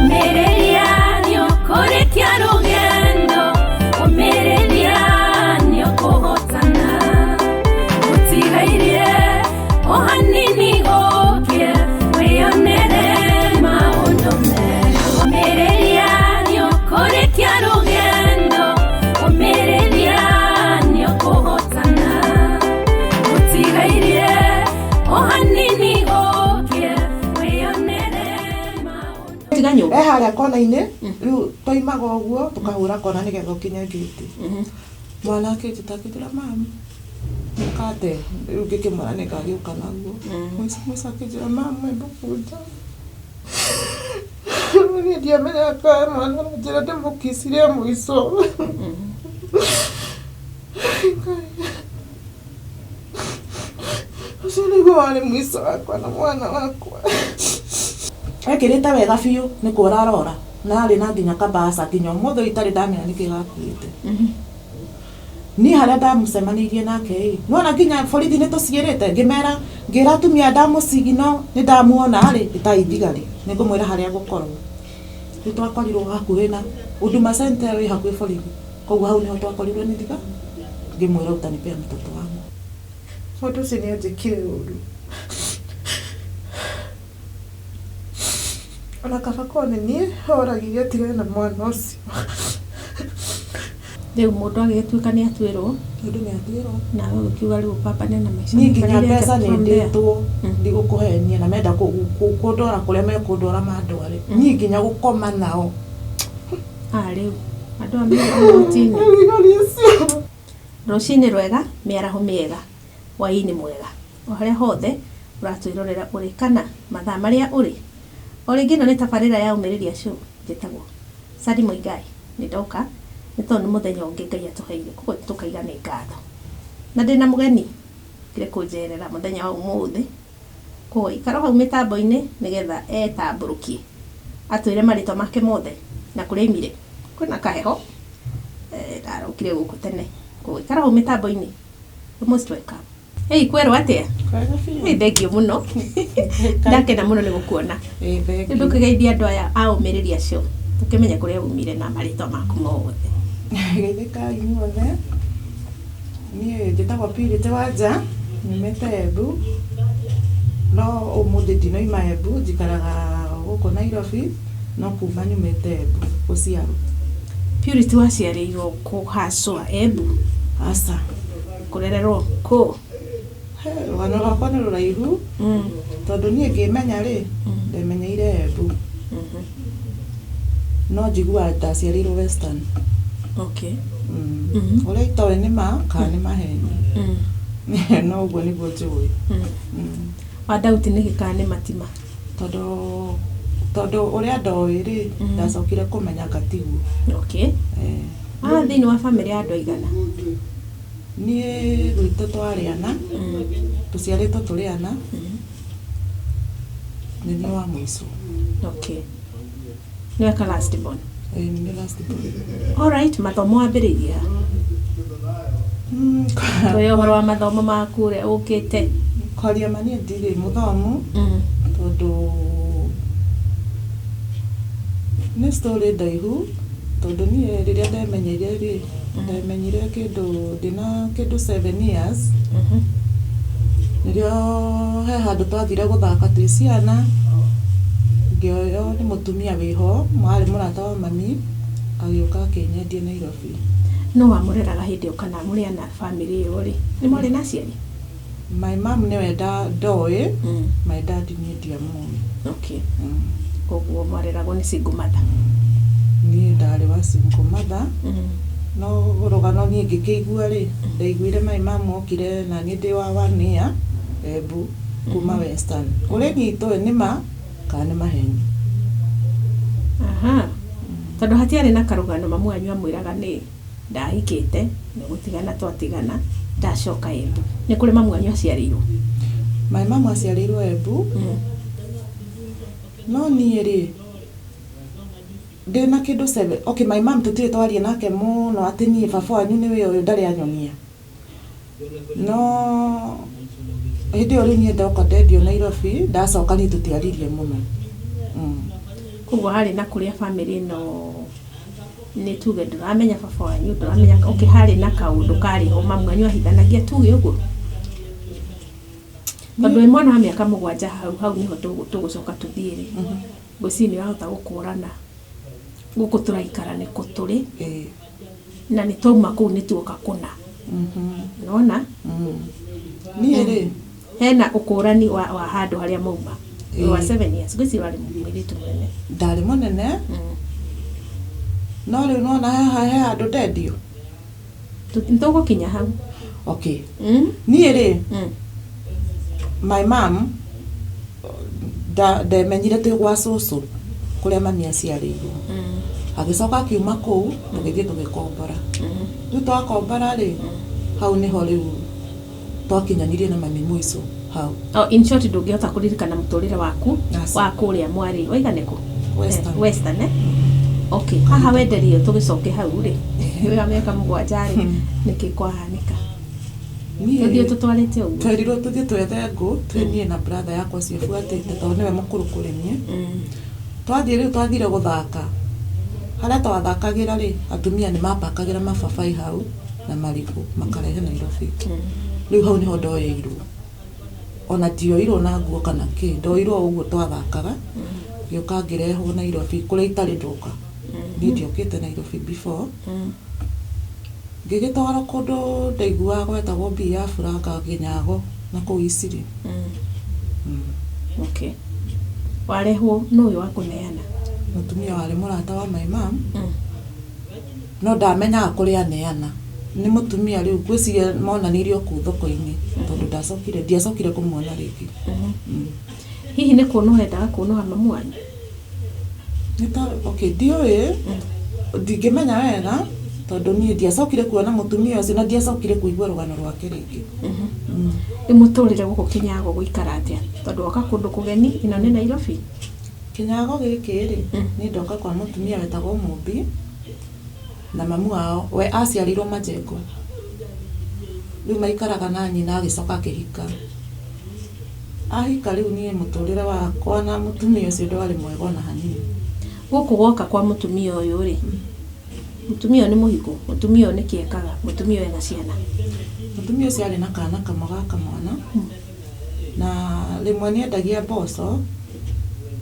Ũmĩrĩria nĩũkũrĩkia rũgendo, ũmĩrĩria nĩũkũhotana. Gũtigairie o hanini ũkĩe, wĩyonere maũndũ merũ. Ũmĩrĩria nĩũkũrĩkia rũgendo, ũmĩrĩria nĩũkũhotana. Gũtigairie o hanini ũkĩe, wĩyonere maũndũ. Tiga nyũmba. E harĩa kona-inĩ rĩu twoimaga ũguo tũkahũra kona nĩgetha ũkinye ngĩti. Mwana akĩnjĩta akĩnjĩra, "Mami, mũkate." Rĩu ngĩkĩmwĩra nĩ ngagĩũka naguo. Mũico mũico akĩnjĩra, "Mama, embu kuja." Niĩ ndiamenyaga kana mwana aranjĩra ndĩmũkicirie mũico. Ngai. Ũcio nĩguo warĩ mũico wakwa na mwana wakwa. Ekĩrĩte wega biũ nĩ kũra arora na arĩ na nginya kabaca nginya ũmũthĩ ũyũ itarĩ ndamenya nĩkĩ gakuĩte. Niĩ harĩa ndamũcemanĩirie nake ĩ, nĩwona nginya borithi nĩ tũciĩrĩte ngĩmera ngĩra atumia ndamũcigino nĩ ndamuona rĩ, ĩtai thigari nĩ ngũmwĩra harĩa ngũkorwo. Rĩu twakorirwo hakuhĩ na Huduma Center ĩyo ĩ hakuhĩ borithi, koguo hau nĩho twakorirwo nĩ thigari, ngĩmwĩra utanipea mtoto wangu. Mũndũ ũcio nĩ anjĩkire ũru. Ona kaba korwo nĩ niĩ oragire atigane na mwana ũcio. Rĩu mũndũ agĩgĩtuĩka nĩ atuĩrwo. Mũndũ nĩ atuĩrwo. Nawe ũgĩkiuga rĩu pambane na maica. Niĩ nginya mbeca nĩ ndĩtwo, ndigũkũhenia na menda kũndwara kũrĩa mekũndwara mandware. Niĩ nginya gũkoma nao. Ah, rĩu andũ aya me igoti-inĩ. Thigari icio. Rũcinĩ rwega, mĩaraho mĩega, hwaĩ-inĩ mwega. O harĩa hothe ũratwĩrorera ũrĩ kana mathaa marĩa ũrĩ. O rĩngĩ ĩno nĩ tabarĩra ya Ũmĩrĩria Show. Njĩtagwo Sandy Muigai. Nĩ ndoka nĩ tondũ nĩ mũthenya ũngĩ Ngai atũheire, koguo tũkaiga nĩ ngatho. Na ndĩna mũgeni ũkire kũnjerera mũthenya wa ũmũthĩ. Koguo ikara o hau mĩtambo-inĩ nĩgetha etambũrũkie atwĩre marĩtwa make mothe na kũrĩa aimire. Kwĩna kaheho ndarokire gũkũ tene. Koguo ikara hau mĩtambo-inĩ. You're most welcome. Hey, kwerwo atĩa? Kwega biũ. Nĩ thengio mũno. Ndakena mũno nĩ gũkuona. Ĩĩ, Rĩu thengio. ndũkĩgeithie andũ aya a Ũmĩrĩria Show tũkĩmenye kũrĩa umire na marĩtwa maku mothe. Geithĩkai inyuothe. Niĩ njĩtagwo Purity Wanja, nyumĩte Embu, no ũmũthĩ ndinoima Embu, njikaraga gũkũ Nairobi, no kuma nyumĩte Embu gũciarwo. Purity waciarĩirwo kũ haswa Embu? Aca. Kũrererwo kũ? He, rũgano rwakwa nĩ rũraihu, tondũ niĩ ngĩmenya rĩ, ndemenyeire Embu. No njiguaga ndaciarĩirwo Western. Ũrĩa itoĩ nĩ ma kana nĩ maheni. No ũguo nĩguo njũĩ. Wa doubt nĩkĩ kana nĩ matima? Tondũ ũrĩa ndoĩ rĩ, ndacokire kũmenya ngatiguo. Ah, thĩinĩ wa bamĩrĩ ya andũ aigana? Niĩ gwitũ twarĩ ana, tũciarĩtwo tũrĩ ana, nĩ niĩ wa mũico. Nĩwe ka last born? Ĩĩ, nĩ niĩ last born. Alright, mathomo wambĩrĩirie ha? Tũhe ũhoro wa mathomo maku ũrĩa ũkĩte. Kwaria ma niĩ ndirĩ mũthomu, tondũ nĩ story ndaihu, tondũ niĩ rĩrĩa ndemenyeire rĩ, ndemenyire kĩndũ ndĩna kĩndũ 7 years. Nĩrĩo he handũ twathire gũthaka twĩ ciana, ngĩoywo nĩ mũtumia wĩho, warĩ mũrata wa mami, agĩũka akĩnyendia Nairobi. No wamũreraga hĩndĩ ĩyo kana mũrĩ ana bamĩrĩ ĩyo rĩ, nĩ mwarĩ na aciari? My mom nĩwe ndoĩ, my dad niĩ ndiamũĩ. Koguo mwareragwo nĩ single mother? Niĩ ndarĩ wa single mother, no rũgano niĩ ngĩkĩigua rĩ, ndaiguire my mom okire na niĩ ndĩ wa 1 year Embu kuma Western. Ũrĩa niĩ itoĩ nĩ ma kana nĩ maheni. Aha. Tondũ hatiarĩ na karũgano mamu wanyu amwĩraga nĩ ndahikĩte, nĩ gũtigana twatigana, ndacoka Embu. Nĩ kũrĩ mamu wanyu aciarĩirwo? My mom aciarĩirwo Embu, no niĩ rĩ, ndĩna kĩndũ seven, okay, my mom tũtirĩ twaria nake mũno atĩ niĩ baba wanyu nĩwe ũyũ, ndarĩ anyonia. No hĩndĩ ĩyo rĩu niĩ ndoka ndendio Nairobi, ndacoka niĩ tũtiaririe mũno. Koguo harĩ na kũrĩa bamĩrĩ ĩno nĩ tuge ndũramenya baba wanyu, ndũramenya, okay, harĩ na kaũndũ karĩ ho mamu wanyu ahithanagia, tuge ũguo, tondũ wĩ mwana wa mĩaka 7, hau hau nĩho tũgũcoka tũthiĩ rĩ, ngwĩciria nĩ ũrahota gũkũrana gũkũ tũraikara nĩkũ tũrĩ na nĩ twauma kũu, nĩ tuoka kũna nona. Niĩ rĩ, Hena ũkũrani wa handũ harĩa mauma. Wa 7 years, ngwĩciria warĩ mũirĩtu mũnene. Ndarĩ mũnene, no rĩu nona haha he handũ ndendio. Nĩtũgũkinya hau. Okay. Niĩ rĩ, my mom ndemenyire twĩ gwa cũcũ kũrĩa mami aciarĩirwo. Agĩcoka akiuma kũu, tũgĩthiĩ tũgĩkombora. Rĩu twakombora rĩ, hau nĩho rĩu twakinyanirie na mami mũico hau. Oh, in short, ndũngĩhota kũririkana mũtũrĩre waku Aca. wa kũrĩa mwarĩ waiga nĩkũ? Western. Eh, Western, eh? Okay, haha wenderio, tũgĩcoke hau rĩ, wĩ wa mĩaka 7 rĩ, nĩkĩ kwahanĩka? Niĩ Tũthiĩ tũtwarĩte ũguo. Twerirwo tũthiĩ twethe ngũ twĩ niĩ na brother yakwa ũcio buatĩte, tondũ nĩwe mũkũrũ kũrĩ niĩ. Twathiĩ rĩu, twathire gũthaka harĩa twathakagĩra rĩ, atumia nĩ mapakagĩra mababaĩ hau na marigũ makarehe Nairobi. Rĩu hau nĩho ndoyeirwo, ona ndioirwo na nguo kana kĩ, ndoirwo o ũguo twathakaga, ngĩũka ngĩrehwo Nairobi kũrĩa itarĩ ndoka. Niĩ ndiokĩte Nairobi before. Ngĩgĩtwarwo kũndũ ndaiguaga gwetagwo Biafra Kĩnyago na kũu Isiri. Okay, warehwo nũ ũyũ wa kũneana? Mũtumia warĩ mũrata wa my mom, no ndamenyaga kũrĩa aneana nĩ mũtumia. Rĩu ngwĩciria monanirio kũu thoko-inĩ, tondũ ndacokire, ndiacokire kũmuona rĩngĩ. Hihi nĩ kũnũha endaga kũnũha mamu wanyu? Nĩ ta okay, ndiũĩ, ndingĩmenya wega, tondũ niĩ ndiacokire kuona mũtumia ũcio na ndiacokire kũigua rũgano rwake rĩngĩ. Rĩu mũtũrĩre gũkũ Kĩnyago gũikara atĩa, tondũ woka kũndũ kũgeni, ĩno nĩ Nairobi? Kĩnyago gĩkĩ rĩ, niĩ ndoka kwa mũtumia wetagwo Mũmbi, na mamu wao we aciarĩirwo Majengo. Rĩu maikaraga na nyina, agĩcoka akĩhika. Ahika rĩu, niĩ mũtũrĩre wakwa na mũtumia ũcio ndwarĩ mwega ona hanini. Gũkũ woka kwa mũtumia ũyũ rĩ, mũtumia ũyũ nĩ mũhiku? Mũtumia ũyũ nĩ kĩekaga? Mũtumia ũyũ ena ciana? Mũtumia ũcio arĩ na kana kamwe ga kamwana, na rĩmwe nĩ endagia mboco.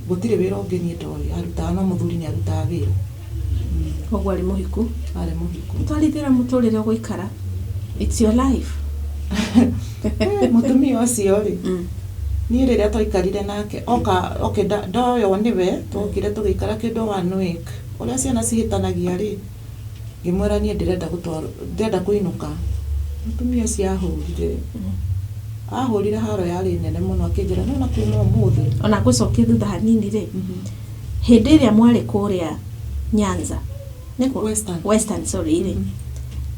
Gũtirĩ wĩra ũngĩ niĩ ndoĩ arutaga, no mũthuri nĩ arutaga wĩra. Koguo arĩ mũhiku? Arĩ mũhiku. Twarithĩra mũtũrĩre ũgũikara, it's your life. Eh, mũtumia ũcio rĩ, niĩ rĩrĩa twaikarire nake oka, okay, ndoywo nĩwe, twokire tũgĩikara kĩndũ one week. Ũrĩa ciana cihĩtanagia rĩ, ngĩmwĩra niĩ ndĩrenda gũtwarwo, ndĩrenda kũinũka. Mũtumia ũcio ahũrire, ahũrire haro yarĩ nene mũno, akĩnjĩra nona kuma ũmũthĩ. Ona ngũcokie thutha hanini rĩ, hĩndĩ ĩrĩa mwarĩ kũrĩa Nyanza, nĩkuo? Western. Western, sorry, rĩ,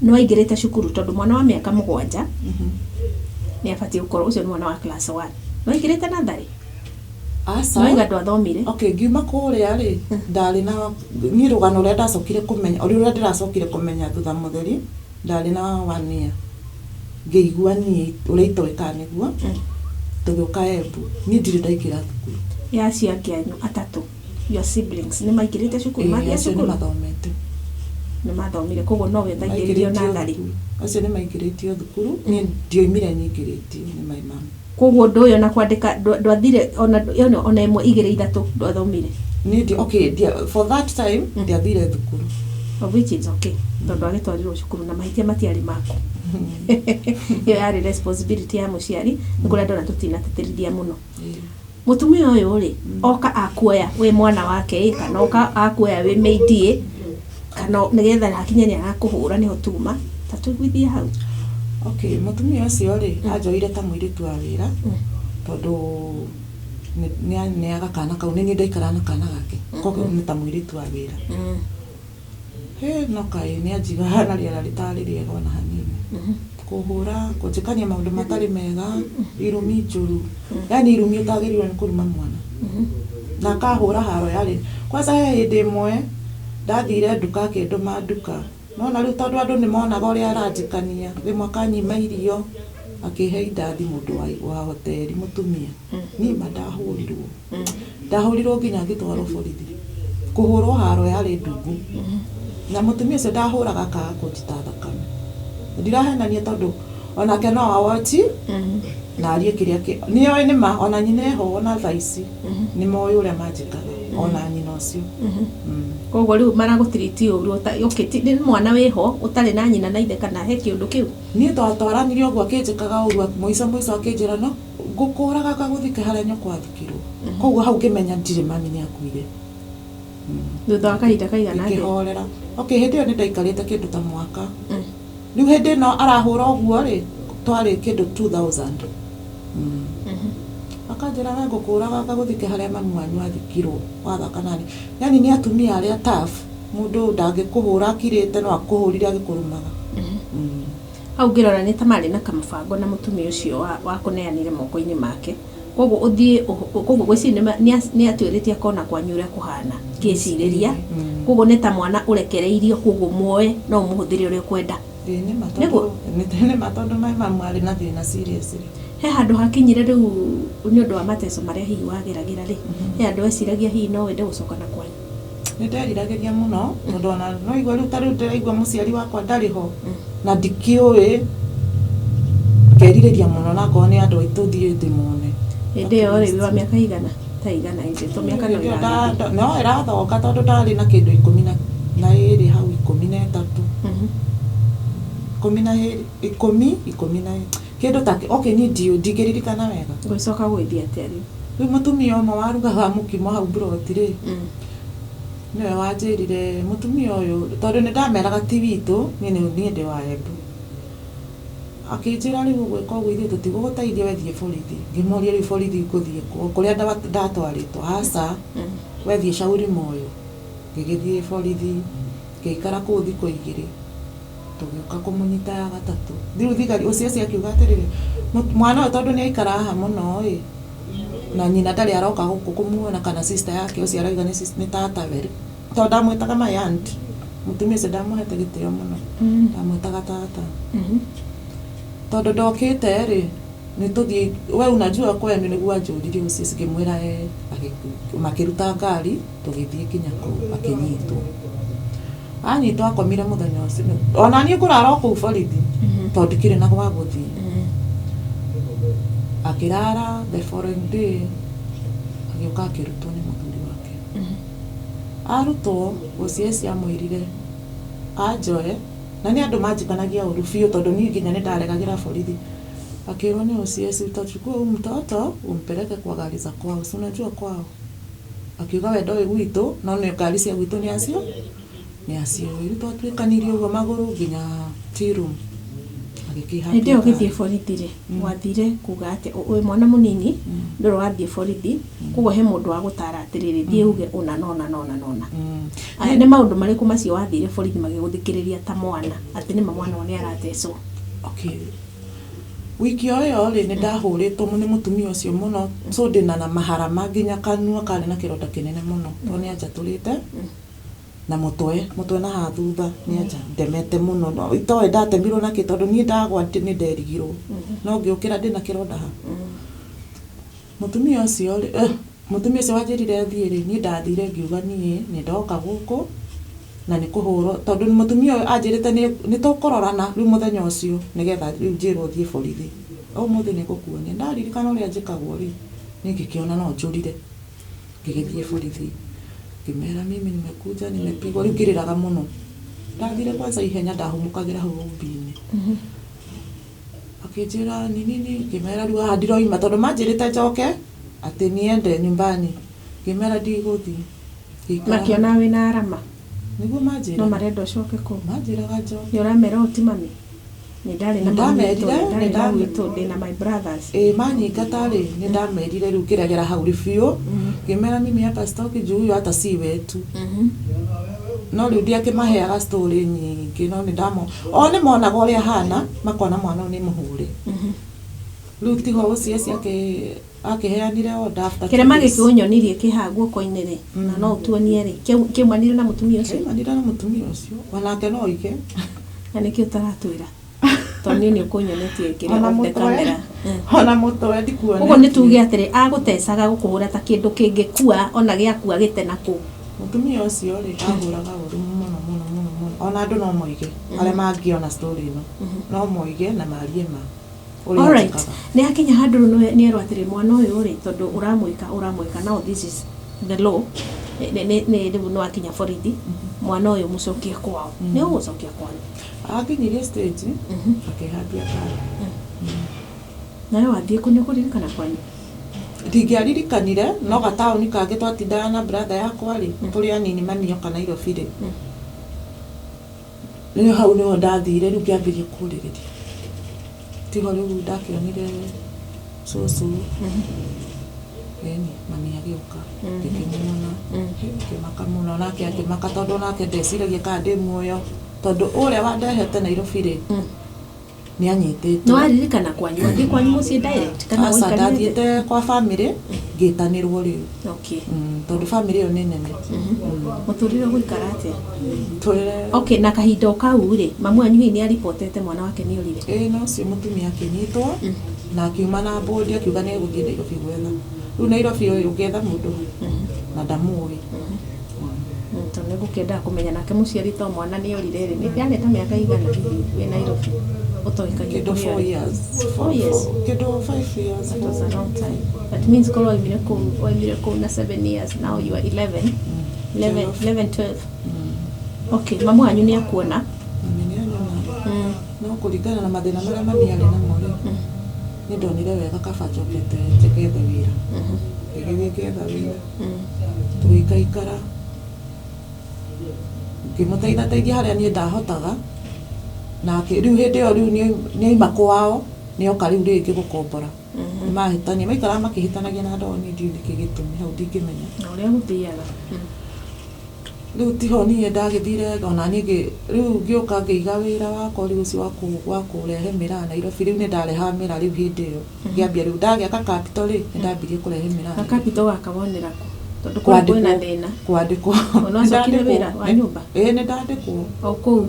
nĩ waingĩrĩte cukuru? Tondũ mwana wa mĩaka 7 nĩ abatiĩ gũkorwo, ũcio nĩ mwana wa class 1, nĩ waingĩrĩte natharĩ? Aca. Nĩ waiga ndwathomire? Okay, ngiuma kũrĩa rĩ, ndarĩ na niĩ rũgano rũrĩa ndacokire kũmenya, ũrĩa ndĩracokire kũmenya thutha mũtheri, ndarĩ na one year, ngĩigua niĩ ũrĩa itoĩ kana nĩguo tũgĩũka Embu, niĩ ndirĩ ndaingĩra thukuru. Ya acio angĩ anyu atatũ, your siblings, nĩ maingĩrĩte cukuru? Ĩĩ, Mathiĩ acio nĩ cukuru? Mathomete. Nĩ mathomire, koguo no we thaingĩririo Maingĩrĩtio natharĩ? thukuru. Acio nĩ maingĩrĩtio thukuru, niĩ ndioimire nyingĩrĩtio nĩ my mom. Koguo ũndũ ũyũ na kwandĩka ndwathire ona ĩmwe, igĩrĩ, ithatũ, ndwathomire? Niĩ okay, for that time ndiathire thukuru. Of which is okay, tondũ agĩtwarirwo cukuru na mahĩtia matiarĩ maku, ĩyo yarĩ responsibility ya mũciari. Nĩ kũrĩa ndona tũtinatĩtĩrithia mũno. Mũtumia ũyũ rĩ, oka akuoya wĩ mwana wake ĩ, kana oka akuoya wĩ maid ĩ, kana nĩgetha hakinye nĩ arakũhũra, nĩho tuma ta tũiguithie hau. Okay, mũtumia ũcio rĩ, anjoire ta mũirĩtu wa wĩra, tondũ nĩ aneaga kana kau, nĩ niĩ ndaikaraga na kana gake, koguo nĩ ta mũirĩtu wa wĩra. He no kaĩ nĩ anjigaga na rĩera rĩtarĩ rĩega ona hanini, kũhũra, kũnjĩkania maũndũ matarĩ mega, irumi njũru, yani irumi ũtagĩrĩirwo nĩ kũruma mwana, na akahũra haro yarĩ kwanza. He hĩndĩ ĩmwe ndathire nduka, akĩndũma nduka, nona rĩu tondũ andũ nĩ monaga ũrĩa aranjĩkania, rĩmwe akanyima irio, akĩhe indathi mũndũ wa hoteri mũtumia. Niĩ ma ndahũrirwo, ndahũrirwo nginya ngĩtwarwo borithi. Kũhũrwo haro yarĩ ndungu. Na mũtumia ũcio ndahũraga akaga kũnjita thakame. Ndirahenania tondũ onake no awochi na arie kĩrĩa nĩoĩ nĩma ona nyina eho ona thaa ici nĩmoĩ ũrĩa manjĩkaga ona nyina ũcio. Koguo rĩu maragũtiriti ũru okay, nĩ mwana wĩho ũtarĩ na nyina na ithe kana he kĩũndũ kĩu? Niĩ twatwaranire ũguo akĩnjĩkaga ũguo mũico mũico akĩnjĩra no ngũkũraga ngagũthike harĩa nyũkwa athikirwo. Koguo hau ngĩmenya ndirĩ mami nĩakuire. Thutha wa kahinda kaigana atĩa? Ngĩkĩhorera. Okay, hĩndĩ ĩyo nĩndaikarĩte kĩndũ ta mwaka. Rĩu hĩndĩ ĩno arahũra ũguo rĩ, twarĩ kĩndũ 2000. Akanjĩra we ngũkũraga ngagũthike harĩa mami wanyu athikirwo wathaka nani. Yani nĩ atumia arĩa tough, mũndũ ndangĩkũhũra akirĩte no akũhũrire agĩkũrũmaga. Hau ngĩrora nĩ ta marĩ na kamũbango na mũtumia ũcio wa kũneanire moko-inĩ make. Koguo ũthiĩ koguo ngwĩciria nĩ atuĩrĩtie akona kwanyu ũrĩa kũhana ngĩcirĩria. Koguo nĩ ta mwana ũrekereirio, koguo muoe no ũmũhũthĩre ũrĩa ũkwenda. Ĩĩ nĩma tondũ nĩma tondũ my mamu arĩ na thĩna seriously. He handũ hakinyire rĩu nĩ ũndũ wa mateso marĩa hihi wageragĩra rĩ, he handũ weciragia hihi no wende gũcoka na kwanyu? Nĩ nderiragĩria mũno tondũ ona no igua rĩu ta rĩu ndĩraigua mũciari wakwa ndarĩ ho na ndikĩũĩ, ngerirĩria mũno na akorwo nĩ andũ aitũ thiĩ ndĩmone. Hĩndĩ ĩyo rĩ, wĩ wa mĩaka igana? Ta igana hĩndĩ to mĩaka no ĩragĩthiĩ. No ĩrathonga tondũ ndarĩ na kĩndũ 13 hau 13. 12 10 10 kĩndũ ta okay niĩ ndiũĩ ndingĩririkana wega. Gũgĩcoka gũgĩthiĩ atĩa rĩu? Rĩu mũtumia ũmwe warugaga mũkimo hau mburoti rĩ, nĩwe wanjĩrire mũtumia ũyũ tondũ nĩ ndameraga ti witũ, niĩ ndĩ wa Embu. Akĩnjĩra rĩu ũgwĩka ũguo ithuĩ tũtigũgũteithia we thiĩ borithi. Ngĩmũria rĩu borithi ngũthiĩ kũ? Kũrĩa ndatwarĩtwo? Aca, we thiĩ Shauri Moyo. Ngĩgĩthiĩ borithi, ngĩikara kũu thikũ igĩrĩ. Tũgĩũka kũmũnyita ya gatatũ. Rĩu thigari ũcio ũcio akiuga atĩrĩrĩ, mwana ũyũ tondũ nĩ aikara haha mũno ĩ, na nyina ndarĩ aroka gũkũ kũmuona kana sister yake ũcio arauga nĩ tatawe rĩ. Tondũ ndamwĩtaga my aunt, mũtumia ũcio ndamũhete gĩtĩo mũno, ndamwĩtaga tata. Tondũ ndokĩte rĩ, nĩ tũthiĩ, we unajua kwenu nĩguo anjũririe ũcio ũcio ngĩmwĩra ĩĩ, makĩruta ngari tũgĩthiĩ nginya kũu akĩnyitwo. Anyitwo akomire mũthenya ũcio. Ona niĩ ngũrara o kũu borithi tondũ ndikĩrĩ na gwa gũthiĩ. Akĩrara the following day agĩũka akĩrutwo nĩ mũthuri wake. Arutwo OCS amwĩrire anjoe na nĩ andũ manjĩkanagia ũru biũ tondũ niĩ nginya nĩ ndaregagĩra borithi. Akĩrwo nĩ OCS utachukua huyu mtoto umpeleke kwa gari za kwao, si unajua kwao. Akiuga we ndoĩ gwitũ no nĩ ngari cia gwitũ nĩ acio nĩ acio. Rĩu twatuĩkanirie ũguo magũrũ nginya tea room. Agĩkĩhambia Hĩndĩ ĩyo ngari. ũgĩthiĩ borithi rĩ, wathire kuga atĩa? Wĩ mwana mũnini, ndũrĩ wathiĩ borithi, koguo he mũndũ wa gũtara atĩrĩrĩ, thiĩ uge ũna na ũna na ũna na ũna. Aya, nĩ maũndũ marĩkũ macio wathire borithi magĩgũthikĩrĩria ta mwana, atĩ nĩma mwana ũyũ nĩ aratecwo? Okay. Wiki o ĩyo rĩ, nĩ ndahũrĩtwo nĩ mũtumia ũcio mũno, so ndĩna na maharama nginya kanua karĩ na kĩronda kĩnene mũno, tondũ nĩ anjatũrĩte na mũtwe, mũtwe na haha thutha nĩ anja ndemete mũno, no itoĩ ndatemirwo nakĩ tondũ niĩ ndagwa nĩ nderigirwo, no ngĩũkĩra ndĩna kĩronda ha. Mũtumia ũcio rĩ, mũtumia ũcio wanjĩrire thiĩ rĩ, niĩ ndathire ngiuga niĩ nĩ ndoka gũkũ na nĩ kũhũrwo, tondũ mũtumia ũyũ anjĩrĩte nĩ tũkũrorana rĩu mũthenya ũcio nĩgetha rĩu njĩrwo thiĩ borithi. Ũmũthĩ nĩ ngũkuonia, ndaririkana ũrĩa njĩkagwo rĩ, niĩ ngĩkĩona no njũrire. Ngĩgĩthiĩ borithi, ngĩmera mimi nimekuja nimepigwa, rĩu ngĩrĩraga mũno. Ndathire kwanza ihenya ndahũmũkagĩra hau ũmbi-inĩ. Akĩnjĩra ni nini, ngĩmera rĩu haha ndiroima tondũ manjĩrĩte njoke atĩ niende nyumbani. Ngĩmera ndigũthiĩ. Ngĩikara. Makĩona wĩna arama. Nĩguo manjĩraga. No marenda ũcoke kũu. Manjĩraga njoke. Nĩ ũramera ũũ ti mami? Nĩ ndarĩ na mami witũ, Nĩndamerire, nĩ ndarĩ na nĩndame- witũ, ndĩna my brothers. Ĩĩ manyingata rĩ, nĩ ndamerire rĩu ngĩregera hau rĩ biũ. Ngĩmera mimi hapa sitoki juu huyu hata si wetu. No rĩu ndiakĩmaheaga story nyingĩ no nĩ ndamo o nĩ monaga ũrĩa hana makona mwana ũyũ nĩ mũhũre. Rĩu tiho OCS akĩheanire order after Kĩrema 2 days. gĩkĩ ũnyonirie kĩ haha guoko-inĩ rĩ, na no ũtuonie rĩ, kĩaumanire na mũtumia ũcio? Kĩaumanire na mũtumia ũcio onake no oige. Na nĩkĩ ũtaratwĩra? Tondũ niĩ nĩ ũkũnyonetie kĩrĩa Ona off the mũtwe. camera. Ona mũtwe ndikuonetie. Ũguo nĩ tuge atĩrĩ, agũtecaga gũkũhũra ta kĩndũ kĩngĩkua ona gĩakua gĩte na kũu. Mũtumia ũcio rĩ ahũraga ũru mũno mũno mũno mũno, ona andũ no moige arĩa mangĩona story ĩno no moige na marie ma ũrĩa Alright. njĩkaga. Nĩ akinya handũ rĩu nĩ erwo atĩrĩ mwana ũyũ rĩ tondũ ũramwĩka ũramwĩka, now this is the law, nĩ rĩu nĩ wakinya borithi, mwana ũyũ mũcokie kwao, nĩ ũgũcokia kwanyu. Akinyirie stage akĩhambia ngari. Nawe wathiĩ kũ, nĩ ũkũririkana kwanyu? Ndingĩaririkanire, no gataũni kangĩ twatindaga na brother yakwa rĩ, tũrĩ anini, mami oka Nairobi rĩ, rĩu hau nĩho ndathire, rĩu ngĩambĩrĩria kũrĩrĩria, tiho rĩu ndakĩonire cũcũ. Ĩni mami agĩũka, ngĩkĩmuona, ngĩmaka mũno, nake akĩmaka tondũ nake ndeciragia kana ndĩ muoyo, tondũ ũrĩa wandehete Nairobi rĩ nĩ Nĩ anyitĩtwo. Waririkana kwanyu, wathiĩ kwanyu mũciĩ direct kana Aca. waikarire? Ndathiĩte kwa family ngĩtanĩrwo rĩu. Okay. Tondũ family ĩyo nĩ nene. Mũtũrĩre ũgũikara atĩa? Tũrĩre. Okay, na kahinda o kau rĩ, mamu wanyu hihi nĩ aripotete mwana wake nĩ orire? Ĩĩ, no ũcio mũtumia akĩnyitwo na akiuma na mbũndi, akiuga nĩ egũthiĩ Nairobi gwetha. Rĩu Nairobi ũyũ ũngĩetha mũndũ na ndamũĩ. Tondũ nĩ ngũkĩendaga kũmenya nake mũciari to mwana nĩ orire rĩ, nĩ yarĩ ta mĩaka igana hihi wĩ Nairobi ũtoĩkaine Kĩndũ kũrĩa 4 arĩ? years. 4 years. Kĩndũ 5 years. That was a long time. That means korwo waimire kũu na 7 years, now you are 11. 11, 11, 12. Okay, mamu wanyu nĩ akuona? Mami nĩ anyona, no kũringana na mathĩna marĩa mami arĩ namo rĩ, nĩ ndonire wega kaba njokete ngethe wĩra. Ngĩgĩthiĩ ngĩetha wĩra, tũgĩikaikara, ngĩmũteithateithia harĩa niĩ ndahotaga nake. Rĩu hĩndĩ ĩyo rĩu nĩ aima kwao, nĩ oka rĩu rĩngĩ gũkombora, nĩ mahĩtania, maikaraga makĩhĩtanagia na ndoo, niĩ ndiũĩ nĩkĩ gĩtũmi hau, ndingĩmenya. Na ũrĩa gũthiaga. Rĩu tiho niĩ ndagĩthire ona niĩ rĩu ngĩũka ngĩiga wĩra wakwa rĩu ũcio wa kũrehe mĩraa Nairobi. Rĩu nĩ ndarehaga mĩraa, rĩu hĩndĩ ĩyo ngĩambia, rĩu ndagĩa ka capital rĩ, nĩ ndambirie kũrehe mĩraa. Na capital gaka wonera kũ? Tondũ kũrĩa kwĩna thĩna. Kwandĩkwo. Ona wacokire wĩra wa nyũmba? Ĩĩ, nĩ ndandĩkwo. O kũu?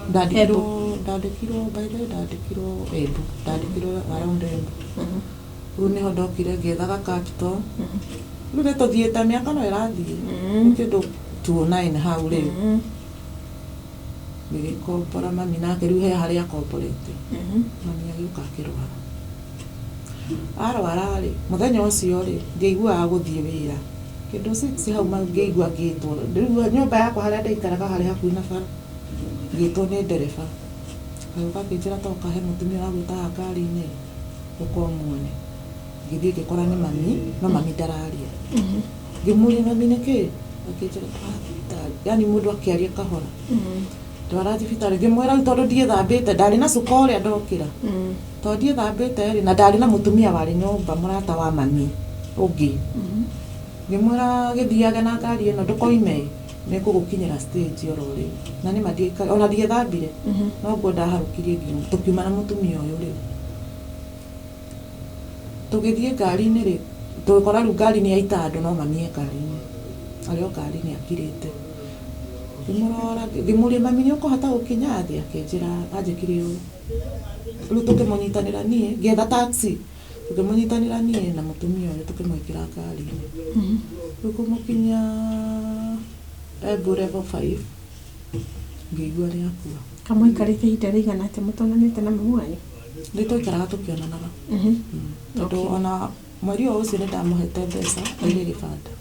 Ndandĩkirwo, ndandĩkirwo, by the way, ndandĩkirwo Embu, ndandĩkirwo around Embu. Rĩu nĩho ndokire ngĩethaga capital. Rĩu nĩ tũthiĩte, mĩaka no ĩrathiĩ. Nĩ kĩndũ 2009 hau rĩu ngĩgĩkombora mami, nake rĩu he harĩa akomborete. Mami agĩũka akĩrwara. Arwara rĩ, mũthenya ũcio rĩ ndiaiguaga gũthiĩ wĩra, kĩndũ 6 hau ngĩigua ngĩtwo. Rĩu nyũmba yakwa harĩa ndaikaraga harĩ hakuhĩ na bara, ngĩtwo nĩ ndereba, agĩũka akĩnjĩra toka he mũtumia ũragwĩtaga ngari-inĩ, ũka ũmuone. Ngĩthiĩ ngĩkora nĩ mami, no mami ndararia. Ngĩmũria, "Mami, nĩkĩ?" Akĩnjĩra, "Twara thibitarĩ." Yani mũndũ akĩaria kahora, "Twara thibitarĩ." Ngĩmwĩra rĩu tondũ ndiĩthambĩte, ndarĩ na cuka ũrĩa ndokĩra, tondũ ndiĩthambĩte rĩ, na ndarĩ na mũtumia warĩ nyũmba, mũrata wa mami ũngĩ, ngĩmwĩra, "Gĩthiage na ngari ĩno, ndũkoime, nĩ ngũgũkinyĩra stage oro rĩu." Na nĩ ma ndiaikara, ona ndiethambire, noguo ndaharũkirie ngiuma, tũkiuma na mũtumia ũyũ. Rĩu tũgĩthiĩ ngari-inĩ rĩ, tũgĩkora rĩu ngari nĩ yaita andũ, no mami e ngari-inĩ, arĩ o ngari-inĩ akirĩte. Ngĩmũrora, ngĩmũria, "Mami, nĩ ũkũhota gũkinya thĩ?" Akĩnjĩra, anjĩkire ũũ. Rĩu tũkĩmũnyitanĩra, niĩ ngĩetha taxi, tũkĩmũnyitanĩra niĩ na mũtumia ũyũ, tũkĩmwĩkĩra ngari-inĩ. Rĩu kũmũkinyia Embu level 5, ngĩigua nĩ akua. Kamũikarĩte ihinda rĩigana atĩa mũtonanĩte na mamu wanyu? Nĩ twaikaraga tũkĩonanaga, tondũ ona mweri o ũcio nĩ ndamũhete mbeca aige gĩbanda.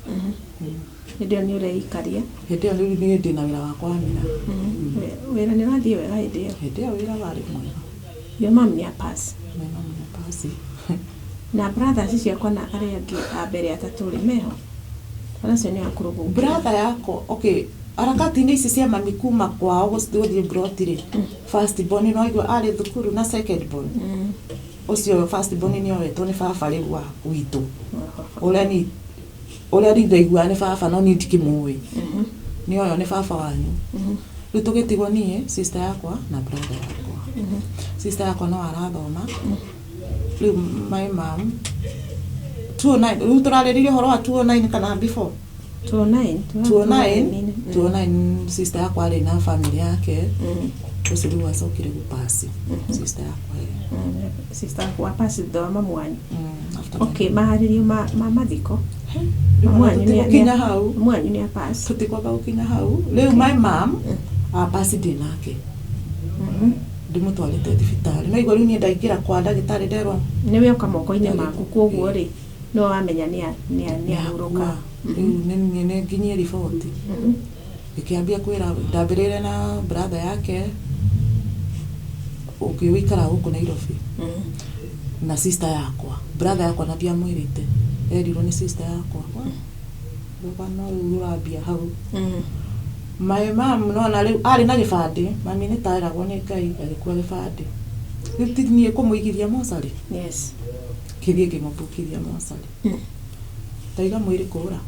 Hĩndĩ ĩyo nĩ ũreikaria? Hĩndĩ ĩyo rĩu niĩ ndĩna wĩra wakwa wa mĩraa. Wĩra nĩ ũrathiĩ wega hĩndĩ ĩyo? Hĩndĩ ĩyo wĩra warĩ mwega. Your mom nĩ apass? My mum nĩ pasi. Na brothers ciakwa na arĩa angĩ a mbere atatũ rĩ, meho? Arĩa acio nĩ akũrũ gũkĩra? Brother yakwa, okay, harakati-inĩ ici cia mami kuma kwao gũthiĩ broti rĩ, first born no aigua arĩ thukuru na second born ũcio, first born nĩ oetwo nĩ baba rĩu wa witũ, ũrĩa ni ũrĩa ni ndaiguaga nĩ baba, no niĩ ndikĩmũĩ, nĩ oyo nĩ baba wanyu. Rĩu tũgĩtigwo niĩ, sister yakwa na brother yakwa. Sister yakwa no arathoma. Rĩu my mom 209, rĩu tũrarĩrĩria ũhoro wa 209 kana before? 209. 209, 209, sister yakwa arĩ na family yake. Ũcio rĩu acokire gũpasi sister yakwa ĩyo. Sister waku wa pass thutha wa mamu wanyu. After my Okay, maharĩrio ma mathiko. Rĩu Mamu wanyu nĩ tũtigũkinya hau. Mamu wanyu nĩ apass. Tũtikwamba gũkinya hau rĩu. My mom apasi ndĩ nake, ndĩmũtwarĩte thibitarĩ, no igua rĩu niĩ ndaingĩra kwa ndagĩtarĩ nderwo Nĩwe oka moko-inĩ maku, koguo rĩ nĩwe wamenya nĩ ahurũka. Rĩu nĩ nĩ nginyie riboti, ngĩkĩambia kwĩra, ndambĩrĩire na brother yake ũngĩ ũikaraga gũkũ Nairobi na sister yakwa. Brother yakwa na ndiamwĩrĩte, erirwo nĩ sister yakwa. Rũgano rũu rũrambia hau. My mom nona rĩu arĩ na gĩbandĩ, mami nĩ taeragwo nĩ Ngai agĩkua gĩbandĩ, rĩu ti niĩ kũmũigithia mocarĩ. Kĩthiĩ ngĩmũbukithia mocarĩ. Ndaiga mwĩrĩ kũra.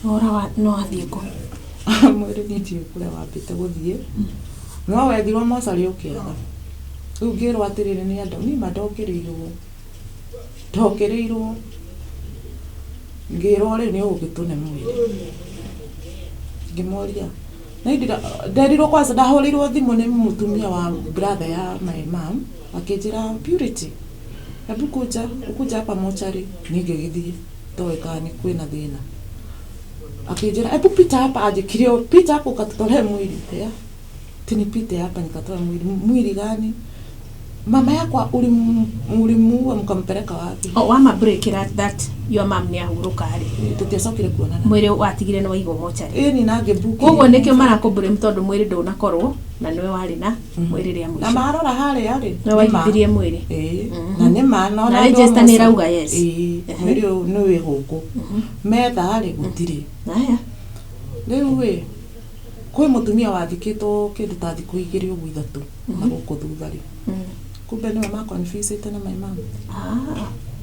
Ora wa no athiĩ kũ? Mwĩrĩ niĩ ndiũĩ kũrĩa wambĩte gũthiĩ, no wethirwo mocarĩ ũkĩaga. Rĩu ngĩrwo atĩrĩrĩ, nĩ andũ niĩ ma ndokĩrĩirwo, ndokĩrĩirwo ngĩrwo rĩu nĩ ũgũgĩtũne mwĩrĩ. Ngĩmoria na indira nderirwo kwanza, ndahũrĩirwo thimũ nĩ mũtumia wa brother ya my mom, akĩnjĩra, "Purity, hebu kuja, ukuja hapa mochari." Niĩ ngĩgĩthiĩ toĩ kana nĩ kwĩna thĩna. Akĩnjĩra, "Hebu pita hapa," anjĩkire ũũ, "Pita hapo ukatutolee mwili." Ya tinipite hapa nikatoe mwili? Mwili gani? Mama yakwa ulimuua mkampeleka wapi? Oh, wama break that your mom nĩ ahurũka rĩ? Tũtiacokire kuonana. Mwĩrĩ watigire nĩ waigwo mocarĩ? Ĩni, na ngĩmbuki. Koguo nĩkĩo marakũblame, tondũ mwĩrĩ ndũnakorwo na nĩwe warĩ na mwĩrĩ rĩa Na mũico. marora harĩa rĩ, Nĩwe waigithirie mwĩrĩ. Ĩĩ, na nĩ ma no Na register nĩ ĩrauga yes. Ĩĩ, mwĩrĩ ũyũ nĩ wĩ gũkũ metha rĩ, gũtirĩ. Haya. Rĩu ĩ kwĩ mũtumia wathikĩtwo kĩndũ ta thikũ 2 ũguo 3 na gũkũ thutha rĩ, kumbe nĩwe maconfusĩte na my mom.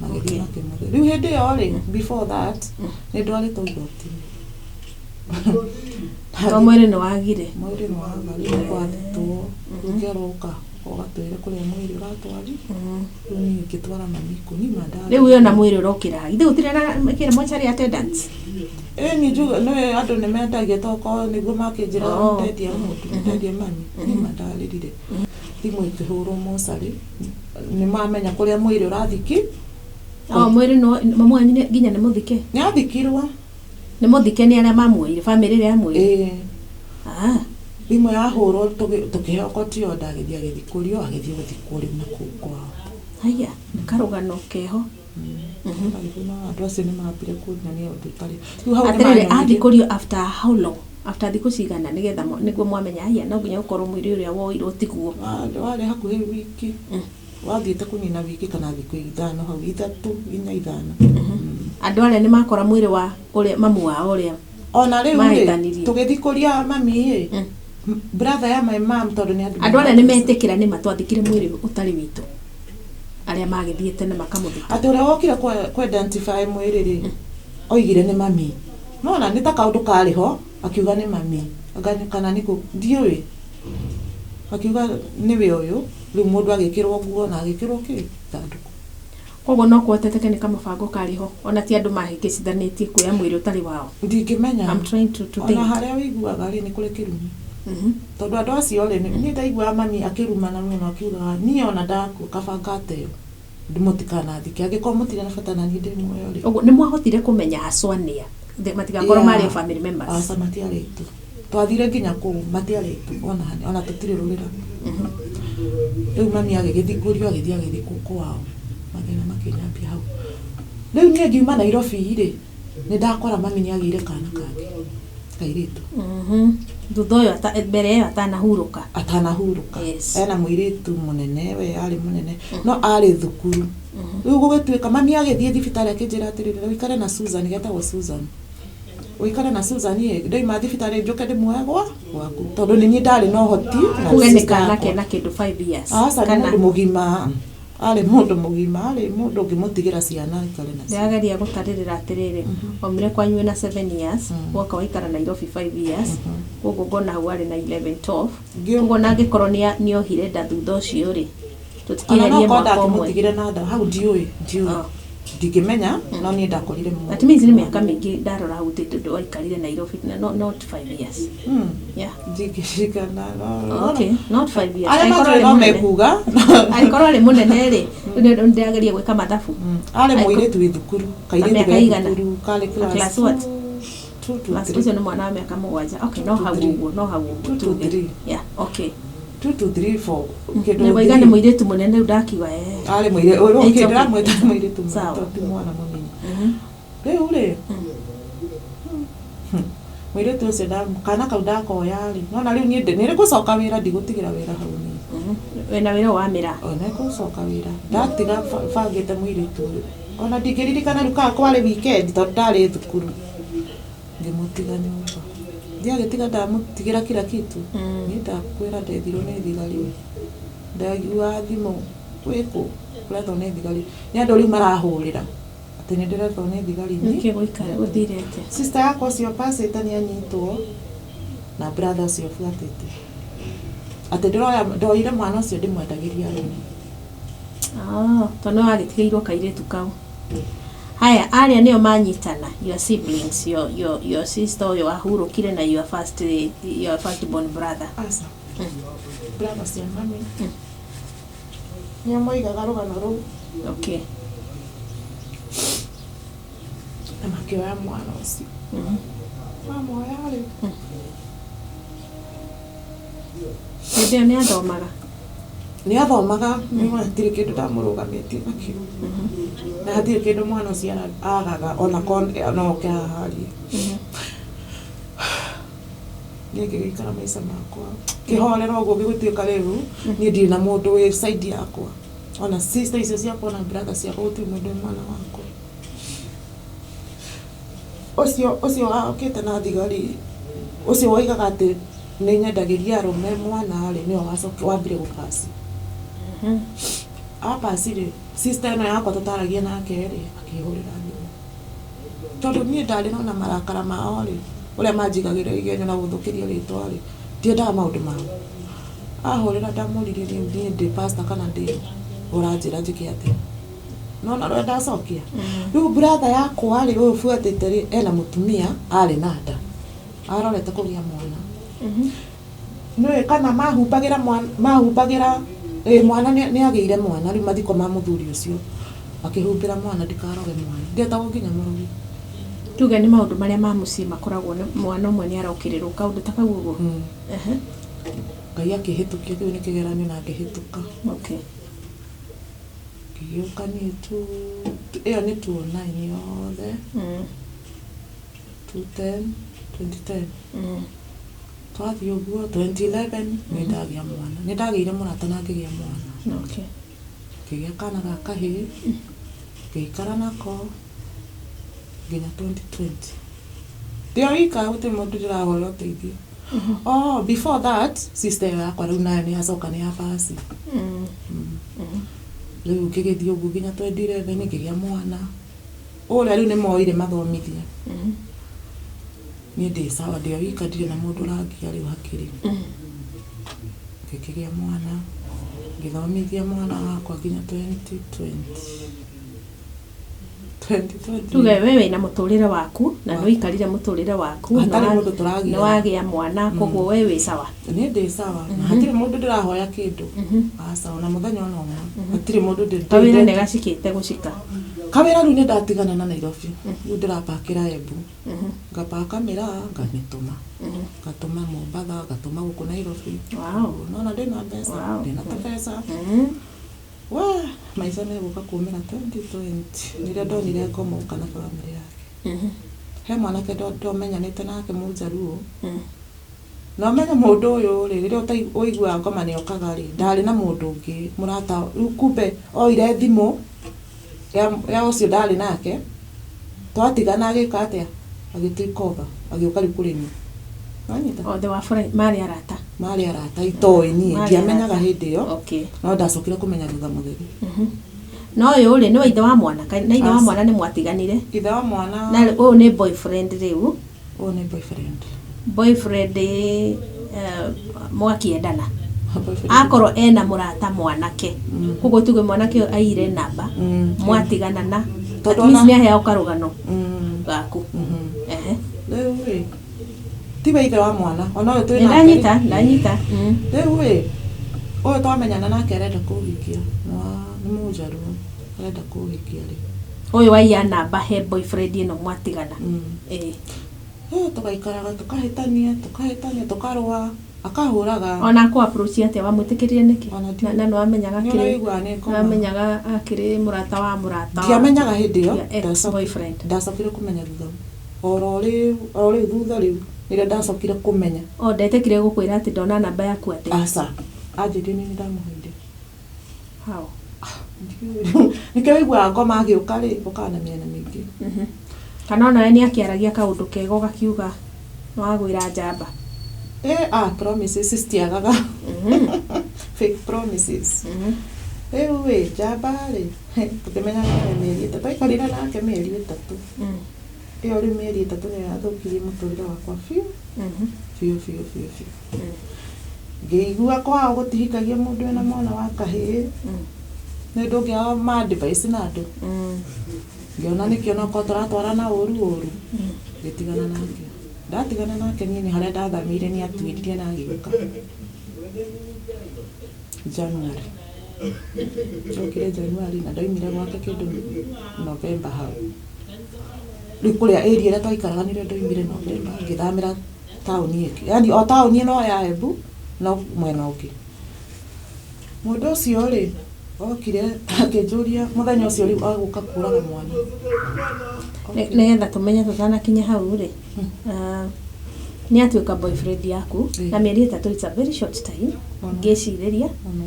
Magĩthiĩ makĩmũthĩ. Rĩu hĩndĩ ĩyo rĩ, before that nĩ ndwarĩtwo igoti-inĩ. To mwĩrĩ nĩ wagire. Mwĩrĩ nĩ waga. Rĩu nĩ gwathitwo, rĩu ngĩerwo ũka ũgatwĩre kũrĩa mwĩrĩ ũratwari. Rĩu niĩ ngĩtwara mami kũ niĩ mandarĩ. Rĩu ĩyo na mwĩrĩ ũrokĩra ithe gũtirĩ na kĩrĩa mocarĩ attendants? Ĩni njuga nĩ andũ nĩ mendagia, tokorwo nĩguo makĩnjĩra. Ndendia mũndũ, ndendia mami, niĩ mandarĩrire. Thimũ ĩkĩhũrwo mocarĩ, nĩ mamenya kũrĩa mwĩrĩ ũrathiki. O mwĩrĩ no mamu wanyu nginya nĩ mũthike? Nĩ athikirwo. Nĩ mũthike nĩ arĩa mamuoire, bamĩrĩ ĩrĩa yamuoire? Ĩĩ. Thimũ yahũrwo, tũkĩheo koti order, agĩthiĩ agĩthikũrio, agĩthiĩ gũthikwo rĩu na kũu kwao. Haya, nĩ karũgano keho. Agĩthiĩ na andũ acio nĩ mambire kũnyonia ũndũ ũtarĩ rĩu hau nĩ Atĩrĩrĩ, manyonirie. athikũrio after how long, after thikũ cigana nĩgetha nĩguo mwamenya haya no nginya gũkorwo mwĩrĩ ũrĩa woirwo tiguo? Warĩ hakuhĩ wiki, wathiĩte kũnina wiki kana thikũ 5 hau, 3, 4, 5. Andũ arĩa nĩ makora mwĩrĩ wa ũrĩa mamu wao ũrĩa Ona rĩu rĩ, mahĩtanirie. tũgĩthikũria mami ĩ, brother ya my mom, tondũ nĩ andũ Andũ arĩa nĩ metĩkĩra nĩ matwathikire mwĩrĩ ũtarĩ witũ, arĩa magĩthiĩte na makamũthika? Atĩ ũrĩa wokire kũ identify mwĩrĩ rĩ, oigire nĩ mami. Nona nĩ ta kaũndũ karĩ ho, akiuga nĩ mami. Anga kana nĩ kũ ndiũĩ, akiuga nĩwe ũyũ. Rĩu mũndũ agĩkĩrwo nguo na agĩkĩrwo kĩ ithandũkũ. Koguo no kũhoteteke nĩ kamũbango karĩ ho, ona ti andũ mahĩngĩcithanĩtie kuoya mwĩrĩ ũtarĩ wao? Ndingĩmenya. I'm trying to Ona think. harĩa ũiguaga rĩ, nĩ kũrĩ kĩrumi, tondũ andũ acio rĩ, niĩ ndaiguaga mami akĩrumana mũno, akiugaga niĩ ona ndakua kaba ngateo, mũtikanathike angĩkorwo mũtirĩ na bata na niĩ ndĩ muoyo rĩ. Ũguo nĩ mwahotire kũmenya haswa nĩa matigakorwo marĩ o family members? Aca, matiarĩ aitũ. Twathire nginya kũu, matiarĩ aitũ ona ona tũtirĩ rũrĩra. Rĩu mami agĩgĩthikũrio, agĩthiĩ agĩthikwo kwao, mathĩna makĩnyambia hau. Rĩu niĩ ngiuma Nairobi rĩ, nĩ ndakora mami nĩ agĩire kana kangĩ kairĩtu. Thutha ũyũ mbere ĩyo atanahurũka? Atanahurũka. Ena mũirĩtu mũnene, we arĩ mũnene no arĩ thukuru. Rĩu gũgĩtuĩka mami agĩthiĩ thibitarĩ, akĩnjĩra atĩrĩrĩ, ũikare na Susan, getagwo Susan, ũikare na Susan ĩ, ndaima thibitarĩ njũke ndĩmuoe gwa gwaku, tondũ nĩ niĩ ndarĩ na ũhoti na Kuge nĩ sister kana yakwa. kena kĩndũ 5 years? Aca, nĩ Kana mũndũ mũgima, arĩ mũndũ mũgima, arĩ mũndũ ũngĩmũtigĩra ciana aikare nacio. Ndĩrageria gũtarĩrĩra atĩrĩrĩ, waumire kwanyu wĩna 7 years, woka waikara Nairobi 5 years, koguo ngona hau arĩ na 11, 12. Koguo na angĩkorwo nĩohire nda thutha ũcio rĩ, Ona no tũtikĩherie korwo mwaka ũmwe. ndakĩmũtigire na nda hau, ndiũĩ, ndiũĩ. Ndingĩmenya, no niĩ ndakorire mũndũ. That means nĩ mĩaka mĩingĩ ndarora hau tondũ waikarire Nairobi no, not 5 years. Yeah. Ndingĩririkana, no. Okay, not 5 years. Arĩa Angĩkorwo matũĩ arĩ no mũnene. mekuga. Angĩkorwo arĩ mũnene rĩ, nĩ ndĩrageria gwĩka mathabu. Arĩ mũirĩtu wĩ thukuru, kairĩtu Mĩaka ge igana? thukuru karĩ Class class what? two to Class three. ũcio nĩ mwana wa mĩaka 7. Okay, no Two to hau three. ũguo, no hau ũguo Two to tuge. three. Yeah, okay. Two to three, four, kĩndũ. Nĩ waiga nĩ three. mũirĩtu mũnene rĩu ndakiuga eh. Arĩ mũirĩtu, It's okay, okay. ndĩramwĩta mũirĩtu mũnene Sawa. tondũ ti mwana mũnini. Rĩu rĩ, mũirĩtu ũcio kana kau ndakoya rĩ, nona rĩu niĩ nĩ gũcoka wĩra, ndigũtigĩra wĩra hau niĩ. Wĩna wĩra wa mĩraa. Ona gũcoka wĩra ndatiga bangĩte mũirĩtu ũyũ, ona ndingĩririkana rĩu kana kwarĩ weekend tondũ ndarĩ thukuru, ngĩmũtiga nyũmba, ndiagĩtiga, ndamũtigĩra kila kitu. Niĩ ndakwĩra ndethirwo nĩ thigari, ndaigua thimũ, wĩkũ, ũrethwo nĩ thigari, nĩ andũ rĩu marahũrĩra atĩ nĩ ndĩrethwo nĩ thigari niĩ. Nĩkĩ gũikara gũthire atĩa? Sister yakwa ũcio pasĩte nĩ anyitwo na brother ũcio buatĩte atĩ ndĩroya, ndoire mwana ũcio ndĩmwendagĩria arũme. Ah, tondũ nĩ wagĩtigĩirwo kairĩtu kau. Haya, arĩa nĩo manyitana, your siblings, your sister ũyũ wahurũkire na your first born brother. Aca, brother cia mami nĩo moigaga rũgano rũu. Na makĩoya mwana ũcio. Mamoya rĩ, Hĩndĩ ĩyo nĩ athomaga? Nĩ athomaga, nĩ hatirĩ kĩndũ ndamũrũgamĩtie nakĩo, na hatirĩ kĩndũ mwana ũcio agaga, ona korwo no oke haha arie. Niĩ ngĩgĩikara maica makwa kĩhorera ũguo, gĩgũtuĩka rĩu niĩ ndirĩ na mũndũ wĩ side yakwa, ona sister icio ciakwa, ona brother ciakwa, gũtirĩ mũndũ wĩ mwana wakwa. Ũcio okĩte na thigari, ũcio woigaga atĩ nĩ nyendagĩria arũme mwana rĩ, nĩwe wacoki wambire gũpasi. Apasi rĩ, sister ĩno yakwa tũtaragia nake rĩ, akĩhũrĩra thimũ, tondũ niĩ ndarĩ na marakara mao rĩ, ũrĩa manjigagĩra igenyo na gũthũkĩria rĩtwa rĩ, ndiendaga maũndũ mao. Ahũrĩra, ndamũririe, niĩ ndĩ pastor kana ndĩ ũranjĩra njĩke atĩa? Nona ũrĩa ndacokia rĩu, brother yakwa rĩ, ũyũ buatĩte rĩ, ena mũtumia arĩ na nda, arorete kũgĩa mwana. Nĩũĩ kana mahumbagĩra mwana, mahumbagĩra ĩ mwana, nĩ agĩire mwana rĩu mathiko ma mũthuri ũcio, akĩhumbĩra mwana ndikaroge mwana, ndietagwo nginya mũrogi. Tuge nĩ maũndũ marĩa ma mũciĩ makoragwo nĩ mwana ũmwe nĩ arokĩrĩrwo kaũndũ ta kau ũguo. Ngai akĩhĩtũkia kĩu nĩ kĩgeranio na ngĩhĩtũka. Ngĩgĩũka niĩ tu ĩyo nĩ 2009 yothe, 210, 2010. Twathiĩ ũguo 2011 nĩ ndagĩa mwana, nĩ ndagĩire mũrata na ngĩgĩa mwana. Ngĩgĩa kana ga kahĩĩ, ngĩikara nako nginya 2020. Ndĩ o wika, gũtirĩ mũndũ ndĩrahoya ũteithio. Oh, before that, sister ĩyo yakwa rĩu nayo nĩ yacoka nĩ yabasi. Rĩu ngĩgĩthiĩ ũguo nginya 2011, ngĩgĩa mwana ũrĩa rĩu nĩ moire mathomithia. Niĩ ndĩ sawa, ndĩ o wika, ndirĩ na mũndũ ũrangia rĩu hakiri. Ngĩkĩgĩa mwana, ngĩthomithia mwana wakwa nginya 2020, 2020. Tuge we wĩna mũtũrĩre waku na nĩ ũikarire mũtũrĩre waku. Hatarĩ mũndũ tũragia. Nĩ wagĩa mwana, koguo we wĩ sawa. Niĩ ndĩ sawa na hatirĩ mũndũ ndĩrahoya kĩndũ, aca, ona mũthenya ona ũmwe hatirĩ mũndũ Kawĩra nĩ gacikĩte gũcika? Kawĩra rĩu nĩ ndatigana na Nairobi, rĩu ndĩrapakĩra Embu, ngapaka mĩraa, ngamĩtũma, ngatũma Mombatha, ngatũma gũkũ Nairobi. Nona ndĩna mbeca. Ndĩna tũbeca. Wa maica megũka kumĩra 2020 nĩrĩo ndonire ngoma ũka na bamĩrĩ yake. He mwanake ndomenyanĩte nake mũnjaruo. Na ũmenye mũndũ ũyũ rĩ, rĩrĩa ũiguaga ngoma nĩ okaga rĩ, ndarĩ na mũndũ ũngĩ mũrata, rĩu kumbe oire thimũ ya ũcio ndarĩ nake, twatigana agĩka atĩa, agĩ take over, agĩũka rĩu kũrĩ niĩ. Wanyita? Othe wa marĩ arata? Marĩ arata itoĩ niĩ. Marĩ Ndiamenyaga arata. hĩndĩ ĩyo. No ndacokire kũmenya thutha mũtheri. Na ũyũ rĩ, nĩ wa ithe wa mwana na ithe wa Aca. mwana nĩ mwatiganire? Ithe wa mwana. Na ũyũ nĩ boyfriend rĩu? Ũyũ nĩ boyfriend. Boyfriend, mwakĩendana? Boyfriend. Akorwo ena mũrata mwanake, koguo tuge mwanake ũyũ aire namba, mwatigana na Tondũ At least ona- nĩ aheao karũgano Mm, gaku. mhm. Ehe. Rĩu rĩ, tiwe ithe wa mwana ona ũyũ twĩ Nĩ nake rĩ. ndanyita, ndanyita. Mm. Rĩu rĩ, ũyũ twamenyana nake arenda kũhikia nĩ wa- nĩ mũnjaruo arenda kũhikia rĩ. Ũyũ waiya namba he boyfriend ĩno mwatigana. Mm. Ĩĩ. Eh, tũgaikaraga tũkahĩtania tũkahĩtania tũkarũa akahũraga. Ona akũ approach atĩa wamwĩtĩkĩrire nĩkĩ? Ona ndi- Na nĩ wamenyaga Nĩ akĩrĩ ũraigua nĩ ngoma. wamenyaga akĩrĩ mũrata wa mũrata. wa- Ndiamenyaga hĩndĩ ĩyo. Ya ex boyfriend. Ndacokire kũmenya thutha oro rĩu, oro rĩu thutha rĩu nĩrĩo ndacokire kũmenya. O ndetĩkire gũkwĩra atĩ ndona namba yaku atĩ. Aca, anjĩrire nĩ ndamũheire. How? Ndiũĩ. Nĩkĩo wĩiguaga ngoma agĩũka rĩ, ũkaga na mĩena mĩingĩ. Mhm. Kana onawe nĩ akĩaragia kaũndũ kega ũgakiuga nĩ wagwĩra njamba. Eh, ah, promises citiagaga. Mhm. Fake promises. Mhm. Rĩu ĩ, njamba rĩ, tũkĩmenyana naye mĩeri 3, twaikarire nake mĩeri 3. Mm. Ĩyo rĩu mĩeri 3 nĩyo yathũkirie mũtũrĩre wakwa biũ. Mhm. Biũ biũ biũ biũ. Mm. Ngĩigua kwao gũtihikagia mũndũ wĩna mwana wa kahĩĩ. Mm. Nĩ ndũngĩaga ma advice na andũ. Mm. Ngĩona nĩkĩo onokorwo tũratwarana ũru ũru. Mm. Ngĩtigana nake. Ndatigana nake niĩ nĩ harĩa ndathamĩire nĩ atuĩrire na agĩũka. January. Njokire January na ndaumire gwake kĩndũ November hau. Rĩu kũrĩa area ĩrĩa twaikaraga nĩrĩo ndaumire November ngĩthamĩra taũni ĩngĩ. Yaani o taũni ĩno ya Embu no mwena ũngĩ. Mũndũ ũcio rĩ, okire akĩnjũria mũthenya ũcio rĩu agũka kũraga mwana. Nĩgetha tũmenye tũtanakinya hau rĩ, ah, nĩ atuĩka boyfriend yaku Ĩĩ. na mĩeri 3, it's a very short time. Mũno. Ngĩcirĩria Mũno.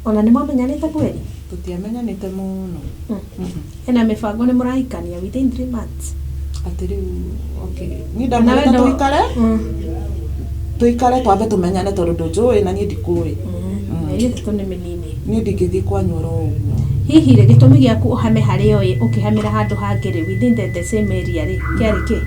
ona nĩ mwamenyanĩte kweri. Tũtiamenyanĩte mũno. Mm. Mhm. Ena mĩbango nĩ mũrahikania within 3 months. Atĩ rĩu okay niĩ Na ndamwĩrĩte we ndo- tũikare Mm. tũikare twambe tũmenyane tondũ ndũnjũĩ na niĩ ndikũĩ. Mm. Mĩeri 3 nĩ mĩnini. Niĩ ndingĩthiĩ kwanyu oro ũguo. Hihi rĩ, gĩtũmi gĩaku ũhame harĩa ũĩ ũkĩhamĩra handũ hangĩ rĩ, within the same area rĩ, kĩarĩ kĩ?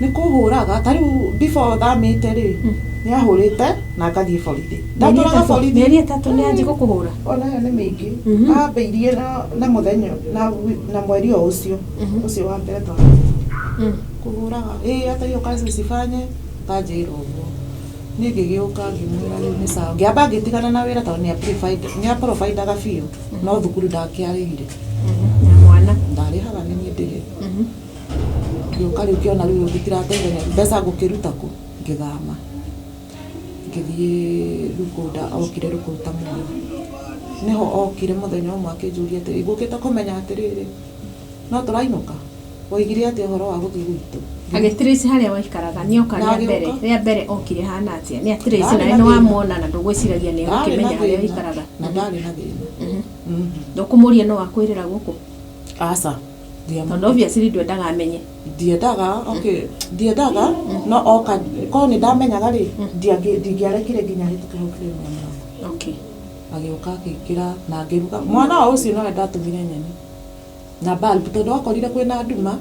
Nĩ kũhũraga ta rĩu before thamĩte rĩ, Mm. nĩ ahũrĩte na ngathiĩ borithi. Mĩeri Ndatũraga 3 borithi. Mĩeri 3 nĩ anji gũkũhũra. Ona ĩyo nĩ mĩingĩ. Mhm. Ambĩirie na mũthenya na mweri o ũcio Mhm. ũcio wa mbere twa Mm. kũhũraga ĩĩ hata hiyo kazi usifanye kanjĩra ũguo. Niĩ ngĩgĩũka ngĩmwĩra rĩu nĩ sawa. Ngĩamba ngĩtigana na wĩra tondũ nĩ aprovidaga biũ no thukuru ndakĩarĩhire. Mhm. Na mwana. Ndarĩhaga nĩ niĩ ndĩhe. Mhm. Ngĩũka rĩu ngĩona rĩu gũtirateithania mbeca ngũkĩruta kũ, ngĩthama. Ngĩthiĩ rĩu kũu okire rĩu kũruta mwana. Nĩho okire mũthenya ũmwe akĩnjũria atĩrĩ, ngũkĩte kũmenya atĩrĩrĩ, no tũrainũka? Woigire atĩa ũhoro wa gũthiĩ gwitũ? Agĩtrace harĩa waikaraga nĩ oka Na rĩa mbere, agĩũka. rĩa mbere okire hana atĩa? Nĩ atrace Ndarĩ na na nĩ thĩna. wamwona na ndũgwĩciragia nĩ Ndarĩ na egũkĩmenya harĩa thĩna. waikaraga. Na ndarĩ na thĩna. Mhm. Mhm. Ndũkũmũria no akwĩrĩra gũkũ? Aca. Tondũ obviously ndwendaga amenye. Ndiendaga, okay, ndiendaga no oka korwo nĩ ndamenyaga rĩ, ndingĩarekire nginya hĩtũke hau frame ya mũrango. Okay. Agĩũka akĩingĩra na ngĩruga. Mwana o ũcio nowe ndatũmire nyeni na bulb tondũ akorire kwĩna nduma,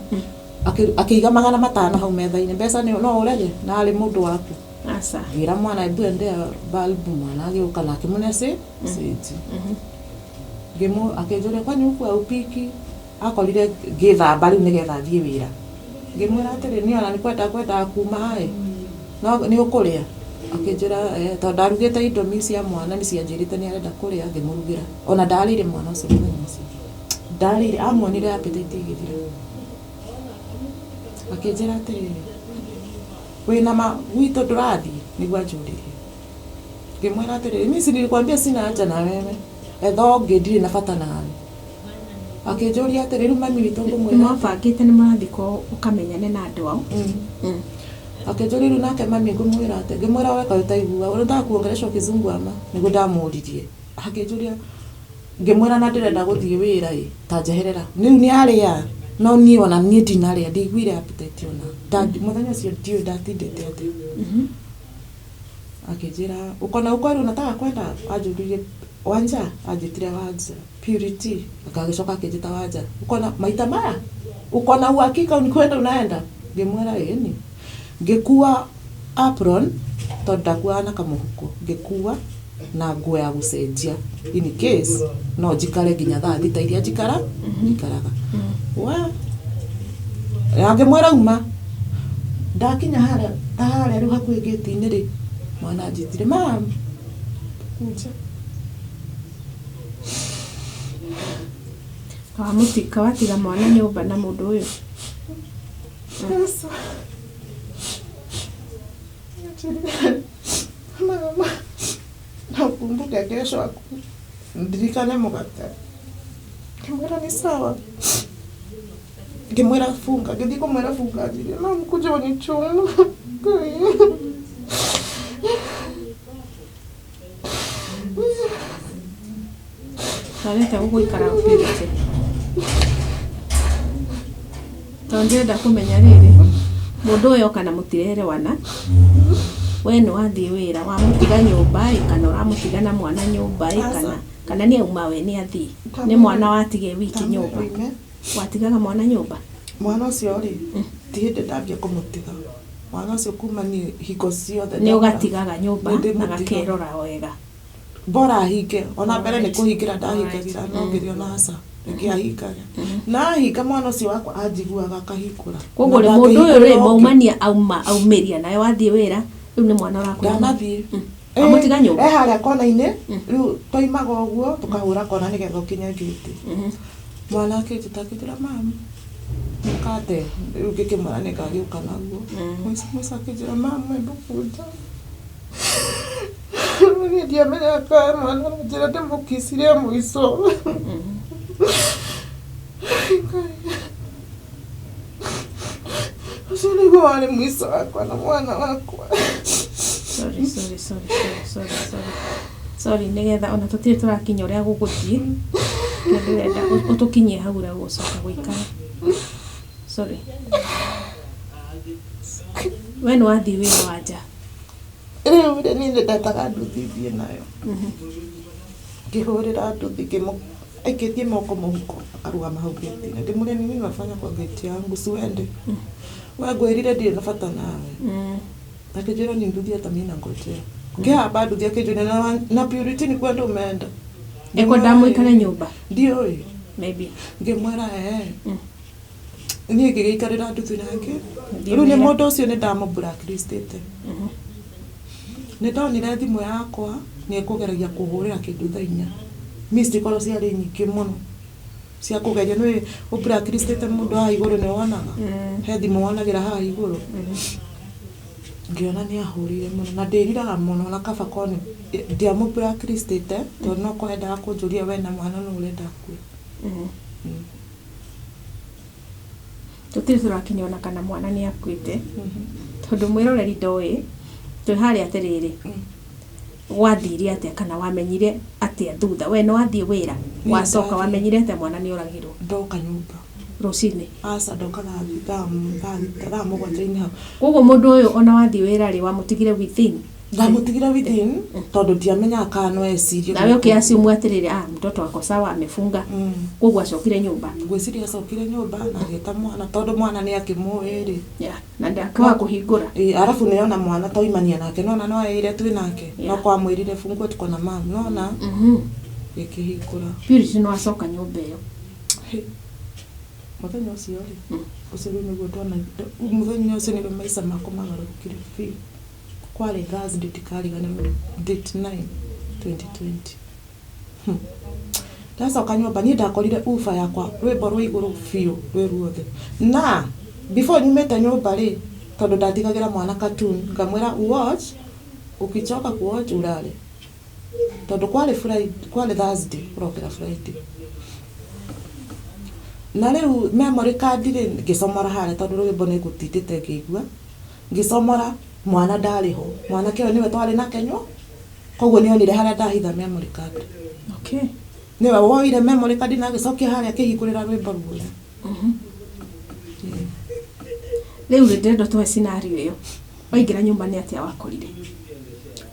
akĩiga 500 hau metha-inĩ. Mbeca nĩ no ũrege na arĩ mũndũ waku. Aca. Ngĩra mwana embu endea bulb, mwana agĩũka na akĩmũne cĩnji. Mhm. Ngĩmũ akĩnjũria kwani huku haupiki? Akorire ngĩthamba rĩu nĩgetha thiĩ wĩra. Ngĩmwĩra atĩrĩ niĩ ona nĩ kwenda ngwendaga kuma ĩ, no nĩ ũkũrĩa? Akĩnjĩra tondũ ndarugĩte indomie cia mwana nĩ cianjĩrĩte nĩ arenda kũrĩa, ngĩmũrugĩra. Ona ndarĩire mwana ũcio mũthenya ũcio. Ndarĩire, amuonire appetite ĩgĩthira. Akĩnjĩra atĩrĩrĩ, wĩna ma gwitũ ndũrathiĩ? Nĩguo anjũririe. Ngĩmwĩra atĩrĩrĩ, mimi si nilikwambia sina haja na wewe. Etha ũngĩ ndirĩ na bata nawe. Akĩnjũria atĩrĩ, rĩu mami witũ ngũmwĩra. Mwabangĩte nĩ mũrathiĩ ũkamenyane na andũ ao. Mm. Akĩnjũria rĩu nake mami ngũmwĩra atĩ, ngĩmwĩra weka ũtaigua, unataka kuongeleshwa kizungu ama? Nĩguo ndamũririe. Akĩnjũria, ngĩmwĩra na ndĩrenda gũthiĩ wĩra ĩ, ta njeherera. Rĩu nĩ arĩa, no niĩ ona niĩ ndinarĩa, ndiguire appetite ona. Mũthenya ũcio ndiũĩ ndatindĩte atĩa. Mhm. Akĩnjĩra, uko na ukweli unataka kwenda? Anjũririe Wanja, anjĩtire Wanja. Purity, akagĩcoka akĩnjĩta Wanja. Uko na maita maya? Uko na uhakika ni kwenda unaenda? Ngĩmwĩra ĩni. Ngĩkua apron tondũ ndakuaga na kamũhuko. Ngĩkua Na nguo ya gũcenjia in case no njikare nginya thaa thita iria njikara njikaraga. We angĩmwĩra uma ndakinya harĩa ta harĩa rĩu hakuhĩ gĩti-inĩ rĩ, mwana anjĩtire, "Mam, kuja." Kawatiga mwana nyũmba na mũndũ ũyũ? Sasa anjĩrire, "Mama, nakumbuke kesho aku ndirikane mũgate." Ngĩmwĩra nĩ sawa. Ngĩmwĩra funga, ngĩthiĩ kũmwĩra funga, anjĩrire, "Mam, kuja unichuma." Ngai. Twarĩte gũgũikara Purity, tondũ ndĩrenda kũmenya rĩrĩ, mũndũ ũyũ oka na mũtirerewana, we nĩ wathiĩ wĩra wamũtiga nyũmba ĩ, kana ũramũtiga na mwana nyũmba ĩ, kana nĩ auma, we nĩ athiĩ, nĩ mwana watige wiki nyũmba? Oime. Watigaga mwana nyũmba? Mwana ũcio rĩ, ti hĩndĩ ndambia kũmũtiga mwana ũcio, kuma niĩ hingo ciothe Nĩ ũgatigaga nyũmba? Nĩ Na ndĩmũtigaga. Gakerora wega? Bora ahinge ona mbere nĩ kũhingĩra ndahingagĩra, Alright. no ngĩrĩ ona aca reke ahingage, na ahinga mwana ũcio wakwa anjiguaga akahingũra. Koguo Na rĩ, mũndũ ũyũ rĩ, ndangĩhingũra ũngĩ. maumania auma aumĩria nawe wathiĩ wĩra, rĩu nĩ mwana ũrakwĩra? Ndanathiĩ. Wamũtiga nyũmba? E harĩa kona-inĩ rĩu, twoimaga ũguo tũkahũra kona nĩgetha ũkinye ngĩti. Mwana akĩnjĩta akĩnjĩra, "Mam, mũkate." Rĩu ngĩkĩmwĩra nĩ ngagĩũka naguo. Mũico mũico akĩnjĩra, "Mam, hebu kuja." Niĩ ndiamenyaga kana mwana aranjĩra ndĩmũkicirie mũico. Ngai. Ũcio nĩguo warĩ mũico wakwa na mwana wakwa. Sorry, sorry, sorry, sorry, sorry, sorry, sorry. Nĩgetha ona tũtirĩ tũrakinya ũrĩa gũgũthiĩ, nĩ ndĩrenda ũtũkinyie hau ũrĩa gũgũcoka gũikara. Sorry, we nĩ wathiĩ wĩra wa nja? Rĩu rĩ, niĩ nĩ ndetaga nduthi thiĩ nayo, ngĩhũrĩra nduthi, aikĩtie moko mũhuko, akarũgama hau gate-inĩ. Ndĩmũria, "Nini unafanya kwa gate yangu? Si uende. We ngwĩrire ndirĩ na bata nawe." Akĩnjĩra ni nduthi hata mimi nangojea. Ngĩhamba nduthi akĩnjũria, na Purity ni kwenda umeenda?" Ekwenda mũikare nyũmba? Ndiũĩ. Maybe. Ngĩmwĩra ee. Niĩ ngĩgĩikarĩra nduthi nake. Thiĩ Rĩu nĩ wĩra. Mũndũ ũcio nĩ ndamũ-blacklistĩte. Nĩ ndonire thimũ yakwa nĩ ĩkũgeragia kũhũrĩra kĩndũ thaa 4, missed call ciarĩ nyingĩ mũno cia kũgeria. Nĩ ũ-blacklistĩte mũndũ haha igũrũ, nĩ wonaga he thimũ wonagĩra haha igũrũ. Ngĩona nĩ ahũrĩire mũno na ndĩriraga mũno, na kaba korwo nĩ ndiamũ-blacklistĩte, tondũ no korwo endaga kũnjũria, "We na mwana no ũrenda akue?" Tũtirĩ tũrakinya ona kana mwana nĩ akuĩte, tondũ mwĩroreri ndoĩ twĩ harĩa atĩrĩrĩ, gwathire atĩa kana wamenyire atĩa thutha? We nĩ wathiĩ wĩra? Niĩ Wacoka ndathiĩ. wamenyire atĩa mwana nĩ oragirwo? Ndoka nyũmba. Rũcinĩ? Aca, ndoka thaa 7-inĩ hau. Koguo mũndũ ũyũ ona wathiĩ wĩra rĩ, wamũtigire within? Ndamũtigire within, tondũ ndiamenyaga kana no ecirie. Nawe ũkĩassume atĩrĩrĩ, ah, mtoto ako sawa, amefunga. Koguo acokire nyũmba? Ngwĩciria acokire nyũmba na agĩta mwana, tondũ mwana nĩ akĩmũĩ rĩ. Yeah. Na ndakaga kũhingũra. Ĩ, arabu nĩona mwana twaimania nake, nona no eire twĩ nake. No kwamwĩrire, "Fungue, tuko na mam," nona gĩkĩhingũra. Purity no acoka nyũmba ĩyo? Hĩ. Mũthenya ũcio rĩ, ũcio rĩu nĩguo ndona, mũthenya ũcio nĩguo maica makwa magarũrũkire biũ. Kwarĩ Thursday, ndikariganĩrwo, date 9 2020. Ndacoka nyũmba niĩ ndakorire uba yakwa rwĩmbo rwa igũrũ biũ rwĩ ruothe. Na before nyumĩte nyũmba rĩ, tondũ ndatigagĩra mwana cartoon, ngamwĩra, "Watch, ukichoka kuwatch ulale," tondũ kwarĩ Friday, kwarĩ Thursday kũrokera Friday. Na rĩu memory card rĩ, ngĩcomora harĩa, tondũ rwĩmbo nĩ ngũtindĩte ngĩigua, ngĩcomora mwana ndarĩ ho. Mwanake ũyũ nĩwe twarĩ nake nyũ, koguo nĩ onire harĩa ndahitha memory card. Nĩwe woire memory card na agĩcokia harĩa, akĩhingũrĩra rwĩmbo ruothe. Rĩu rĩ, ndĩrenda tũhe scenario ĩyo. Waingĩra nyũmba nĩ atĩa wakorire?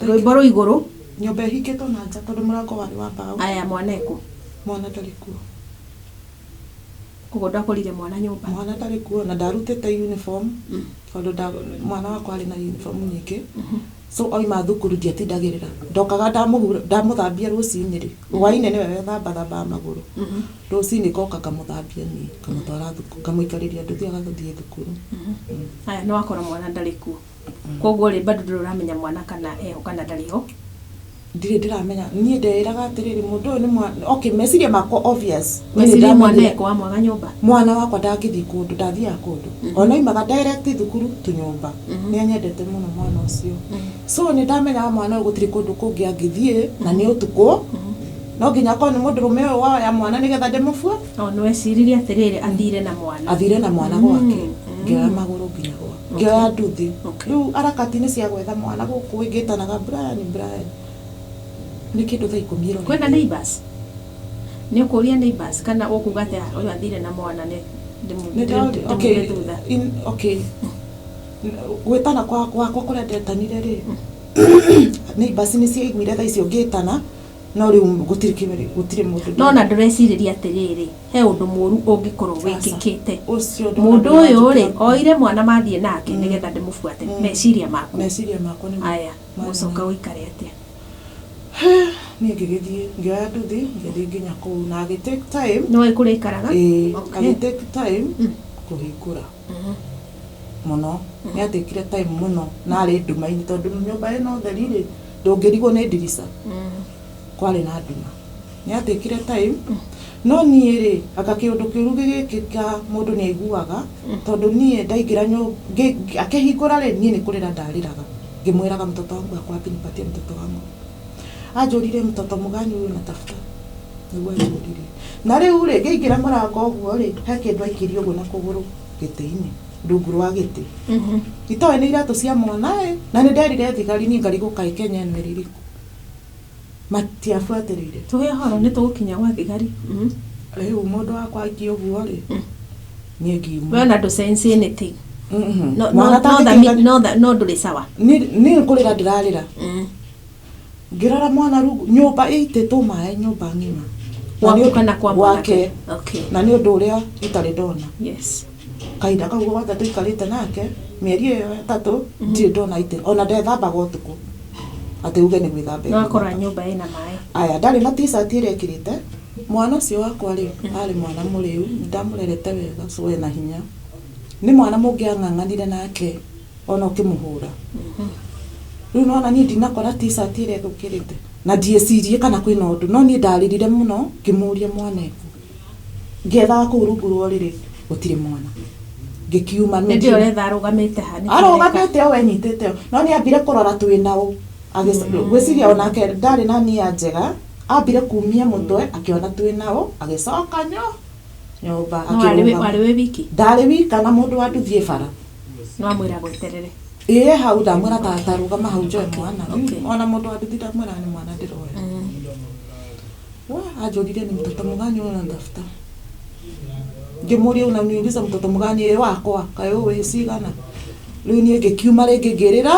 Rwĩmbo rwa igũrũ? Nyũmba ĩhingĩtwo na nja, tondũ mũrango warĩ wa mbaũ. Aya, mwana ekũ? Mwana ndarĩ kuo. Koguo ndwakorire mwana nyũmba? Mwana ndarĩ kuo na ndarutĩte uniform tondũ mwana wakwa arĩ na uniform nyingĩ, so oima thukuru ndiatindagĩrĩra, ndokaga ndamũthambia rũcinĩ rĩ, hwainĩ nĩwe wethambathambaga magũrũ, rũcinĩ ngoka ngamũthambia niĩ, ngamũtwara thukuru, ngamũikarĩria nduthi agathiĩ thukuru. Aya, nĩ wakora mwana ndarĩ kuo, koguo rĩ bado ndũrĩ ũramenya mwana kana eho kana ndarĩ ho? Ndirĩ ndĩramenya. Niĩ ndeĩraga atĩrĩrĩ, mũndũ ũyũ nĩ mwana, okay, meciria makwa obvious. Niĩ Wecirie mwana nĩndamenyire eko wa mwaga nyũmba? Mwana wakwa ndangĩthiĩ kũndũ, ndathiaga kũndũ, ona oimaga direct thukuru tu nyũmba. Nĩ anyendete mũno mwana ũcio, so nĩ ndamenyaga mwana ũyũ gũtirĩ kũndũ kũngĩ angĩthiĩ, na nĩ ũtukũ, no nginya akorwo nĩ mũndũrũme ũyũ woya mwana nĩgetha ndĩmũbue. O nĩ weciririe atĩrĩrĩ, athire na mwana. Athire na mwana gwake. Ngĩoya magũrũ nginya gwake, ngĩoya nduthi. Rĩu harakati-inĩ cia gwetha mwana gũkũ ĩngĩtanaga Brian, Brian, nĩ kĩndũ thaa 10 ĩrorete. Kwĩna neighbors? Nĩ ũkũria neighbors kana ũkuga atĩ, "Ah, ũyũ athire na mwana nĩ Nĩ okay, ndĩmume thutha"? Okay, gwĩtana gwakwa kũrĩa ndetanire rĩ, neighbors nĩ ciaiguire thaa icio ngĩtana, no rĩu gũtirĩ gũtirĩ mũndũ. No na ndũrecirĩria atĩrĩrĩ, he ũndũ mũru ũngĩkorwo Aca. wĩkĩkĩte? Ũcio Mũndũ ũyũ rĩ ndũranjĩkĩra. oire mwana mathiĩ nake nĩgetha ndĩmũbuate, meciria maku. Meciria makwa nĩ Aya, mũcoka ũikare atĩa? Niĩ ngĩgĩthiĩ ngĩoya nduthi, ngĩthiĩ nginya kũu na agĩ take time. Nĩwe kũrĩa ikaraga? Ĩĩ. Agĩ take time kũhingũra mũno, nĩ atĩkire time mũno na arĩ nduma-inĩ, tondũ nyũmba ĩno theri rĩ, ndũngĩrigwo nĩ ndirica, kwarĩ na nduma. Nĩ atĩkire time, no niĩ rĩ, anga kĩũndũ kĩũru gĩgĩkĩka mũndũ nĩ aiguaga, tondũ niĩ ndaingĩra akĩhingũra rĩ, niĩ nĩ kũrĩra ndarĩraga ngĩmwĩraga, "Mtoto wangu ako wapi? Nipatie mtoto wangu." Anjũrire, "Mtoto mgani huyu unatafuta?" Nĩguo anjũririe. Na rĩu rĩ, ngĩingĩra mũrango ũguo rĩ, he kĩndũ aikirie ũguo na kũgũrũ gĩtĩ-inĩ, rungu rwa gĩtĩ, itoĩ nĩ iratũ cia mwana ĩ. Na nĩ nderire thigari, niĩ ngarigwo kaĩ Kenya ĩno ĩrĩ ĩrĩkũ, matiabuatĩrĩire. Tũhe ũhoro, nĩ tũgũkinya gwa thigari. Rĩu mũndũ wakwa aikia ũguo rĩ, niĩ ngiuma. We ona ndũ sense anything? No, no, Mwana no, tangĩkĩingana- no ndũrĩ sawa? Niĩ kũrĩra ndĩrarĩra, ngĩrora mwana rungu, nyũmba ĩitĩtwo maĩ, nyũmba ng'ima. Na Gwaku nĩ ũndũ- kana kwa mwanake? Gwake. Na nĩ ũndũ ũrĩa itarĩ ndona kahinda kau gothe tũikarĩte nake, mĩeri ĩyo 3, ndirĩ ndona itĩ ona ndethambaga ũtukũ atĩ uge nĩ gwĩthamba No akora egwĩthamba. nyũmba ĩna maĩ. Aya, ndarĩ na t-shirt ĩrĩa ĩkĩrĩte. Mwana ũcio wakwa rĩ, arĩ mwana mũrĩu, ndamũrerete wega, so ena hinya. Nĩ mwana mũngĩang'ang'anire nake ona ũkĩmũhũra. Rĩu nona niĩ ndinakora t-shirt ĩrĩa ĩgũkĩrĩte na ndiĩcirie kana kwĩna ũndũ, no niĩ ndarĩrire mũno ngĩmũria mwana eku. Ngĩethaga kũu rungu rwa ũrĩrĩ, gũtirĩ mwana, ngĩkiuma. Hĩndĩ ĩyo ũretha arũgamĩte ha? Nĩkĩ ũreka? Arũgamĩte o enyitĩte o, no nĩ ambire kũrora twĩ nao. Ngwĩciria onake ndarĩ na nia njega, ambire kumia mũtwe akĩona twĩ nao, agĩcoka nyũmba. No warĩ Akĩrũgama. Warĩ wĩ wiki? Ndarĩ wika na mũndũ wa nduthi bara. No amwĩra gweterere? Ĩĩ, hau ndamwĩra tata rũgama hau njoe mwana. Ona mũndũ wa nduthi ndamwĩra nĩ mwana ndĩroya. Wa anjũririe, "Ni mtoto mgani huyu unatafuta?" Ngĩmũria, "Unaniuliza mtoto mgani? Ĩ wakwa kaĩ ũĩ cigana?" Rĩu niĩ ngĩkiuma rĩngĩ ngĩrĩra,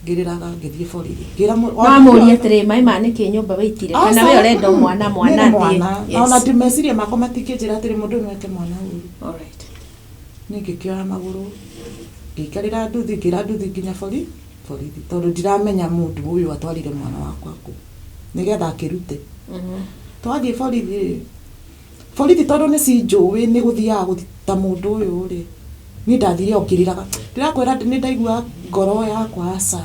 ngĩrĩraga, ngĩthiĩ borithi ngĩra No amũria atĩrĩ, maĩ ma nĩkĩ nyũmba wĩitire? Kana we ũrenda o mwana, mwana Nĩ athiĩ? mwana. Na ona ndi meciria makwa matingĩnjĩra atĩrĩ mũndũ ũyũ no eke mwana ũru. Niĩ ngĩkĩoya magũrũ, ngĩikarĩra nduthi, ngĩra nduthi nginya borithi, tondũ ndiramenya mũndũ ũyũ atwarire mwana wakwa kũ nĩgetha akĩrute. Twathiĩ borithi rĩ, borithi tondũ nĩ cinjũĩ nĩ gũthiaga gũthita mũndũ ũyũ rĩ, niĩ ndathire o ngĩrĩraga. Ndĩrakwĩra nĩ ndaigua ngoro yakwa, aca,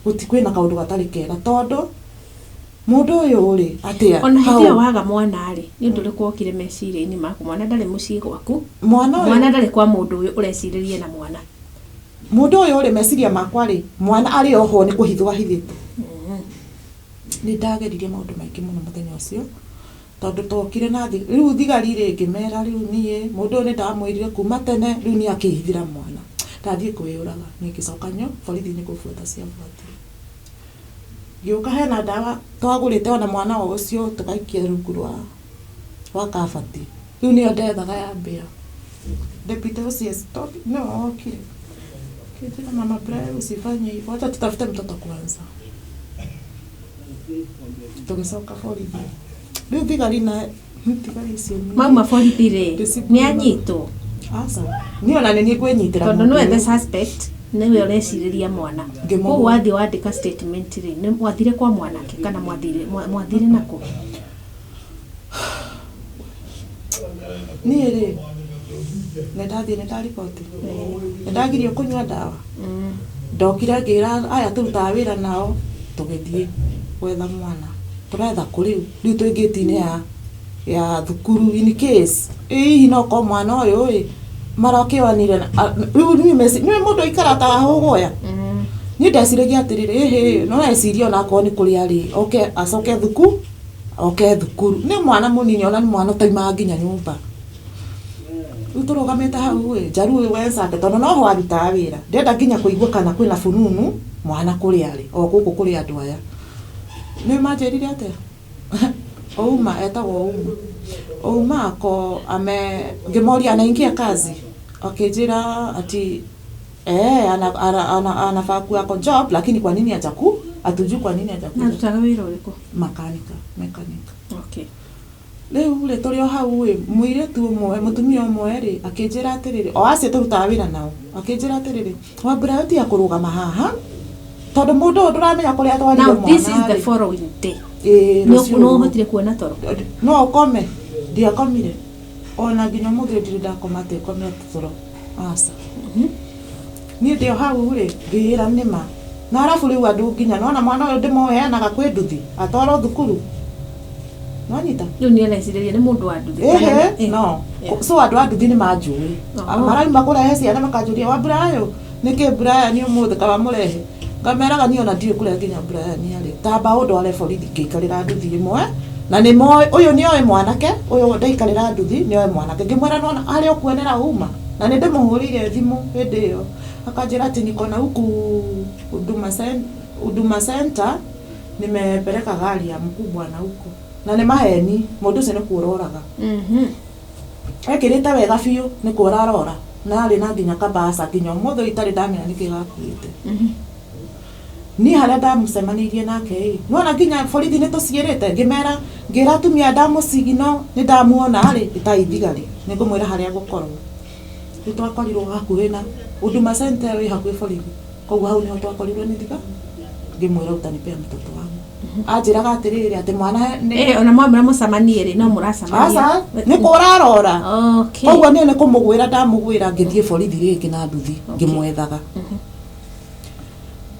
gũti kwĩna kaũndũ gatarĩ kega, tondũ mũndũ ũyũ rĩ, atĩa Ona hĩndĩ ĩyo hau? waga mwana rĩ, nĩ ũndũ ũrĩkũ wokire meciria-inĩ maku? Mwana ndarĩ mũciĩ gwaku, Mwana ũyũ mwana ndarĩ kwa mũndũ ũyũ, ũrecirĩrie na mwana. Mũndũ ũyũ rĩ, meciria makwa rĩ, mwana arĩ oho nĩ kũhithwo ahithĩtwo. Nĩ ndageririe maũndũ maingĩ mũno mũthenya ũcio, tondũ twokire na rĩu thigari rĩ, ngĩmera rĩu niĩ mũndũ ũyũ nĩ ndamwĩrire kuma tene, rĩu niĩ akĩhithĩra mwana, ndathiĩ kwĩyũraga. Niĩ ngĩcoka nyo borithi nĩ kũbuata ciabuatire, ngĩũka hena ndawa twagũrĩte ona mwana o ũcio, tũgaikia rungu rwa kabati, rĩu nĩyo ndethaga ya mbĩa. Deputy OCS no okire akĩnjĩra, "Mama Brian, usifanye hivyo, wacha tutafute mtoto kwanza." Tũgĩcoka borithi, rĩu thigari na Thigari icio Mauma borithi rĩ, Ndĩcibũrũra. nĩ anyitwo? Aca, niĩ ona nĩ niĩ ngwĩnyitĩra Tondũ mũndũ nĩwe the ũyũ. suspect, nĩwe ũrecirĩria mwana. Ngĩmũhũra. Koguo wathiĩ wandĩka statement rĩ, nĩ mwathire kwa mwanake kana mwathire nakũ? Niĩ rĩ, nĩ ndathiĩ nĩ ndariboti, nĩ ndagirio kũnyua ndawa. Ndokire ngĩra aya tũrutaga wĩra nao, tũgĩthiĩ gwetha mwana. Tũretha kũ rĩu? Rĩu twĩ ngĩti-inĩ ya thukuru in case ĩ hihi no korwo mwana ũyũ ĩ marakĩoanire na- rĩu niĩ nĩũĩ mũndũ aikara ta ahũgũya. Niĩ ndeciragia atĩrĩrĩ, ĩhĩ, no ecirie onakorwo nĩ kũrĩa arĩ, oke acoke thuku, oke thukuru. Nĩ mwana mũnini, ona nĩ mwana ũtaimaga nginya nyũmba. Rĩu tũrũgamĩte hau ĩ, njaruo ũyũ wenzake, tondũ noho arutaga wĩra. Ndĩrenda nginya kũigua kana kwĩna fununu mwana kũrĩa arĩ, o gũkũ kũrĩ andũ aya. Nĩ manjĩrire atĩa? Ouma, etagwo Ouma. Ouma ako ame ngĩmoria anaingia kazi. Akĩnjĩra ati anafaa kuwa ako job, lakini kwa nini hajaku? Hatujui kwa nini hajakuja. Arutaga wĩra ũrĩkũ? Makanika, mechanic. Okay. Rĩu rĩ, tũrĩ o hau ĩ, mũirĩtu ũmwe, mũtumia ũmwe rĩ, akĩnjĩra atĩrĩrĩ, o acio tũrutaga wĩra nao, akĩnjĩra atĩrĩrĩ, Wambura ũyũ tiga kũrũgama haha, tondũ mũndũ ũyũ ndũramenya kũrĩa atwarire Now this is mwana the rĩ. following day. Ĩĩ, Nĩ rũciũ. nĩ ũhotire kuona toro? No ũkome, ndiakomire. Ona nginya ũmũthĩ ndirĩ ndakoma atĩ ngomete toro. Aca. Niĩ ndĩ o hau rĩ, ngĩĩra nĩma. Na arabu rĩu andũ nginya nona mwana ũyũ ndĩmũheanaga kwĩ nduthi, atwarwo thukuru. Nĩwanyita? Rĩu nĩ arecirĩria nĩ mũndũ wa nduthi. Ehe, Eh. no. Yeah. So andũ a nduthi nĩ manjũĩ. Oh. Marauma kũrehe ciana makanjũria wa Brian, nĩkĩ Brian ũmũthĩ kaba mũrehe? Ngameraga niĩ ona ndiũĩ kũrĩa nginya Brian arĩ. Tamba ũndware borithi ngĩikarĩra nduthi ĩmwe. Na nĩ moĩ, ũyũ nĩ oĩ mwanake, ũyũ ndaikarĩra nduthi nĩ oĩ mwanake. Ngĩmwĩra nona harĩa ũkuonera uma. Na nĩ ndĩmũhũrĩire thimũ hĩndĩ ĩyo. Akanjĩra atĩ niko na huku Huduma Center, nimepeleka gari ya mkubwa na huko. Na nĩ maheni, mũndũ ũcio nĩ kũũra oraga. Ekĩrĩte wega biũ, nĩ kũũra arora. Na arĩ na nginya kabaca, nginya ũmũthĩ itarĩ ndamenya nĩkĩ gakuĩte. Niĩ harĩa ndamũcemanĩirie nake ĩ, nĩwona nginya borithi nĩ tũciĩrĩte, ngĩmera, ngĩra atumia ndamũcigino, nĩ ndamuona rĩ, ĩtai thigari, nĩ ngũmwĩra harĩa ngũkorwo. Rĩu twakorirwo hakuhĩ na Huduma Center ĩ hakuhĩ borithi. Koguo hau nĩho twakorirwo nĩ thiga. Ngĩmwĩra utanipea mtoto wangu. Anjĩraga atĩrĩrĩ, atĩ mwana nĩ Ona mwamwĩra mũcemanie rĩ, no mũracemania. Aca, nĩ kũũra arora. Okay. Koguo niĩ nĩ kũmũgwĩra ndamũgwĩra ngĩthiĩ borithi rĩngĩ na nduthi, ngĩmwethaga.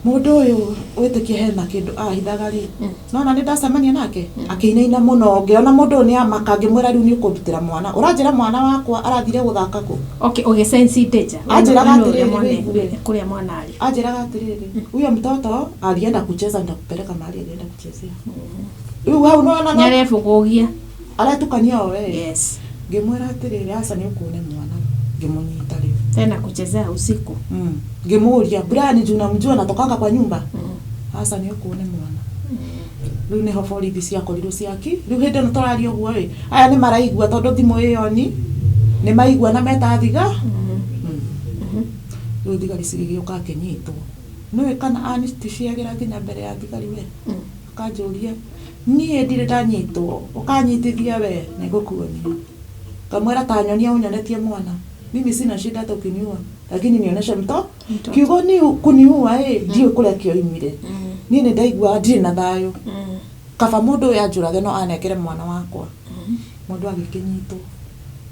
Mũndũ ũyũ wĩtĩkie hena kĩndũ ahithaga rĩ, nona nĩ ndacemania nake, akĩinaina mũno, ngĩona mũndũ ũyũ nĩ amaka, ngĩmwĩra rĩu nĩ ũkũndutĩra mwana. Ũranjĩra mwana wakwa arathire gũthaka kũ? Okay, ũgĩsense danger. Anjĩraga Wena ũrĩa atĩrĩrĩ, wĩigue. kũrĩa mwana arĩ. Anjĩraga atĩrĩrĩ, huyo mtoto alienda kucheza, nitakupeleka mahali alienda kuchezea. Rĩu hau nĩwona Nĩ arebũgũgia. aretukania o we. Yes. Ngĩmwĩra atĩrĩrĩ, aca nĩ ũkuone mwana. Ngĩmũnyita rĩu. Tena kuchezea usiku. Ngĩmũria, Brian juu namjua anatokanga kwa nyumba. Aca nĩ ũkuone mwana. Rĩu nĩho borithi ciakorirwo ciaki. Rĩu hĩndĩ ĩno tũraria ũguo rĩ, aya nĩ maraigua tondũ thimũ ĩyo nĩ maigua na meta thiga. Rĩu thigari cigĩgĩũka akĩnyitwo. Nĩũĩ kana aniticiagĩra nginya mbere ya thigari we? Akanjũria, niĩ ndirĩ ndanyitwo, ũkanyitithia we, nĩngũkuonia. Ngamwĩra ta nyonia ũnyonetie mwana. Mimi sina shida hata ukiniua, lakini nionyeshe mto. Mtoto. Kiugo ni kuniua ĩ, ndiũĩ kũrĩa kĩoimire. Niĩ nĩ ndaigua ndirĩ na thayũ. Kaba mũndũ ũyũ anjũrage no anengere mwana wakwa. Mũndũ agĩkĩnyitwo,